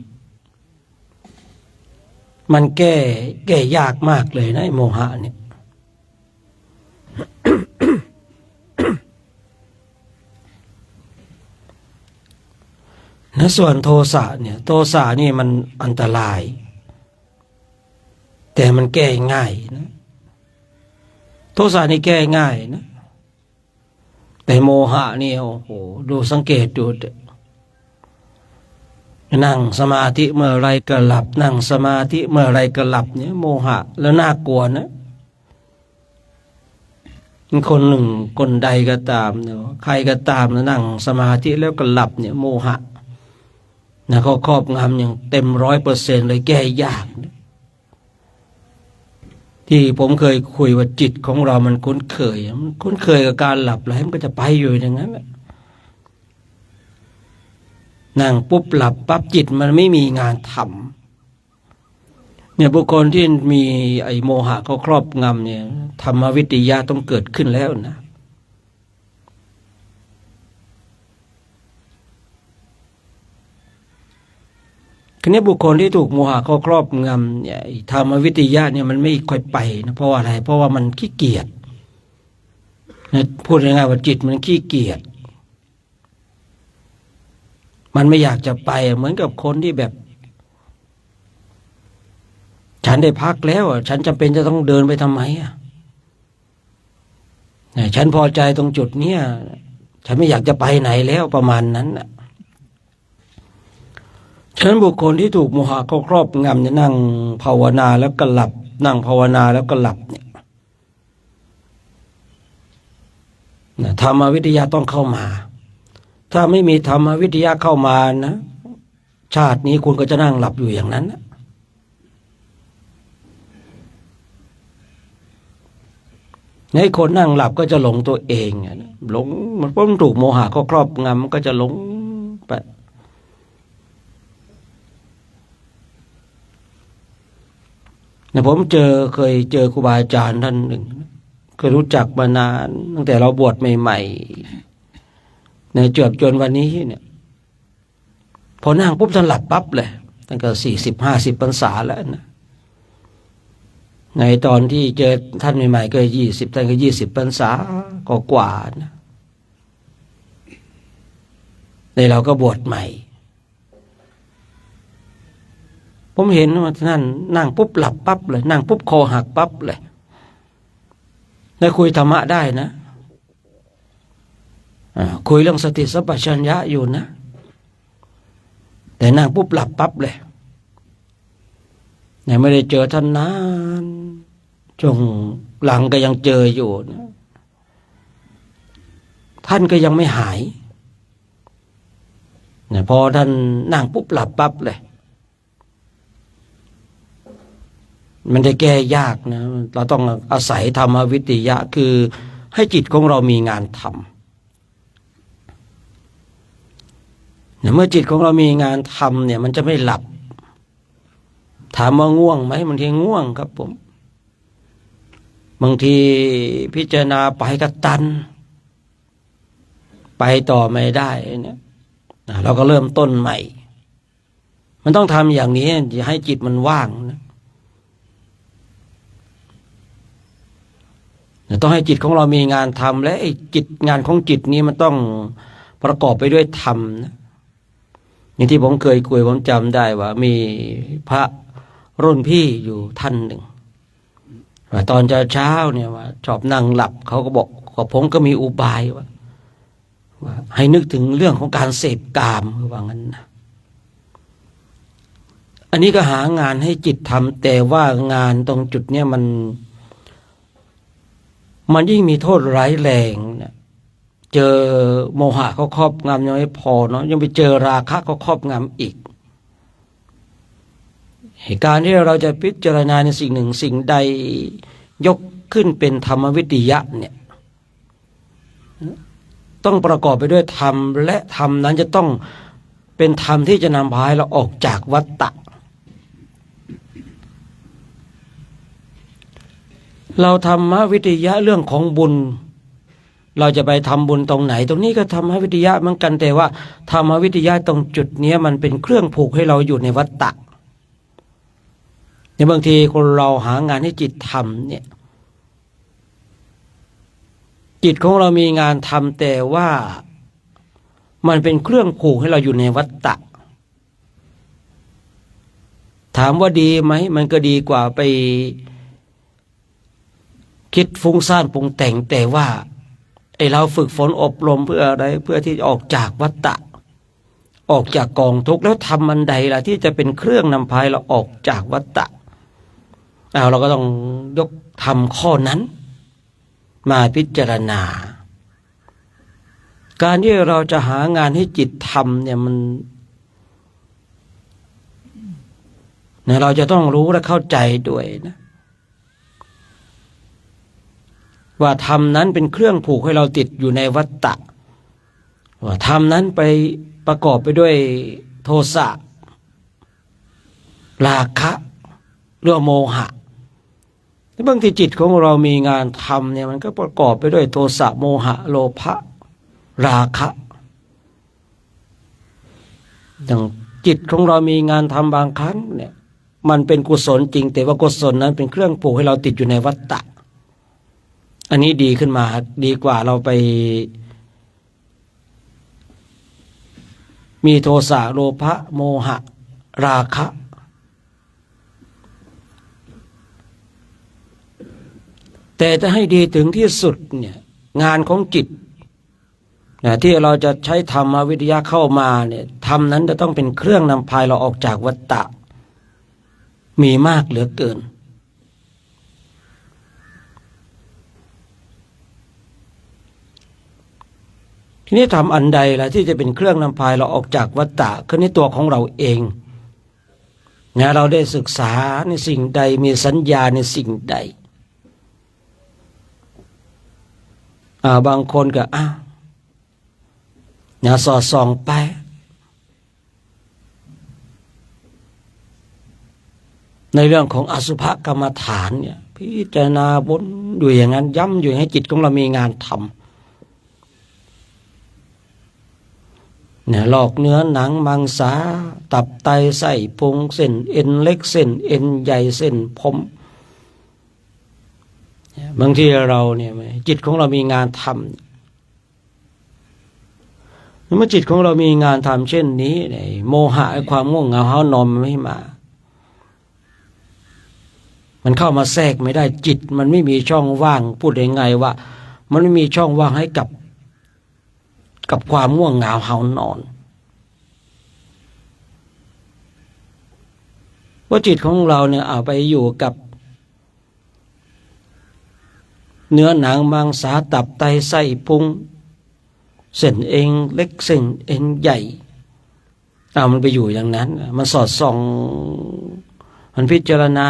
มันแก้ แก้ยากมากเลยนะ ไอ้โมหะเนี่ย นะ ส่วนโทสะเนี่ย โทสะนี่มันอันตราย แต่มันแก้ง่ายนะ โทสะนี่แก้ง่ายนะ แต่โมหะนี่ โอ้โห ดูสังเกตดูเถอะ นั่งสมาธิเมื่อไรก็หลับ นั่งสมาธิเมื่อไรก็หลับเนี่ย โมหะ แล้วน่ากลัวนะ คนหนึ่งคนใดก็ตามเนาะ ใครก็ตามนะ นั่งสมาธิแล้วก็หลับเนี่ย โมหะนะ เขาครอบงำอย่างเต็มร้อยเปอร์เซ็นต์เลย แก้ยากนะ ที่ผมเคยคุยว่าจิตของเรามันคุ้นเคย มันคุ้นเคยกับการหลับแล้ว มันก็จะไปอยู่อย่างนั้นแหละ นั่งปุ๊บหลับปั๊บ จิตมันไม่มีงานทำ เนี่ย บุคคลที่มีไอ้โมหะเขาครอบงำเนี่ย ธรรมวิจยะต้องเกิดขึ้นแล้วนะ คราวนี้บุคคลที่ถูกโมหะเขาครอบงำเนี่ย ไอ้ธรรมวิจยะเนี่ยมันไม่ค่อยไปนะ เพราะว่าอะไร เพราะว่ามันขี้เกียจนะ พูดง่ายๆว่าจิตมันขี้เกียจ มันไม่อยากจะไปอะ เหมือนกับคนที่แบบ ฉันได้พักแล้วอะ ฉันจำเป็นจะต้องเดินไปทำไมอะ เนี่ย ฉันพอใจตรงจุดเนี้ย ฉันไม่อยากจะไปไหนแล้ว ประมาณนั้นน่ะ ฉะนั้นบุคคลที่ถูกโมหะเขาครอบงำเนี่ย นั่งภาวนาแล้วก็หลับ นั่งภาวนาแล้วก็หลับเนี่ย นะ ธรรมวิจยะต้องเข้ามา ถ้าไม่มีธรรมวิจยะเข้ามานะ ชาตินี้คุณก็จะนั่งหลับอยู่อย่างนั้นนะ ในคนนั่งหลับก็จะหลงตัวเองอะนะ หลง มันเพราะมันถูกโมหะเขาครอบงำ มันก็จะหลงไป นะ ผมเจอ เคยเจอครูบาอาจารย์ท่านหนึ่ง เคยรู้จักมานาน ตั้งแต่เราบวชใหม่ๆ นะ จวบจนวันนี้เนี่ย พอนั่งปุ๊บท่านหลับปั๊บเลย ท่านก็สี่สิบห้าสิบพรรษาแล้วนะ ในตอนที่เจอท่านใหม่ๆ ก็ยี่สิบ ท่านก็ยี่สิบพรรษากว่าๆ นะ ในเราก็บวชใหม่ ผมเห็นว่าท่านนั่งปุ๊บหลับปั๊บเลย นั่งปุ๊บคอหักปั๊บเลย แล้วคุยธรรมะได้นะ อ่า คุยเรื่องสติสัมปชัญญะอยู่นะ แต่นั่งปุ๊บหลับปั๊บเลย เนี่ย ไม่ได้เจอท่านนาน ช่วงหลังก็ยังเจออยู่นะ ท่านก็ยังไม่หาย เนี่ย พอท่านนั่งปุ๊บหลับปั๊บเลย มันจะแก้ยากนะ เราต้องอาศัยธรรมวิทยะ คือให้จิตของเรามีงานทำ เนี่ย เมื่อจิตของเรามีงานทำเนี่ย มันจะไม่หลับ ถามว่าง่วงไหม บางทีง่วงครับผม บางทีพิจารณาไปก็ตัน ไปต่อไม่ได้เนี่ย อ่ะ เราก็เริ่มต้นใหม่ มันต้องทำอย่างนี้ จะให้จิตมันว่างนะ ต้องให้จิตของเรามีงานทำ และไอ้จิต งานของจิตนี้มันต้องประกอบไปด้วยธรรมนะ อย่างที่ผมเคยคุย ผมจำได้ว่ามีพระรุ่นพี่อยู่ท่านหนึ่ง ว่าตอนเช้าๆเนี่ยว่าชอบนั่งหลับ เขาก็บอกว่าผมก็มีอุบายว่า ว่าให้นึกถึงเรื่องของการเสพกาม ว่างั้นนะ อันนี้ก็หางานให้จิตทำ แต่ว่างานตรงจุดเนี้ยมัน มันยิ่งมีโทษร้ายแรงเนี่ย เจอโมหะเข้าครอบงำยังไม่พอเนาะ ยังไปเจอราคะเข้าครอบงำอีก เหตุการณ์ที่เราจะพิจารณาในสิ่งหนึ่งสิ่งใด ยกขึ้นเป็นธรรมวิทยะเนี่ย ต้องประกอบไปด้วยธรรม และธรรมนั้นจะต้องเป็นธรรมที่จะนำพาให้เราออกจากวัฏฏะ เราธรรมวิทยะเรื่องของบุญ เราจะไปทำบุญตรงไหน ตรงนี้ก็ธรรมวิทยะเหมือนกัน แต่ว่าธรรมวิทยะตรงจุดเนี้ยมันเป็นเครื่องผูกให้เราอยู่ในวัฏฏะ ในบางทีคนเราหางานให้จิตทำเนี่ย จิตของเรามีงานทำ แต่ว่ามันเป็นเครื่องผูกให้เราอยู่ในวัฏฏะ ถามว่าดีไหม มันก็ดีกว่าไปคิดฟุ้งซ่านปรุงแต่ง แต่ว่าไอ้เราฝึกฝนอบรมเพื่ออะไร เพื่อที่จะออกจากวัฏฏะ ออกจากกองทุกข์ แล้วธรรมอันใดล่ะที่จะเป็นเครื่องนำพาให้เราออกจากวัฏฏะ เอา เราก็ต้องยกธรรมข้อนั้นมาพิจารณา การที่เราจะหางานให้จิตทำเนี่ยมัน นะ เราจะต้องรู้และเข้าใจด้วยนะ ว่าธรรมนั้นเป็นเครื่องผูกให้เราติดอยู่ในวัฏฏะ ว่าธรรมนั้นไปประกอบไปด้วยโทสะ ราคะ หรือว่าโมหะ บางทีจิตของเรามีงานทำเนี่ย มันก็ประกอบไปด้วยโทสะ โมหะ โลภะ ราคะ อย่างจิตของเรามีงานทำบางครั้งเนี่ย มันเป็นกุศลจริง แต่ว่ากุศลนั้นเป็นเครื่องผูกให้เราติดอยู่ในวัฏฏะ อันนี้ดีขึ้นมา ดีกว่าเราไปมีโทสะ โลภะ โมหะ ราคะ แต่จะให้ดีถึงที่สุดเนี่ย งานของจิต นะ ที่เราจะใช้ธรรมวิทยะเข้ามาเนี่ย ธรรมนั้นจะต้องเป็นเครื่องนำพาเราออกจากวัฏฏะ มีมากเหลือเกิน ทีนี้ธรรมอันใดล่ะที่จะเป็นเครื่องนำพาเราออกจากวัฏฏะ คือในตัวของเราเอง นะ เราได้ศึกษาในสิ่งใด มีสัญญาในสิ่งใด อ่า บางคนก็ อ่ะ นะ สอดส่องไป ในเรื่องของอสุภกรรมฐานเนี่ย พิจารณาวนอยู่อย่างนั้น ย้ำอยู่อย่างนั้น จิตของเรามีงานทำ เนี่ย ลอกเนื้อหนังมังสา ตับไตไส้พุง เส้นเอ็นเล็ก เส้นเอ็นใหญ่ เส้นผม บางทีเราเนี่ย จิตของเรามีงานทำ เมื่อจิตของเรามีงานทำเช่นนี้เนี่ย โมหะ ไอ้ความง่วงเหงาหาวนอนมันไม่มา มันเข้ามาแทรกไม่ได้ จิตมันไม่มีช่องว่าง พูดง่ายๆว่า มันไม่มีช่องว่างให้กับ กับความง่วงเหงาหาวนอน เพราะจิตของเราเนี่ยเอาไปอยู่กับเนื้อหนังมังสาตับไตไส้พุง เส้นเอ็นเล็กเส้นเอ็นใหญ่ เอามันไปอยู่อย่างนั้น มันสอดส่อง มันพิจารณา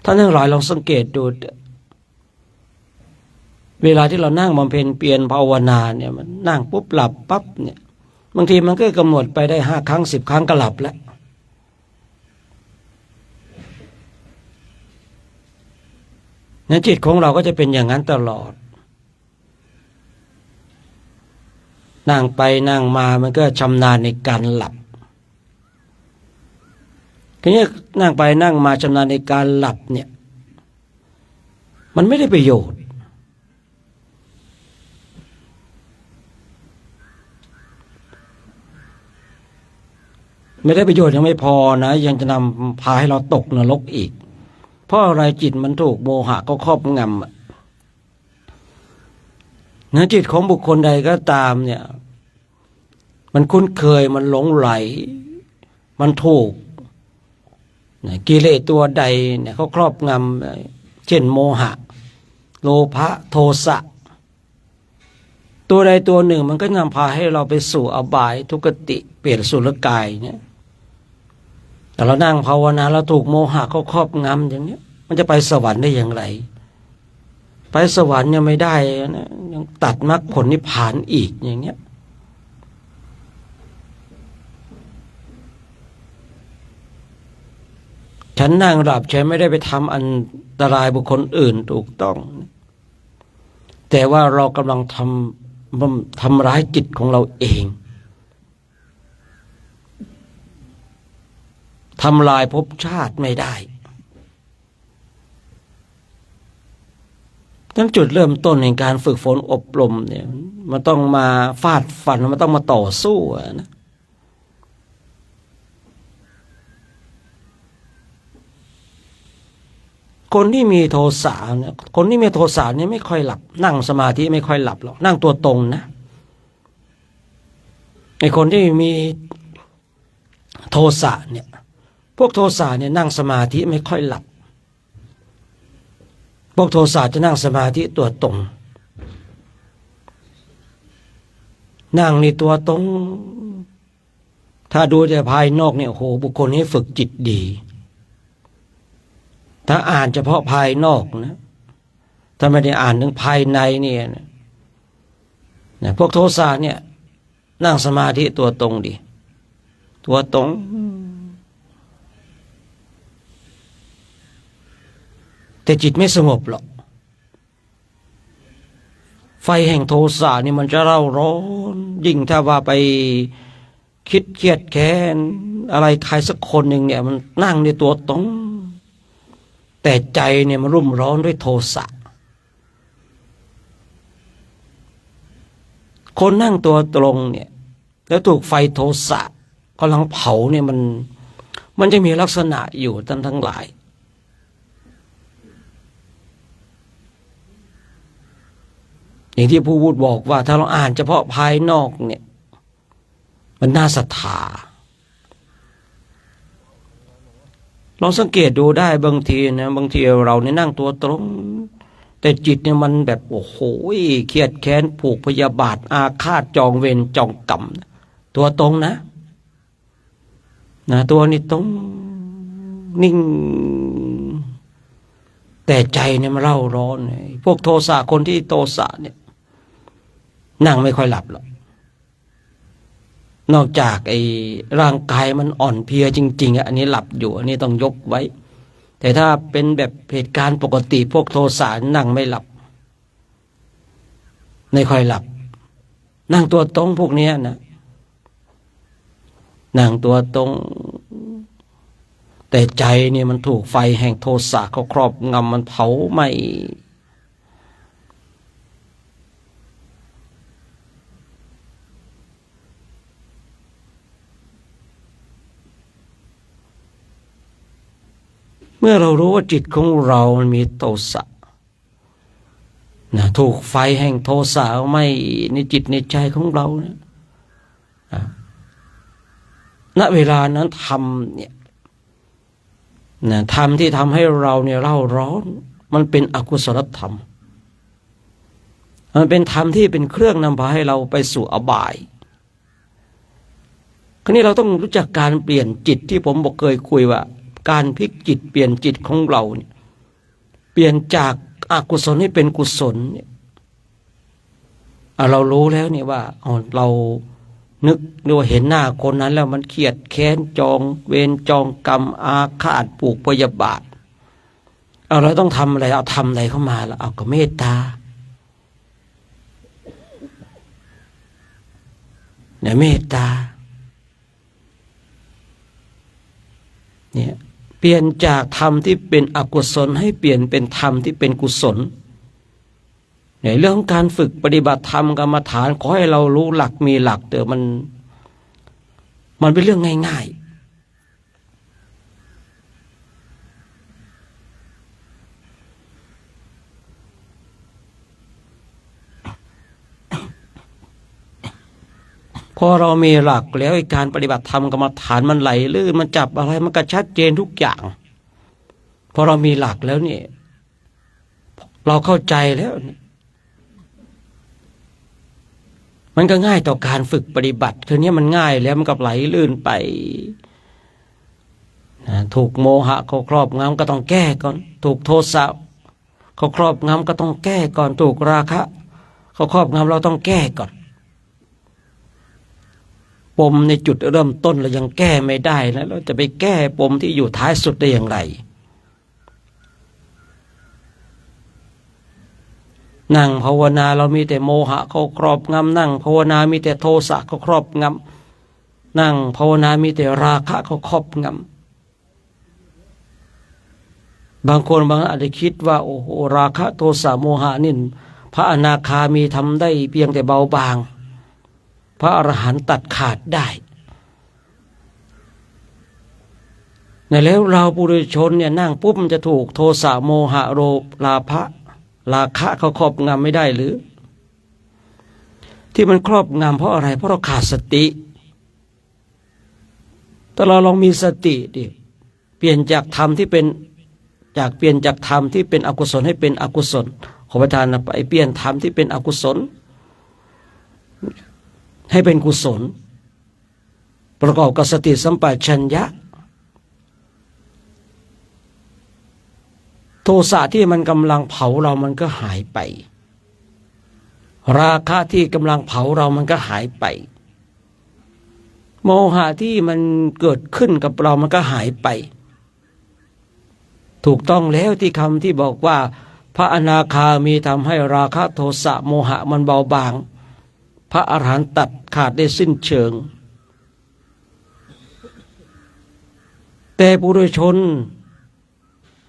ท่านทั้งหลายลองสังเกตดู เวลาที่เรานั่งบำเพ็ญเพียรภาวนาเนี่ย มันนั่งปุ๊บหลับปั๊บเนี่ย บางทีมันก็กำหนดไปได้ห้าครั้งสิบครั้งก็หลับแล้ว นั้นจิตของเราก็จะเป็นอย่างนั้นตลอด นั่งไปนั่งมามันก็ชำนาญในการหลับ ทีนี้นั่งไปนั่งมาชำนาญในการหลับเนี่ย มันไม่ได้ประโยชน์ ไม่ได้ประโยชน์ยังไม่พอนะ ยังจะนำพาให้เราตกนรกอีก เพราะอะไร จิตมันถูกโมหะเข้าครอบงำอะ นะ จิตของบุคคลใดก็ตามเนี่ย มันคุ้นเคย มันหลงใหล มันถูก นะ กิเลสตัวใดเนี่ยเขาครอบงำ เช่นโมหะ โลภะ โทสะ ตัวใดตัวหนึ่งมันก็นำพาให้เราไปสู่อบาย ทุคติ เปรตอสุรกายเนี่ย แต่เรานั่งภาวนา เราถูกโมหะเขาครอบงำอย่างเนี้ย มันจะไปสวรรค์ได้อย่างไร ไปสวรรค์เนี่ยไม่ได้นะ ยังตัดมรรคผลนิพพานอีกอย่างเนี้ย ฉันนั่งหลับ ฉันไม่ได้ไปทำอันตรายบุคคลอื่น ถูกต้อง แต่ว่าเรากำลังทำ ทำร้ายจิตของเราเอง ทำลายภพชาติไม่ได้ นั้นจุดเริ่มต้นแห่งการฝึกฝนอบรมเนี่ย มันต้องมาฟาดฟัน มันต้องมาต่อสู้อะนะ คนที่มีโทสะเนี่ย คนที่มีโทสะเนี่ยไม่ค่อยหลับ นั่งสมาธิไม่ค่อยหลับหรอก นั่งตัวตรงนะ ไอ้คนที่มีโทสะเนี่ย พวกโทสะเนี่ยนั่งสมาธิไม่ค่อยหลับ พวกโทสะจะนั่งสมาธิตัวตรง นั่งในตัวตรง ถ้าดูแต่ภายนอกเนี่ย โอ้โห บุคคลนี้ฝึกจิตดี ถ้าอ่านเฉพาะภายนอกนะ ถ้าไม่ได้อ่านถึงภายในเนี่ยนะ นะ พวกโทสะเนี่ย นั่งสมาธิตัวตรงดี ตัวตรง แต่จิตไม่สงบหรอก ไฟแห่งโทสะนี่มันจะเร่าร้อน ยิ่งถ้าว่าไปคิดเครียดแค้นอะไรใครสักคนหนึ่งเนี่ย มันนั่งในตัวตรง แต่ใจเนี่ยมันรุ่มร้อนด้วยโทสะ คนนั่งตัวตรงเนี่ย แล้วถูกไฟโทสะกำลังเผาเนี่ย มัน มันจะมีลักษณะอยู่ ท่านทั้งหลาย อย่างที่พระพุทธบอกว่า ถ้าเราอ่านเฉพาะภายนอกเนี่ย มันน่าศรัทธา ลองสังเกตดูได้ บางทีนะ บางทีเราเนี่ยนั่งตัวตรง แต่จิตเนี่ยมันแบบ โอ้โห เครียดแค้น ผูกพยาบาท อาฆาต จองเวรจองกรรม ตัวตรงนะ นะ ตัวนี่ตรง นิ่ง แต่ใจเนี่ยมันเร่าร้อน พวกโทสะ คนที่โทสะเนี่ย นั่งไม่ค่อยหลับหรอก นอกจากไอ้ร่างกายมันอ่อนเพลียจริงๆอะ อันนี้หลับอยู่ อันนี้ต้องยกไว้ แต่ถ้าเป็นแบบเหตุการณ์ปกติ พวกโทสะนั่งไม่หลับ ไม่ค่อยหลับ นั่งตัวตรงพวกเนี้ยนะ นั่งตัวตรง แต่ใจเนี่ยมันถูกไฟแห่งโทสะเขาครอบงำ มันเผาไหม้ เมื่อเรารู้ว่าจิตของเรามันมีโทสะ นะ ถูกไฟแห่งโทสะไหม้ในจิตในใจของเรานะ อ่ะ ณ เวลานั้นธรรมเนี่ย นะ ธรรมที่ทำให้เราเนี่ยเร่าร้อน มันเป็นอกุศลธรรม มันเป็นธรรมที่เป็นเครื่องนำพาให้เราไปสู่อบาย คราวนี้เราต้องรู้จักการเปลี่ยนจิต ที่ผมบอกเคยคุยว่า การพลิกจิตเปลี่ยนจิตของเราเนี่ย เปลี่ยนจากอกุศลให้เป็นกุศลเนี่ย อ่ะ เรารู้แล้วเนี่ยว่า อ๋อ เรานึกหรือว่าเห็นหน้าคนนั้นแล้วมันเคียดแค้น จองเวรจองกรรม อาฆาต ผูกพยาบาท เอา เราต้องทำอะไร เอา ทำอะไรเข้ามาล่ะ เอา ก็เมตตา เนี่ย เมตตา เนี่ย เปลี่ยนจากธรรมที่เป็นอกุศลให้เปลี่ยนเป็นธรรมที่เป็นกุศล ในเรื่องของการฝึกปฏิบัติธรรมกรรมฐาน ขอให้เรารู้หลักมีหลักเถอะ มัน มันเป็นเรื่องง่ายๆ พอเรามีหลักแล้ว ไอ้การปฏิบัติธรรมกรรมฐานมันไหลลื่น มันจับอะไรมันก็ชัดเจนทุกอย่าง พอเรามีหลักแล้วเนี่ย เราเข้าใจแล้วเนี่ย มันก็ง่ายต่อการฝึกปฏิบัติ ทีนี้มันง่ายแล้ว มันก็ไหลลื่นไป นะ ถูกโมหะเข้าครอบงำก็ต้องแก้ก่อน ถูกโทสะเข้าครอบงำก็ต้องแก้ก่อน ถูกราคะเข้าครอบงำเราต้องแก้ก่อน ปมในจุดเริ่มต้นเรายังแก้ไม่ได้นะ เราจะไปแก้ปมที่อยู่ท้ายสุดได้อย่างไร นั่งภาวนาเรามีแต่โมหะเข้าครอบงำ นั่งภาวนามีแต่โทสะเข้าครอบงำ นั่งภาวนามีแต่ราคะเข้าครอบงำ บางคนบางอาจจะคิดว่า โอ้โห ราคะโทสะโมหะนี่ พระอนาคามีทำได้เพียงแต่เบาบาง พระอรหันต์ตัดขาดได้ นะ แล้วเราปุถุชนเนี่ยนั่งปุ๊บมันจะถูกโทสะโมหะโลภะราคะเข้าครอบงำไม่ได้หรือ ที่มันครอบงำเพราะอะไร เพราะเราขาดสติ ถ้าเราลองมีสติดิ เปลี่ยนจากธรรมที่เป็น จาก เปลี่ยนจากธรรมที่เป็นอกุศลให้เป็นอกุศล ขอประทานนะ ไปเปลี่ยนธรรมที่เป็นอกุศล ให้เป็นกุศล ประกอบกับสติสัมปชัญญะ โทสะที่มันกำลังเผาเรามันก็หายไป ราคะที่กำลังเผาเรามันก็หายไป โมหะที่มันเกิดขึ้นกับเรามันก็หายไป ถูกต้องแล้วที่คำที่บอกว่า พระอนาคามีทำให้ราคะโทสะโมหะมันเบาบาง พระอรหันต์ตัดขาดได้สิ้นเชิง แต่ปุถุชน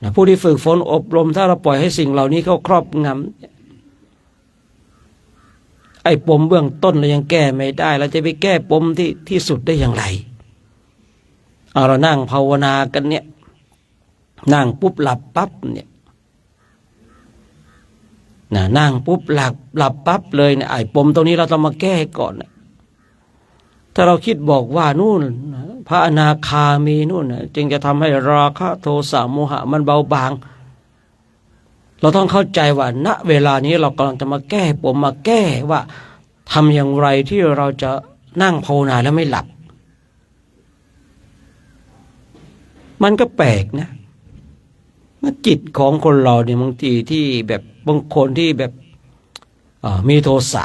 นะ ผู้ที่ฝึกฝนอบรม ถ้าเราปล่อยให้สิ่งเหล่านี้เข้าครอบงำ ไอ้ปมเบื้องต้นเรายังแก้ไม่ได้ เราจะไปแก้ปมที่ ที่สุดได้อย่างไร เอา เรานั่งภาวนากันเนี่ย นั่งปุ๊บหลับปั๊บเนี่ย นะ นั่งปุ๊บหลับ หลับปั๊บเลยเนี่ย ไอ้ปมตรงนี้เราต้องมาแก้ก่อนนะ ถ้าเราคิดบอกว่านู่น พระอนาคามีนู่นนะ จึงจะทำให้ราคะโทสะโมหะมันเบาบาง เราต้องเข้าใจว่า ณ เวลานี้เรากำลังจะมาแก้ปม มาแก้ว่าทำอย่างไรที่เราจะนั่งภาวนาแล้วไม่หลับ มันก็แปลกนะ จิตของคนเราเนี่ยบางทีที่แบบ บางคนที่แบบ เอ่อ มีโทสะ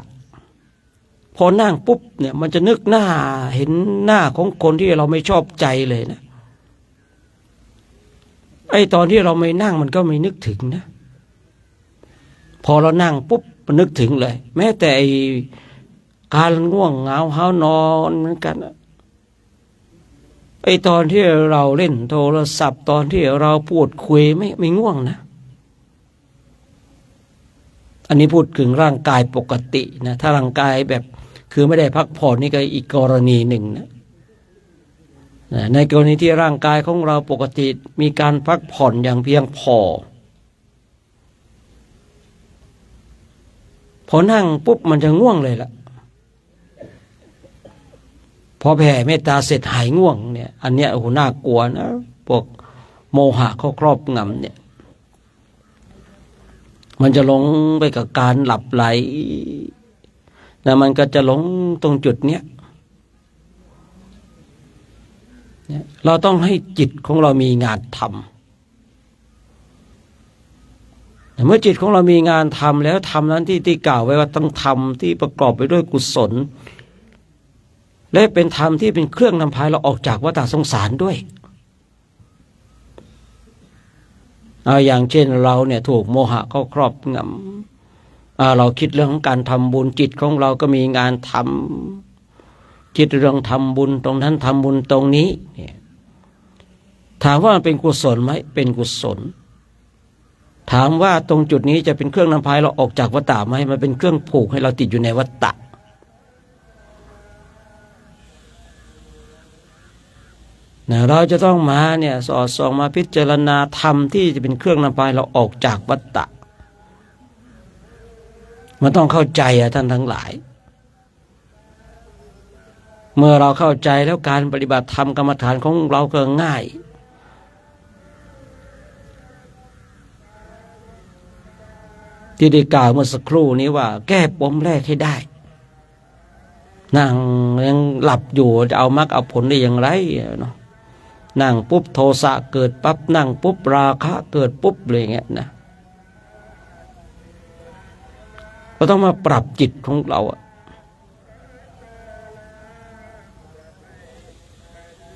พอนั่งปุ๊บเนี่ย มันจะนึกหน้า เห็นหน้าของคนที่เราไม่ชอบใจเลยนะ ไอ้ตอนที่เราไม่นั่งมันก็ไม่นึกถึงนะ พอเรานั่งปุ๊บมันนึกถึงเลย แม้แต่ไอ้การง่วงเหงาหาวนอนเหมือนกันนะ ไอ้ตอนที่เราเล่นโทรศัพท์ ตอนที่เราพูดคุย ไม่ ไม่ง่วงนะ อันนี้พูดถึงร่างกายปกตินะ ถ้าร่างกายแบบ คือไม่ได้พักผ่อนนี่ก็อีกกรณีหนึ่งนะ นะ ในกรณีที่ร่างกายของเราปกติมีการพักผ่อนอย่างเพียงพอ พอนั่งปุ๊บมันจะง่วงเลยล่ะ พอแผ่เมตตาเสร็จหายง่วงเนี่ย อันเนี้ย โอ้โห น่ากลัวนะ พวกโมหะเข้าครอบงำเนี่ย มันจะหลงไปกับการหลับไหลนะ มันก็จะหลงตรงจุดเนี้ย เนี่ย เราต้องให้จิตของเรามีงานทำ เมื่อจิตของเรามีงานทำแล้ว ธรรมนั้นที่ ที่กล่าวไว้ว่าต้องธรรมที่ประกอบไปด้วยกุศล และเป็นธรรมที่เป็นเครื่องนำพาเราออกจากวัฏสงสารด้วย เอาอย่างเช่นเราเนี่ยถูกโมหะเข้าครอบงำ อ่า เราคิดเรื่องของการทำบุญ จิตของเราก็มีงานทำ คิดเรื่องทำบุญตรงนั้น ทำบุญตรงนี้เนี่ย ถามว่ามันเป็นกุศลไหม เป็นกุศล ถามว่าตรงจุดนี้จะเป็นเครื่องนำพาให้เราออกจากวัฏฏะไหม มันเป็นเครื่องผูกให้เราติดอยู่ในวัฏฏะนะ เราจะต้องมาเนี่ย สอดส่องมาพิจารณาธรรมที่จะเป็นเครื่องนำพาให้เราออกจากวัฏฏะ มันต้องเข้าใจอะท่านทั้งหลาย เมื่อเราเข้าใจแล้ว การปฏิบัติธรรมกรรมฐานของเราก็ง่าย ที่ได้กล่าวเมื่อสักครู่นี้ว่าแก้ปมแรกให้ได้ นั่งยังหลับอยู่ จะเอามรรคเอาผลได้อย่างไรเนาะ นั่งปุ๊บโทสะเกิดปั๊บ นั่งปุ๊บราคะเกิดปุ๊บ อะไรอย่างเงี้ยนะ ก็ต้องมาปรับจิตของเราอะ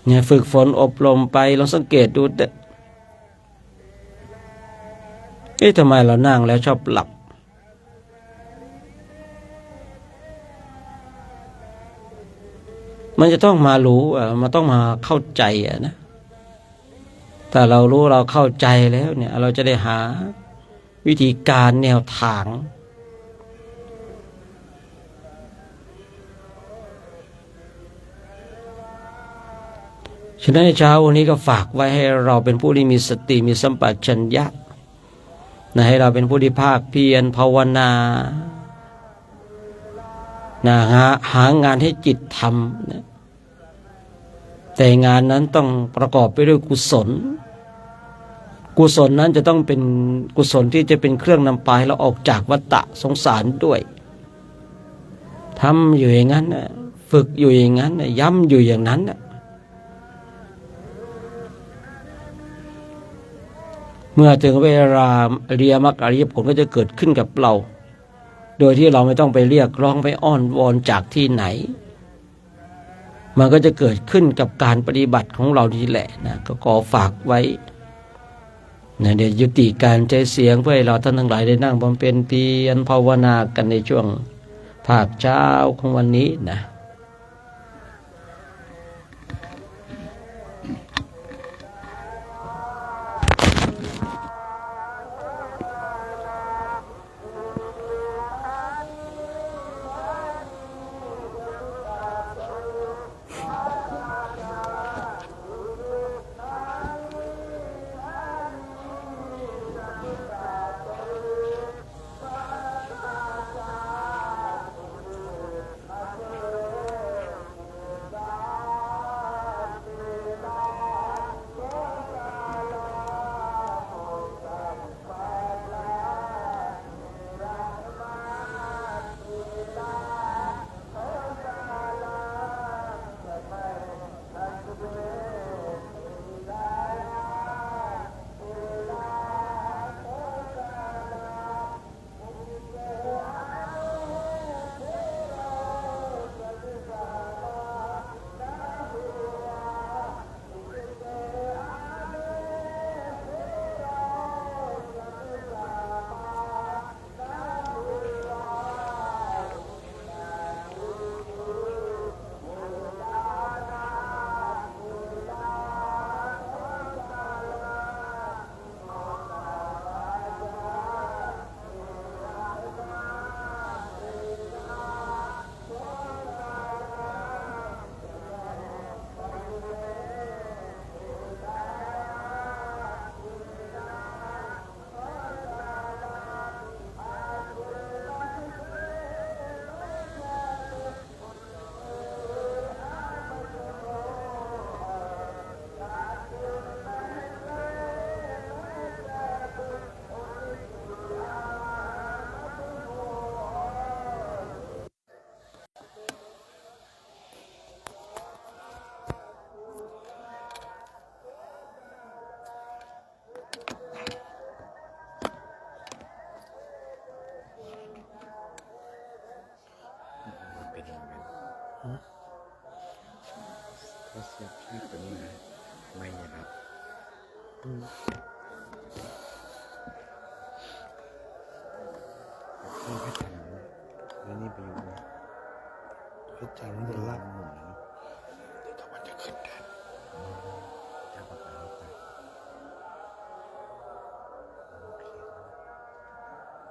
เนี่ย ฝึกฝนอบรมไป ลองสังเกตดูเถอะ เอ๊ะ ทำไมเรานั่งแล้วชอบหลับ มันจะต้องมารู้อะ มันต้องมาเข้าใจอะนะ ถ้าเรารู้ เราเข้าใจแล้วเนี่ย เราจะได้หาวิธีการแนวทาง ฉะนั้นเช้าวันนี้ก็ฝากไว้ให้เราเป็นผู้ที่มีสติ มีสัมปชัญญะนะ ให้เราเป็นผู้ที่ภาคเพียรภาวนานะ หา หางานให้จิตทำนะ แต่งานนั้นต้องประกอบไปด้วยกุศล กุศลนั้นจะต้องเป็นกุศลที่จะเป็นเครื่องนำพาให้เราออกจากวัฏฏะสงสารด้วย ทำอยู่อย่างนั้นน่ะ ฝึกอยู่อย่างนั้นน่ะ ย้ำอยู่อย่างนั้นน่ะ เมื่อถึงเวลาอริยมรรคอริยผลก็จะเกิดขึ้นกับเรา โดยที่เราไม่ต้องไปเรียกร้องไปอ้อนวอนจากที่ไหน มันก็จะเกิดขึ้นกับการปฏิบัติของเรานี่แหละนะ ก็ขอฝากไว้นะ เดี๋ยวยุติการใช้เสียงเพื่อให้เราท่านทั้งหลายได้นั่งบำเพ็ญเพียรภาวนากันในช่วงภาคเช้าของวันนี้นะ แต่มันจะลั่นหมดแล้ว เดี๋ยวมันจะขึ้นแทน จะประกาศไป โอเค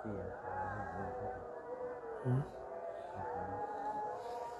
เปลี่ยน อืม ครับผม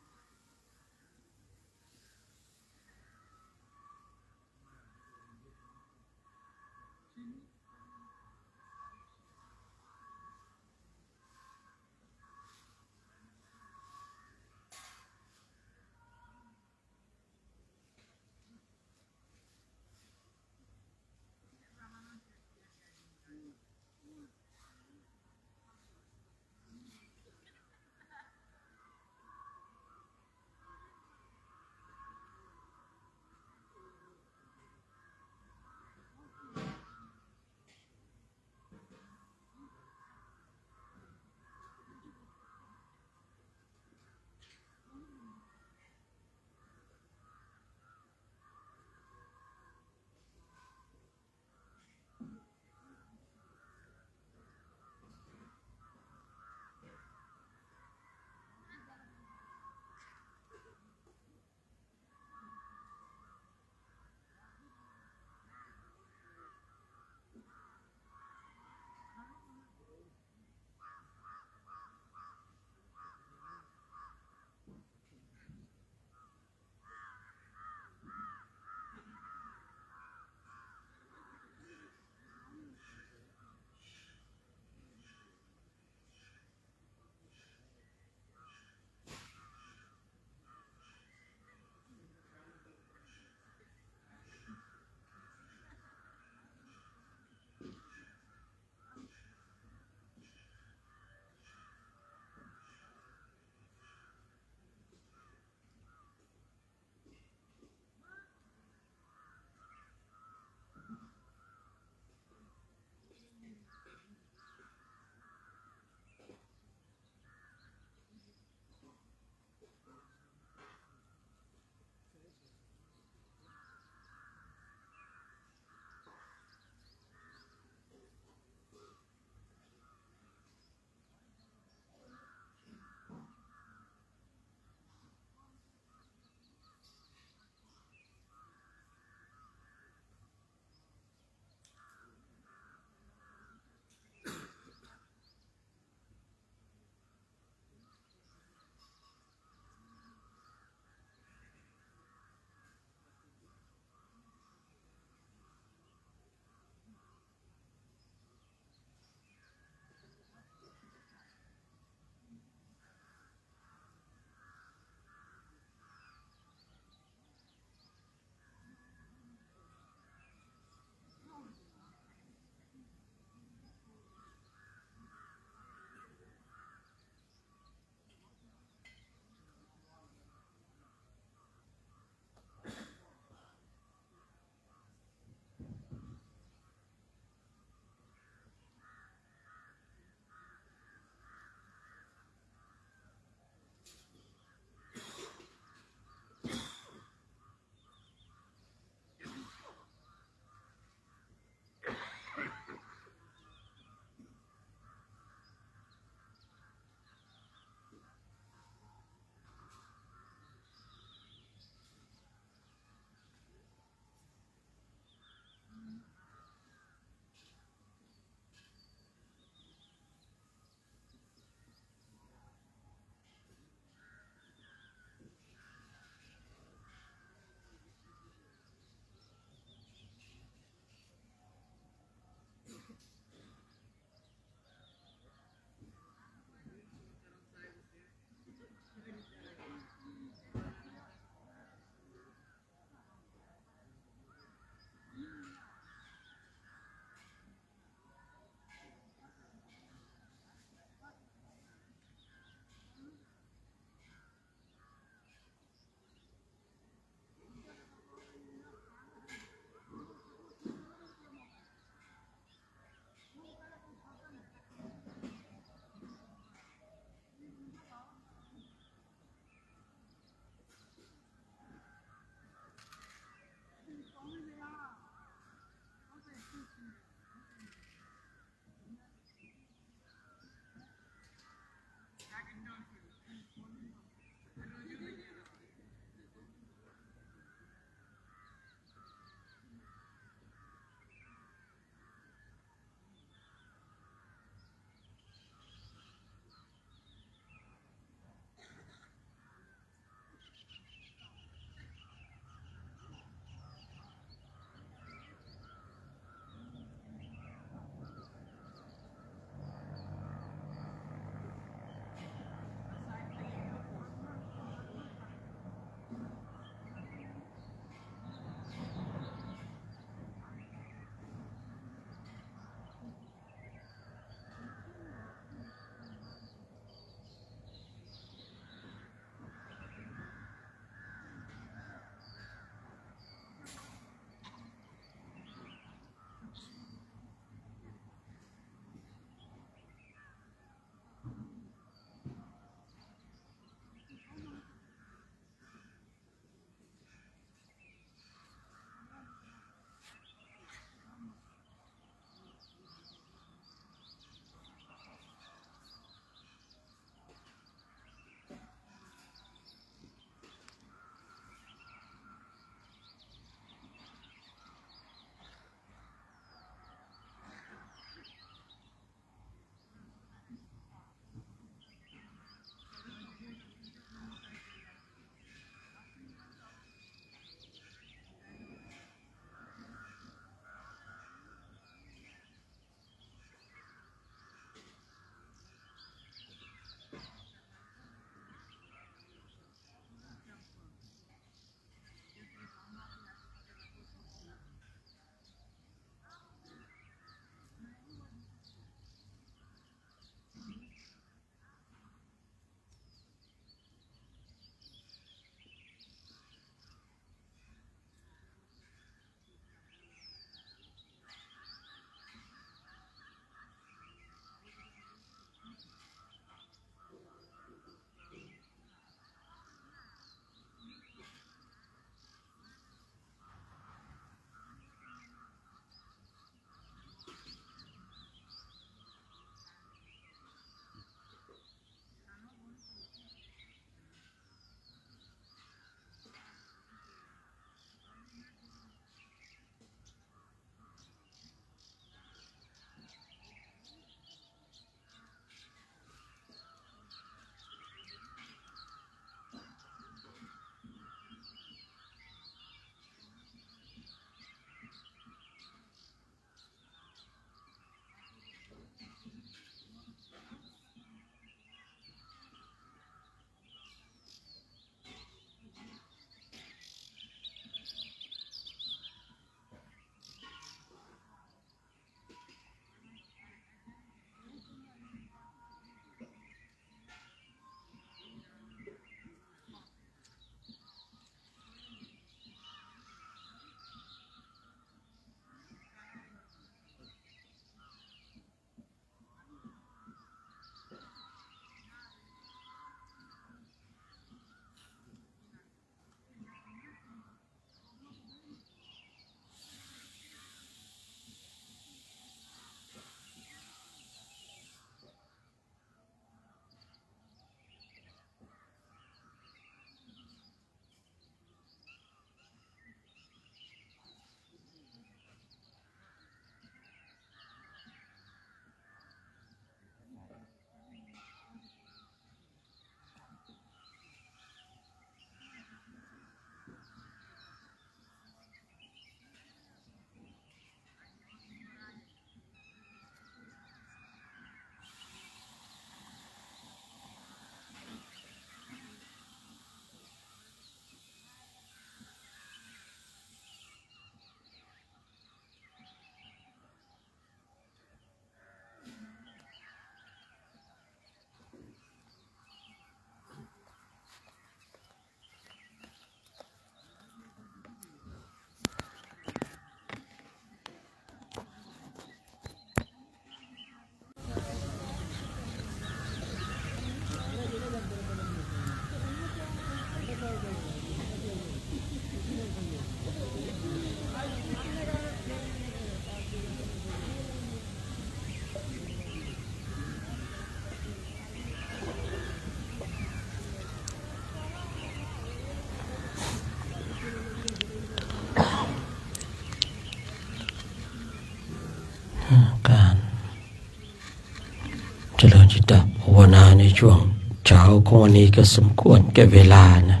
จิตตภาวนาในช่วงเช้าของวันนี้ก็สมควรแก่เวลานะ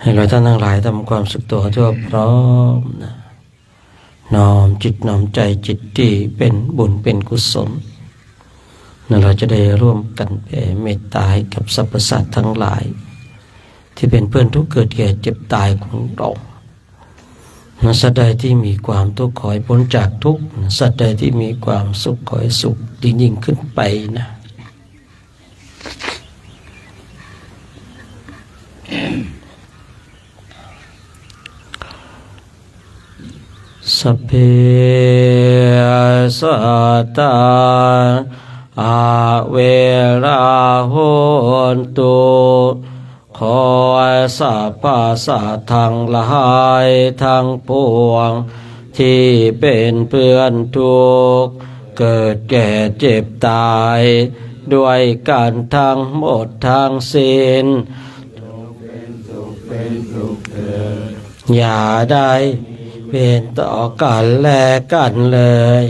ให้เราท่านทั้งหลายทำความสุขตัวทั่วพร้อมนะ น้อมจิตน้อมใจ จิตที่เป็นบุญเป็นกุศลนะ เราจะได้ร่วมกันแผ่เมตตาให้กับสรรพสัตว์ทั้งหลาย ที่เป็นเพื่อนทุกข์เกิดแก่เจ็บตายของเรา สัตว์ใดที่มีความทุกข์ขอให้พ้นจากทุกข์ สัตว์ใดที่มีความสุขขอให้สุขยิ่งๆขึ้นไปนะ สัพเพ สัตตา อะเวรา โหนตุ ขอสรรพสัตว์ทั้งหลายทั้งปวง ที่เป็นเพื่อนทุกข์ เกิดแก่เจ็บตาย ด้วยกันทั้งหมดทั้งสิ้น อย่าได้เวรต่อกันและกันเลย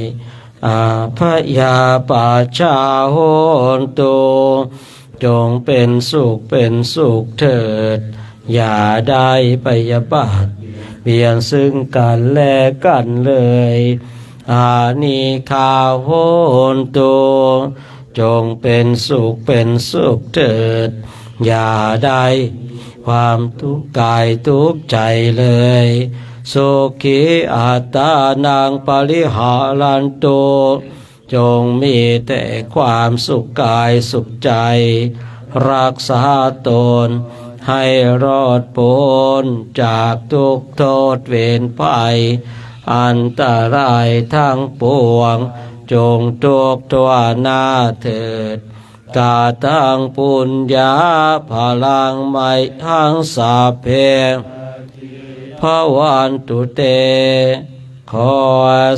อัพพยาปัชชา โหนตุ จงเป็นสุขเป็นสุขเถิด อย่าได้พยาบาทเบียดเบียนซึ่งกันและกันเลย อานิฆา โหนตุ จงเป็นสุขเป็นสุขเถิด อย่าได้ความทุกข์กายทุกข์ใจเลย สุขี อัตตานัง ปริหารันตุ จงมีแต่ความสุขกายสุขใจ รักษาตนให้รอดพ้นจากทุกข์โทษเวรภัย อันตรายทั้งปวง จงทุกข์ทั่วหน้าเถิด กาตัง ปุญญา ภะลัง มะหัง สัพเพ ภะวันตุ เต ขอ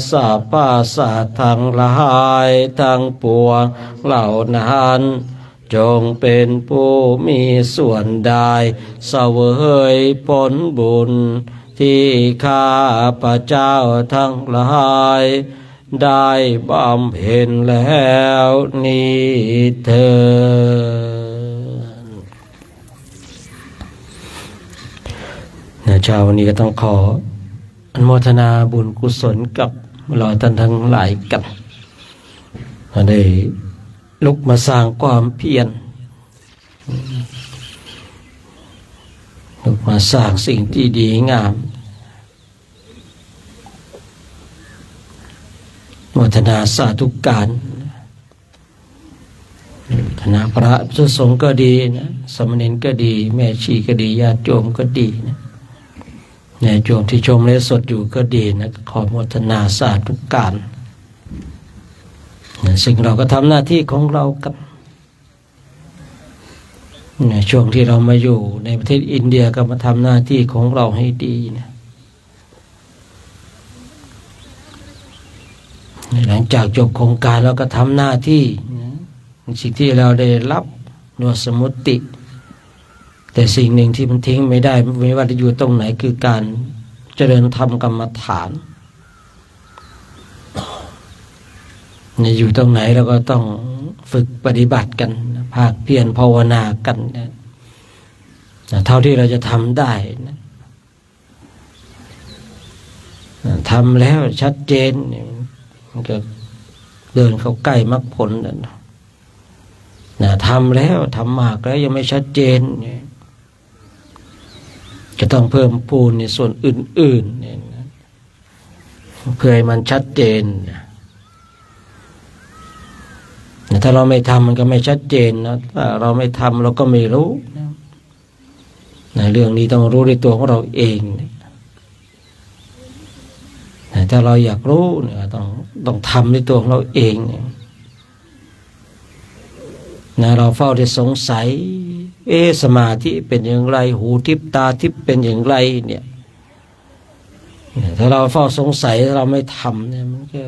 สรรพสัตว์ทั้งหลายทั้งปวงเหล่านั้น จงเป็นผู้มีส่วนได้เสวยผลบุญ ที่ข้าพเจ้าทั้งหลายได้บำเพ็ญแล้วนี้เทอญ นะ เช้าวันนี้ก็ต้องขออนุโมทนาบุญกุศลกับเราท่านทั้งหลายกัน เราได้ลุกมาสร้างความเพียร ลุกมาสร้างสิ่งที่ดีงาม โมทนาสาธุการ คณะพระภิกษุสงฆ์ก็ดีนะ สามเณรก็ดี แม่ชีก็ดี ญาติโยมก็ดีนะ ญาติโยมที่ชมไลฟ์สดอยู่ก็ดีนะ ขอโมทนาสาธุการนะ ซึ่งเราก็ทำหน้าที่ของเรากัน ในช่วงที่เรามาอยู่ในประเทศอินเดียก็มาทำหน้าที่ของเราให้ดีนะ หลังจากจบโครงการเราก็ทำหน้าที่นะ สิ่งที่เราได้รับเรียกว่าสมมุติ แต่สิ่งหนึ่งที่มันทิ้งไม่ได้ ไม่ว่าจะอยู่ตรงไหน คือการเจริญธรรมกรรมฐาน เนี่ย อยู่ตรงไหนเราก็ต้องฝึกปฏิบัติกัน ภาคเพียรภาวนากันนะ เท่าที่เราจะทำได้นะ ทำแล้วชัดเจนเนี่ย มันก็เดินเข้าใกล้มรรคผลแล้วนะ นะ ทำแล้ว ทำมากแล้วยังไม่ชัดเจนเนี่ย จะต้องเพิ่มพูนในส่วนอื่นๆเนี่ยนะ เพื่อให้มันชัดเจนนะ ถ้าเราไม่ทำมันก็ไม่ชัดเจนนะ ถ้าเราไม่ทำเราก็ไม่รู้นะ นะ เรื่องนี้ต้องรู้ด้วยตัวของเราเองนะ นะ ถ้าเราอยากรู้เนี่ย ต้อง ต้องทำด้วยตัวของเราเองเนี่ย นะ เราเฝ้าแต่สงสัย เอ๊ะ สมาธิเป็นอย่างไร หูทิพย์ตาทิพย์เป็นอย่างไรเนี่ย เนี่ย ถ้าเราเฝ้าสงสัย ถ้าเราไม่ทำเนี่ย มันก็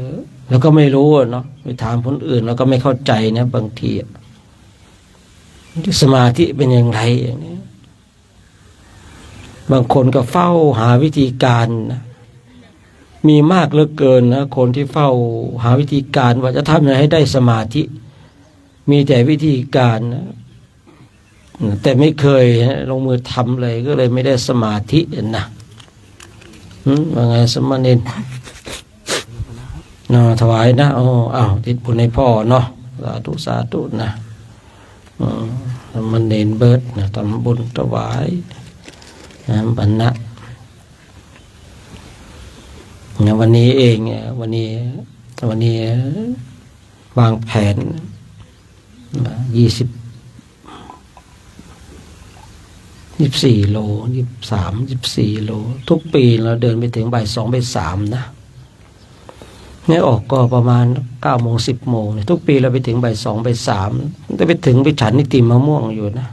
เราก็ไม่รู้อะเนาะ ไปถามคนอื่นเราก็ไม่เข้าใจนะ บางทีอะ สมาธิเป็นอย่างไรอย่างนี้ บางคนก็เฝ้าหาวิธีการนะ มีมากเหลือเกินนะ คนที่เฝ้าหาวิธีการว่าจะทำยังไงให้ได้สมาธิ มีแต่วิธีการนะ แต่ไม่เคยลงมือทำเลย ก็เลยไม่ได้สมาธินะ หืม ว่าไงสามเณร เนาะ ถวายนะ โอ้ อ้าว อุทิศบุญให้พ่อเนาะ สาธุ สาธุนะ อืม สามเณรเบิร์ตนะ ทำบุญถวายนะ บรรณะ นะ วันนี้เองเนี่ย วันนี้ วันนี้วางแผนนะ ยี่สิบ ยี่สิบสี่โล ยี่สิบสาม ยี่สิบสี่โล ทุกปีเราเดินไปถึงบ่ายสอง บ่ายสามนะ เนี่ยออกก็ประมาณเก้าโมง สิบโมงเนี่ย ทุกปีเราไปถึงบ่ายสอง บ่ายสาม แต่ไปถึงไปฉันไอติมมะม่วงอยู่นะ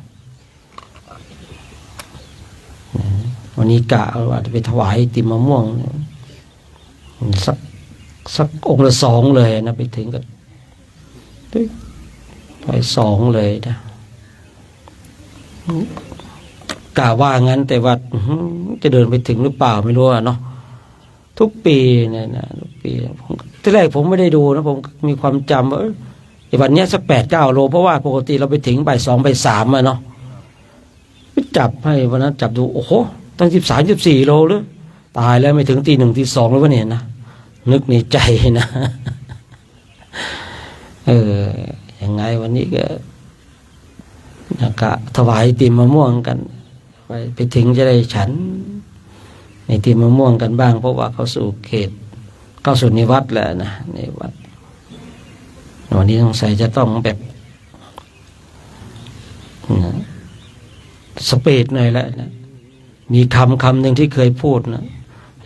วันนี้กะว่าจะไปถวายไอติมมะม่วง สัก สักองค์ละสองเลยนะ ไปถึงก็ถวายสองเลยนะ กะว่างั้น แต่ว่า อื้อหือ จะเดินไปถึงหรือเปล่าไม่รู้อะเนาะ ทุกปีเนี่ยนะ ทุกปี ผม ทีแรกผมไม่ได้ดูนะ ผมมีความจำว่า เอ้ย ไอ้วันเนี้ยสักแปดเก้าโล เพราะว่าปกติเราไปถึงบ่ายสอง บ่ายสามอะเนาะ ไปจับให้ วันนั้นจับดู โอ้โห ตั้งสิบสาม สิบสี่โลเลย ตายแล้ว ไม่ถึงตีหนึ่งตีสองเลยวะเนี่ยนะ นึกในใจนะ เออ ยังไงวันนี้ก็ นะ กะถวายไอติมมะม่วงกัน ไป ไปถึงจะได้ฉันไอติมมะม่วงกันบ้าง เพราะว่าเข้าสู่เขต เข้าสู่นิวัตแล้วนะ นิวัต วันนี้สงสัยจะต้องแบบ นะ สปีดหน่อยแล้วนะ มีคำคำหนึ่งที่เคยพูดนะ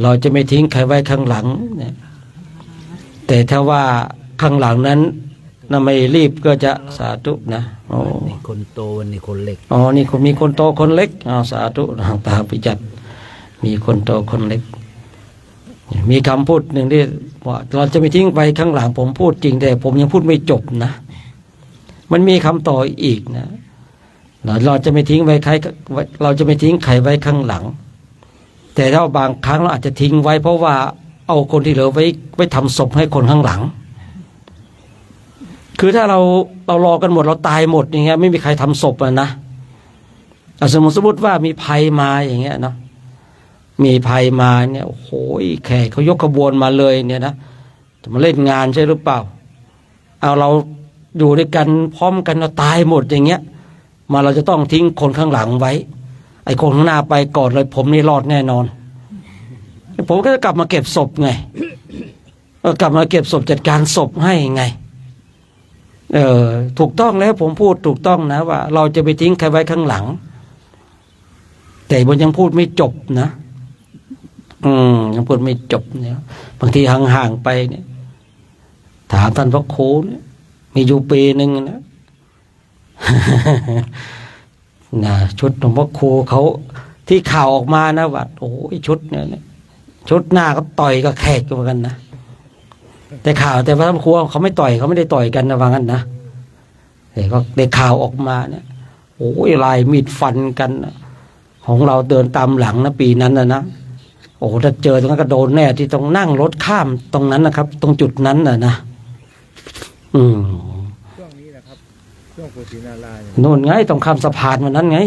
เราจะไม่ทิ้งใครไว้ข้างหลังเนี่ย แต่ถ้าว่าข้างหลังนั้นนะ ไม่รีบก็จะ สาธุนะ โอ้ นี่คนโต นี่คนเล็ก อ๋อ นี่คน มีคนโตคนเล็ก อ้าว สาธุนะ ตาพิจัด มีคนโตคนเล็ก มีคำพูดหนึ่งที่ว่า เราจะไม่ทิ้งใครข้างหลัง ผมพูดจริง แต่ผมยังพูดไม่จบนะ มันมีคำต่ออีกนะ เรา เราจะไม่ทิ้งไว้ใคร เราจะไม่ทิ้งใครไว้ข้างหลัง แต่ถ้าบางครั้งเราอาจจะทิ้งไว้ เพราะว่าเอาคนที่เหลือไว้ ไว้ทำศพให้คนข้างหลัง คือถ้าเรา เรารอกันหมด เราตายหมดอย่างเงี้ย ไม่มีใครทำศพอะนะ อ่ะ สมมุติ สมมุติว่ามีภัยมาอย่างเงี้ยเนาะ มีภัยมาเนี่ย โอ้โห แขกเขายกขบวนมาเลยเนี่ยนะ จะมาเล่นงานใช่หรือเปล่า เอา เราอยู่ด้วยกันพร้อมกัน เราตายหมดอย่างเงี้ย มา เราจะต้องทิ้งคนข้างหลังไว้ ไอ้คนข้างหน้าไปก่อนเลย ผมนี่รอดแน่นอน ผมก็จะกลับมาเก็บศพไง เออ กลับมาเก็บศพ จัดการศพให้ไง เออ ถูกต้องแล้ว ผมพูดถูกต้องนะ ว่าเราจะไม่ทิ้งใครไว้ข้างหลัง แต่ผมยังพูดไม่จบนะ อืม ยังพูดไม่จบเนี่ย บางทีห่างๆไปเนี่ย ถามท่านพระครูเนี่ย มีอยู่ปีหนึ่งนะ นะ ชุดหลวงพ่อครูเขา ที่ข่าวออกมานะ ว่า โอ้ย ชุดเนี่ยนะ ชุดหน้าก็ต่อยกับแขกเหมือนกันนะ แต่ข่าว แต่ว่าท่านพระครูเขาไม่ต่อย เขาไม่ได้ต่อยกันนะ ว่างั้นนะ แต่ก็ได้ข่าวออกมาเนี่ย โอ้ย ลายมีดฟันกันนะ ของเราเดินตามหลังนะ ปีนั้นนะนะ โอ้ ถ้าเจอตรงนั้นก็โดนแน่ ที่ต้องนั่งรถข้ามตรงนั้นนะครับ ตรงจุดนั้นน่ะนะ อืม ช่วงนี้นะครับ ช่วงโกศินารายณ์เนี่ย โน่นไง ตรงข้ามสะพานวันนั้นไง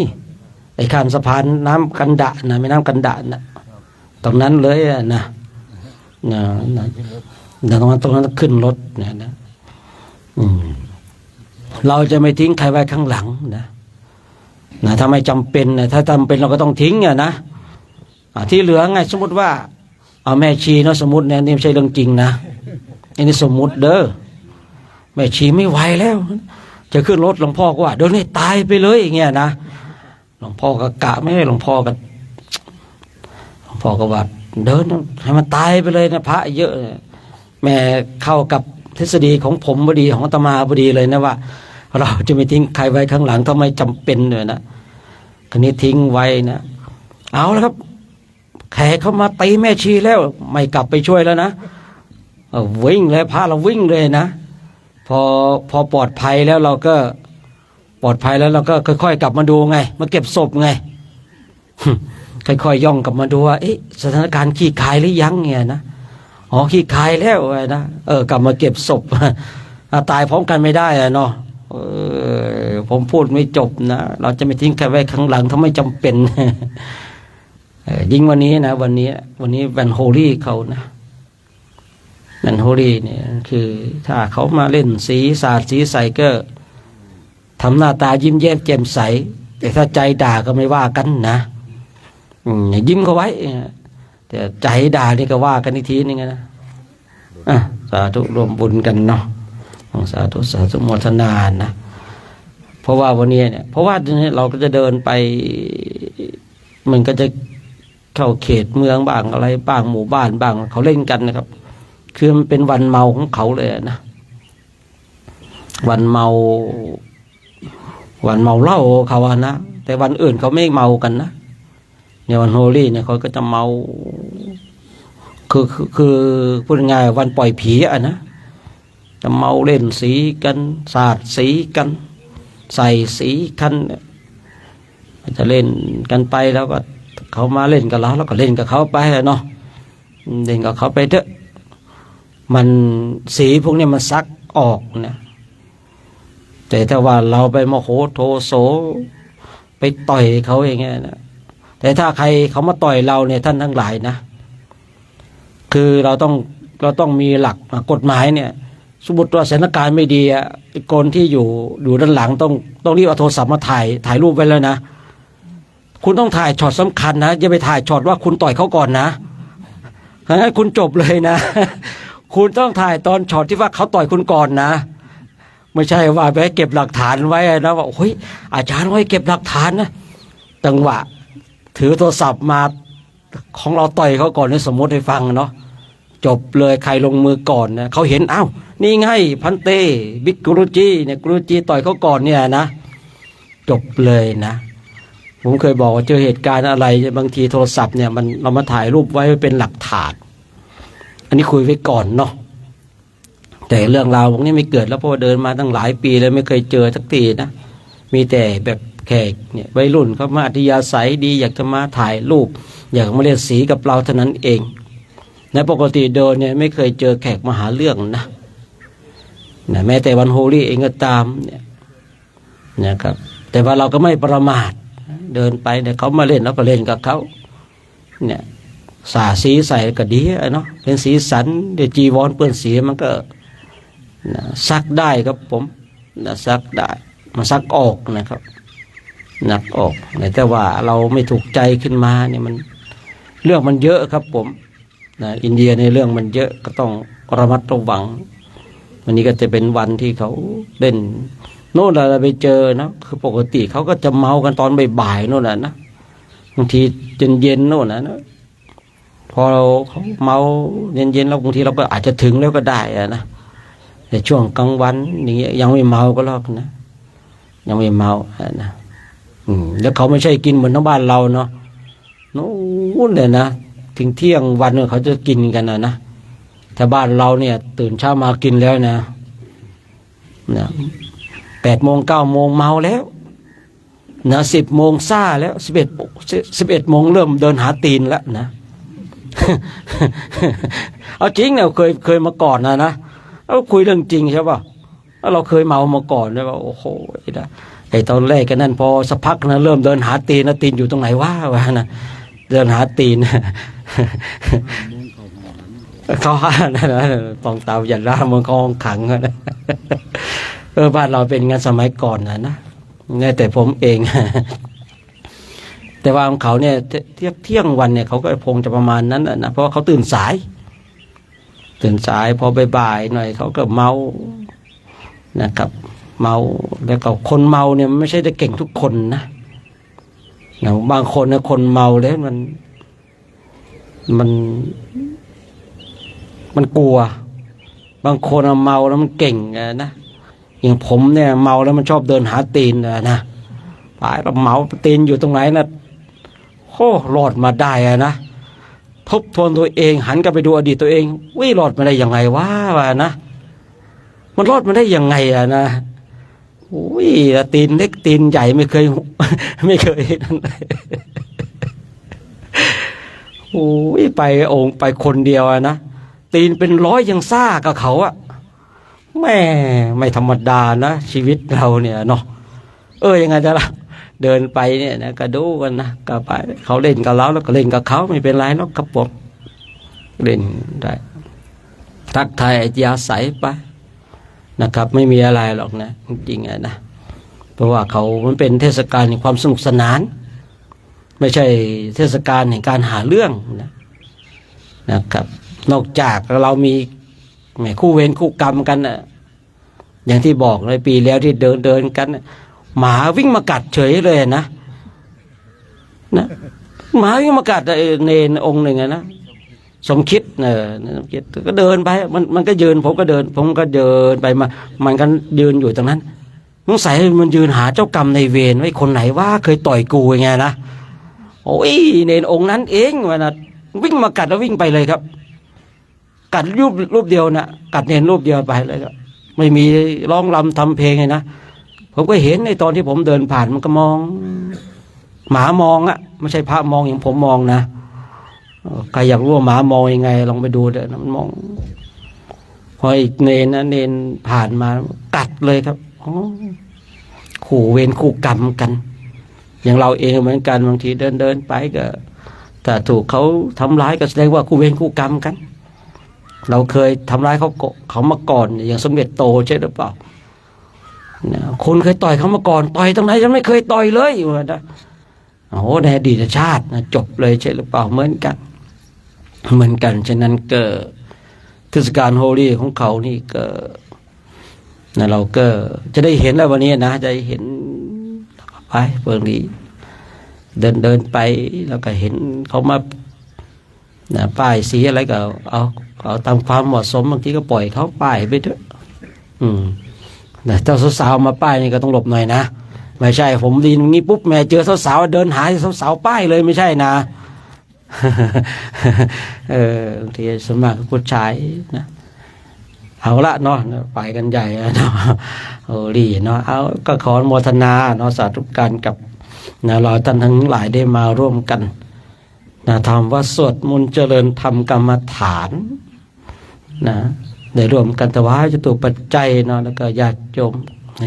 ไอ้ข้ามสะพานน้ำกันดะนะ แม่น้ำกันดะนะ ตรงนั้นเลยอะนะ นะ นะ นะ ตรงนั้น ตรงนั้นขึ้นรถนะ นะ อืม เราจะไม่ทิ้งใครไว้ข้างหลังนะ นะ ถ้าไม่จำเป็นนะ ถ้าจำเป็นเราก็ต้องทิ้งอะนะ อ่ะ ที่เหลือไง สมมุติว่า เอาแม่ชีเนาะ สมมุติเนี่ย นี่ไม่ใช่เรื่องจริงนะ อันนี้สมมุติเด้อ แม่ชีไม่ไหวแล้ว จะขึ้นรถ หลวงพ่อก็ว่า เดี๋ยวนี้ตายไปเลยอย่างเงี้ยนะ หลวงพ่อก็กะไม่ให้ หลวงพ่อก็ หลวงพ่อก็ว่า เดินให้มันตายไปเลยนะ พระเยอะ แม่เข้ากับทฤษฎีของผมพอดี ของอาตมาพอดีเลยนะ ว่าเราจะไม่ทิ้งใครไว้ข้างหลัง ถ้าไม่จำเป็นเลยนะ คราวนี้ทิ้งไว้นะ เอาละครับ แขกเขามาตีแม่ชีแล้ว ไม่กลับไปช่วยแล้วนะ เออ วิ่งเลย พระเราวิ่งเลยนะ พอ พอปลอดภัยแล้วเราก็ ปลอดภัยแล้วเราก็ค่อยๆกลับมาดูไง มาเก็บศพไง ค่อยๆย่องกลับมาดูว่า เอ๊ะ สถานการณ์คลี่คลายหรือยังเนี่ยนะ อ๋อ คลี่คลายแล้วนะ เออ กลับมาเก็บศพ อ่ะ ตายพร้อมกันไม่ได้อะเนาะ เออ ผมพูดไม่จบนะ เราจะไม่ทิ้งใครไว้ข้างหลังถ้าไม่จำเป็น เออ ยิ่งวันนี้นะ วันนี้ วันนี้วันโฮลี่เขานะ วันโฮลี่เนี่ย คือถ้าเขามาเล่นสี สาดสีใส่ก็ทำหน้าตายิ้มแย้มแจ่มใส แต่ถ้าใจด่าก็ไม่ว่ากันนะ อืม ยิ้มเข้าไว้ แต่ใจด่านี่ก็ว่ากันอีกทีนึงนะ อ่ะ สาธุร่วมบุญกันเนาะ สาธุ สาธุโมทนานะ เพราะว่าวันนี้เนี่ย เพราะว่าเนี่ยเราก็จะเดินไป มันก็จะเข้าเขตเมืองบ้างอะไรบ้าง หมู่บ้านบ้าง เขาเล่นกันนะครับ คือมันเป็นวันเมาของเขาเลยนะ วันเมา วันเมาเหล้าเขาอะนะ แต่วันอื่นเขาไม่เมากันนะ เนี่ยวันโฮลี่เนี่ยเขาก็จะเมา คือ คือ คือพูดง่ายๆ วันปล่อยผีอะนะ จะเมาเล่นสีกัน สาดสีกัน ใส่สีกันเนี่ย จะเล่นกันไปแล้วก็เขามาเล่นกับเรา เราก็เล่นกับเขาไปอะเนาะ เล่นกับเขาไปเถอะ มัน สีพวกนี้มันซักออกนะ แต่ถ้าว่าเราไปโมโหโทโส ไปต่อยเขาอย่างเงี้ยนะ แต่ถ้าใครเขามาต่อยเราเนี่ย ท่านทั้งหลายนะ คือเราต้อง เราต้องมีหลัก อ่ะ กฎหมายเนี่ย สมมุติว่าสถานการณ์ไม่ดีอะ ไอ้คนที่อยู่ อยู่ด้านหลังต้อง ต้องรีบเอาโทรศัพท์มาถ่าย ถ่ายรูปไว้แล้วนะ คุณต้องถ่ายช็อตสำคัญนะ อย่าไปถ่ายช็อตว่าคุณต่อยเขาก่อนนะ ถ้างั้นคุณจบเลยนะ คุณต้องถ่ายตอนช็อตที่ว่าเขาต่อยคุณก่อนนะ ไม่ใช่ว่าไปเก็บหลักฐานไว้นะ ว่า "โอ้ย อาจารย์ไว้เก็บหลักฐานนะ" จังหวะถือโทรศัพท์มา ของเราต่อยเขาก่อนเนี่ย สมมุติให้ฟังเนาะ จบเลย ใครลงมือก่อนนะ เขาเห็น "อ้าว นี่ไง ภันเต บิ๊กกุรุจีเนี่ย กุรุจีต่อยเขาก่อนเนี่ยนะ" จบเลยนะ ผมเคยบอกว่าเจอเหตุการณ์อะไร บางทีโทรศัพท์เนี่ย มัน เรามาถ่ายรูปไว้เป็นหลักฐาน อันนี้คุยไว้ก่อนเนาะ แต่เรื่องราวพวกนี้ไม่เกิดแล้ว เพราะว่าเดินมาตั้งหลายปีแล้ว ไม่เคยเจอสักทีนะ มีแต่แบบแขกเนี่ย วัยรุ่นเขามาอัธยาศัยดี อยากจะมาถ่ายรูป อยากมาเล่นสีกับเราเท่านั้นเองนะ ปกติเดินเนี่ยไม่เคยเจอแขกมาหาเรื่องนะ นะ แม้แต่วันโฮลี่เองก็ตามเนี่ย นะครับ แต่ว่าเราก็ไม่ประมาท เดินไปเนี่ย เขามาเล่น เราก็เล่นกับเขา เนี่ย สาดสีใส่ก็ดีอะเนาะ เป็นสีสัน เดี๋ยวจีวรเปื้อนสีมันก็ นะ ซักได้ครับผม นะ ซักได้ มันซักออกนะครับ ซักออกนะ แต่ว่าเราไม่ถูกใจขึ้นมาเนี่ย มัน เรื่องมันเยอะครับผม นะ อินเดียในเรื่องมันเยอะ ก็ต้องระมัดระวัง วันนี้ก็จะเป็นวันที่เขาเล่นโน่น เราไปเจอนะ คือปกติเขาก็จะเมากันตอนบ่ายๆ โน่นน่ะนะ บางทีเย็นๆ โน่นน่ะนะ พอเขาเมาเย็นๆ แล้ว บางทีเราก็อาจจะถึงแล้วก็ได้อะนะ แต่ช่วงกลางวันอย่างเงี้ย ยังไม่เมาก็หรอกนะ ยังไม่เมาอะนะ อืม แล้วเขาไม่ใช่กินเหมือนทางบ้านเราเนาะ นู่นเลยนะ ถึงเที่ยงวันเนี่ยเขาจะกินกันนะนะ ถ้าบ้านเราเนี่ย ตื่นเช้ามากินแล้วนะ นะ แปดโมง เก้าโมงเมาแล้วนะ สิบโมงซ่าแล้ว สิบเอ็ด สิบเอ็ดโมงเริ่มเดินหาตีนแล้วนะ เอาจริงเนี่ย เคย เคยมาก่อนนะนะ เอาคุยเรื่องจริงใช่ป่ะ แล้วเราเคยเมามาก่อนด้วยว่า โอ้โห ไอ้นะ ไอ้ตอนแรกกันนั่น พอสักพักนะ เริ่มเดินหาตีนนะ ตีนอยู่ตรงไหนวะ วะนะ เดินหาตีน เขาห้านั่นนะ ปองตาหยันล่าเมืองคองขังนะ เออ บ้านเราเป็นงานสมัยก่อนนะนะ แม้แต่ผมเอง แต่ว่าของเขาเนี่ย เที่ยง เที่ยงวันเนี่ย เขาก็คงจะประมาณนั้นน่ะนะ เพราะว่าเขาตื่นสาย ตื่นสาย พอบ่ายๆ หน่อย เขาก็เมานะครับ เมา แล้วก็คนเมาเนี่ย มันไม่ใช่จะเก่งทุกคนนะ นะ บางคนเนี่ย คนเมาแล้วมัน มัน มันกลัว บางคนอะเมาแล้วมันเก่งอะนะ อย่างผมเนี่ย เมาแล้วมันชอบเดินหาตีนอะนะ ตายแล้ว เมา ตีนอยู่ตรงไหนนะ โอ้ รอดมาได้อะนะ ทบทวนตัวเอง หันกลับไปดูอดีตตัวเอง วิ รอดมาได้ยังไงวะ วะนะ มันรอดมาได้ยังไงอะนะ อุ้ย ตีนเล็กตีนใหญ่ไม่เคย ไม่เคยนั่น อุ้ย ไปองค์ ไปคนเดียวอะนะ ตีนเป็นร้อยยังซ่ากับเขาอะ แม่ ไม่ธรรมดานะ ชีวิตเราเนี่ยเนาะ เออ ยังไงจะละ เดินไปเนี่ยนะ ก็ดูกั๋นนะ ก็ไป เขาเล่นกับเรา เราก็เล่นกับเขา ไม่เป็นไรหรอกครับผม เล่นได้ ทักทายอัธยาศัยไปนะครับ ไม่มีอะไรหรอกนะ จริงๆ อะนะ เพราะว่าเขา มันเป็นเทศกาลแห่งความสนุกสนาน ไม่ใช่เทศกาลแห่งการหาเรื่องนะ นะครับ นอกจากเรามี แหม คู่เวรคู่กรรมกันน่ะ อย่างที่บอกในปีแล้วที่เดินเดินกันน่ะ หมาวิ่งมากัดเฉยเลยนะ นะ หมาวิ่งมากัด เอ่อ เณรองค์หนึ่งอะนะ สมคิด เออ สมคิด ก็เดินไป มัน มันก็ยืน ผมก็เดิน ผมก็เดินไปมา มันก็ยืนอยู่ตรงนั้น สงสัยมันยืนหาเจ้ากรรมนายเวรว่า คนไหนวะ เคยต่อยกู อย่างเงี้ยนะ โอ้ย เณรองค์นั้นเอง ว่านะ วิ่งมากัดแล้ววิ่งไปเลยครับ กัดรูป รูปเดียวน่ะ กัดเณรรูปเดียวไปเลยครับ ไม่มีร้องรำทำเพลงเลยนะ ผมก็เห็นในตอนที่ผมเดินผ่าน มันก็มอง หมามองอะ ไม่ใช่พระมองอย่างผมมองนะ เออ ใครอยากรู้ว่าหมามองยังไง ลองไปดูเถอะนะ มันมอง พออีกเณรนะ เณรผ่านมา กัดเลยครับ อ๋อ คู่เวรคู่กรรมกัน อย่างเราเองเหมือนกัน บางทีเดินเดินไปก็ ถ้าถูกเขาทำร้ายก็แสดงว่าคู่เวรคู่กรรมกัน เราเคยทำร้ายเขาก่อ- เขามาก่อน อย่างสมเด็จโตใช่หรือเปล่า นะ คุณเคยต่อยเขามาก่อน ต่อยตรงไหน ฉันไม่เคยต่อยเลย ว่านะ โอ้โห ในอดีตชาตินะ จบเลยใช่หรือเปล่า เหมือนกัน เหมือนกัน ฉะนั้นก็เทศกาลโฮลีของเขานี่ก็ นะ เราก็จะได้เห็นแล้ววันนี้นะ จะได้เห็นไป บางทีเดินเดินไป แล้วก็เห็นเขามา นะ ป้ายสีอะไรก็เอา เอาตามความเหมาะสม บางทีก็ปล่อยเขาป้ายไปเถอะ อืม นะ ถ้าสาวๆ มาป้ายนี่ก็ต้องหลบหน่อยนะ ไม่ใช่ผมได้ยินอย่างนี้ปุ๊บ แหม เจอสาวๆ เดินหาสาวๆ ป้ายเลย ไม่ใช่นะ เออ บางทีส่วนมากก็ผู้ชายนะ เอาละเนาะ ไปกันใหญ่แล้วเนาะ โฮลีเนาะ เอา ก็ขออนุโมทนาเนาะ สาธุการกับ นะ เราท่านทั้งหลายได้มาร่วมกัน นะ ทำวัตรสวดมนต์เจริญธรรมกรรมฐาน นะ ได้ร่วมกันถวายจตุปัจจัยเนาะ แล้วก็ญาติโยม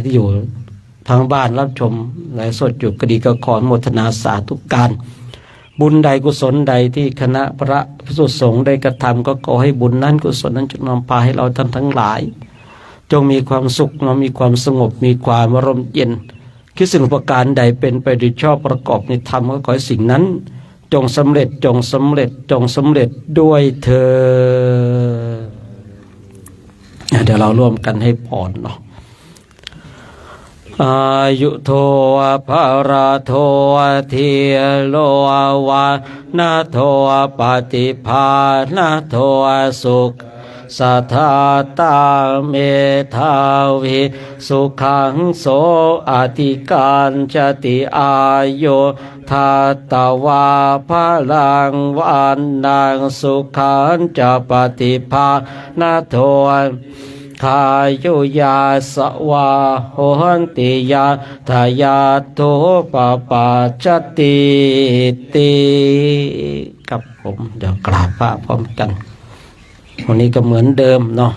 ที่อยู่ทางบ้านรับชมไลฟ์สดอยู่ก็ดี ก็ขออนุโมทนาสาธุการ บุญใดกุศลใดที่คณะพระภิกษุสงฆ์ได้กระทำ ก็ขอให้บุญนั้นกุศลนั้นจงนำพาให้เราท่านทั้งหลาย จงมีความสุขเนาะ มีความสงบ มีความร่มเย็น คิดสิ่งประการใดเป็นไปโดยชอบประกอบในธรรม ก็ขอให้สิ่งนั้นจงสำเร็จ จงสำเร็จ จงสำเร็จด้วยเทอญ อ่ะ เดี๋ยวเราร่วมกันให้พรเนาะ อายุโท ภะละโท ทีโร วรรณโท ปฏิภาณโท สุข สะทาตา เมธาวิ สุขัง โส อธิกัจจติ อายุ ทัตวา พลัง วรรณัง สุขัญจะ ปฏิภาณโท อายุ ยะสะวา โหติ ยะถา ยะโท ปะปัจจติติ ครับผม เดี๋ยวกราบพระพร้อมกัน วันนี้ก็เหมือนเดิมเนาะ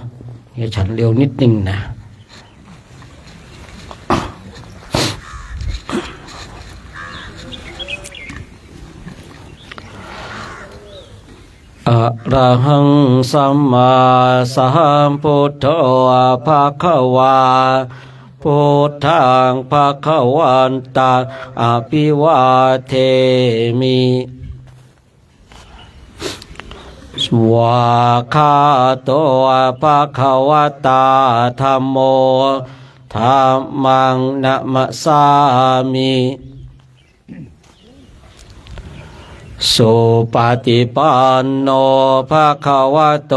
เดี๋ยวฉันเร็วนิดนึงนะ อะระหัง สัมมาสัมพุทโธ ภะคะวา พุทธัง ภะคะวันตัง อะภิวาเทมิ สวากขาโต ภะคะวะตา ธัมโม ธัมมัง นะมะสามิ สุปะฏิปันโน ภะคะวะโต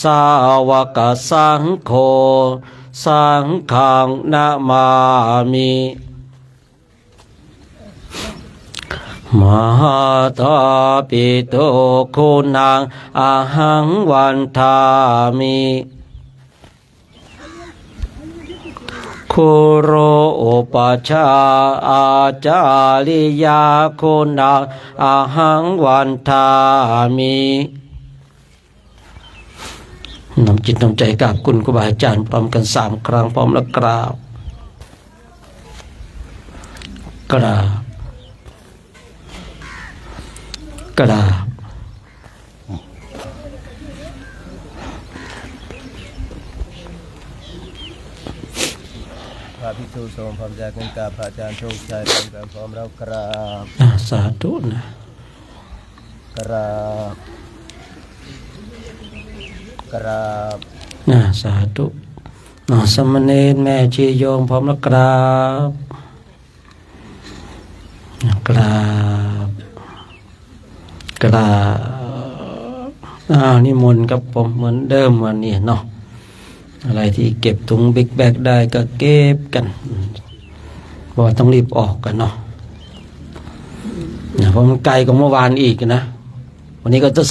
สาวะกะสังโฆ สังฆัง นะมามิ มาตาปิตุคุณัง อะหัง วันทามิ คุรุ อุปัชฌาอาจาริยาคุณัง อะหัง วันทามิ น้อมจิตน้อมใจ๋กราบคุณครูบาอาจ๋ารย์พร้อมกั๋นสามครั้ง พร้อมแล้วกราบ กราบ กราบ พระภิกษุสงฆ์พร้อมใจกันกราบพระอาจ๋ารย์โชคชัยพร้อมกั๋น พร้อมแล้วกราบ อ่า สาธุนะ กราบ กราบ อ่า สาธุ อ่า สามเณรแม่ชีโยมพร้อมแล้วกราบ กราบ กราบ อ้าว นิมนต์ครับผม เหมือนเดิมวันนี้เนาะ อะไรตี้เก็บถุงบิ๊กแบกได้ก็เก็บกั๋น เพราะว่าต้องรีบออกกั๋นเนาะ นะ เพราะมันไก๋กว่าเมื่อวานอีกนะ วันนี้ก็จะ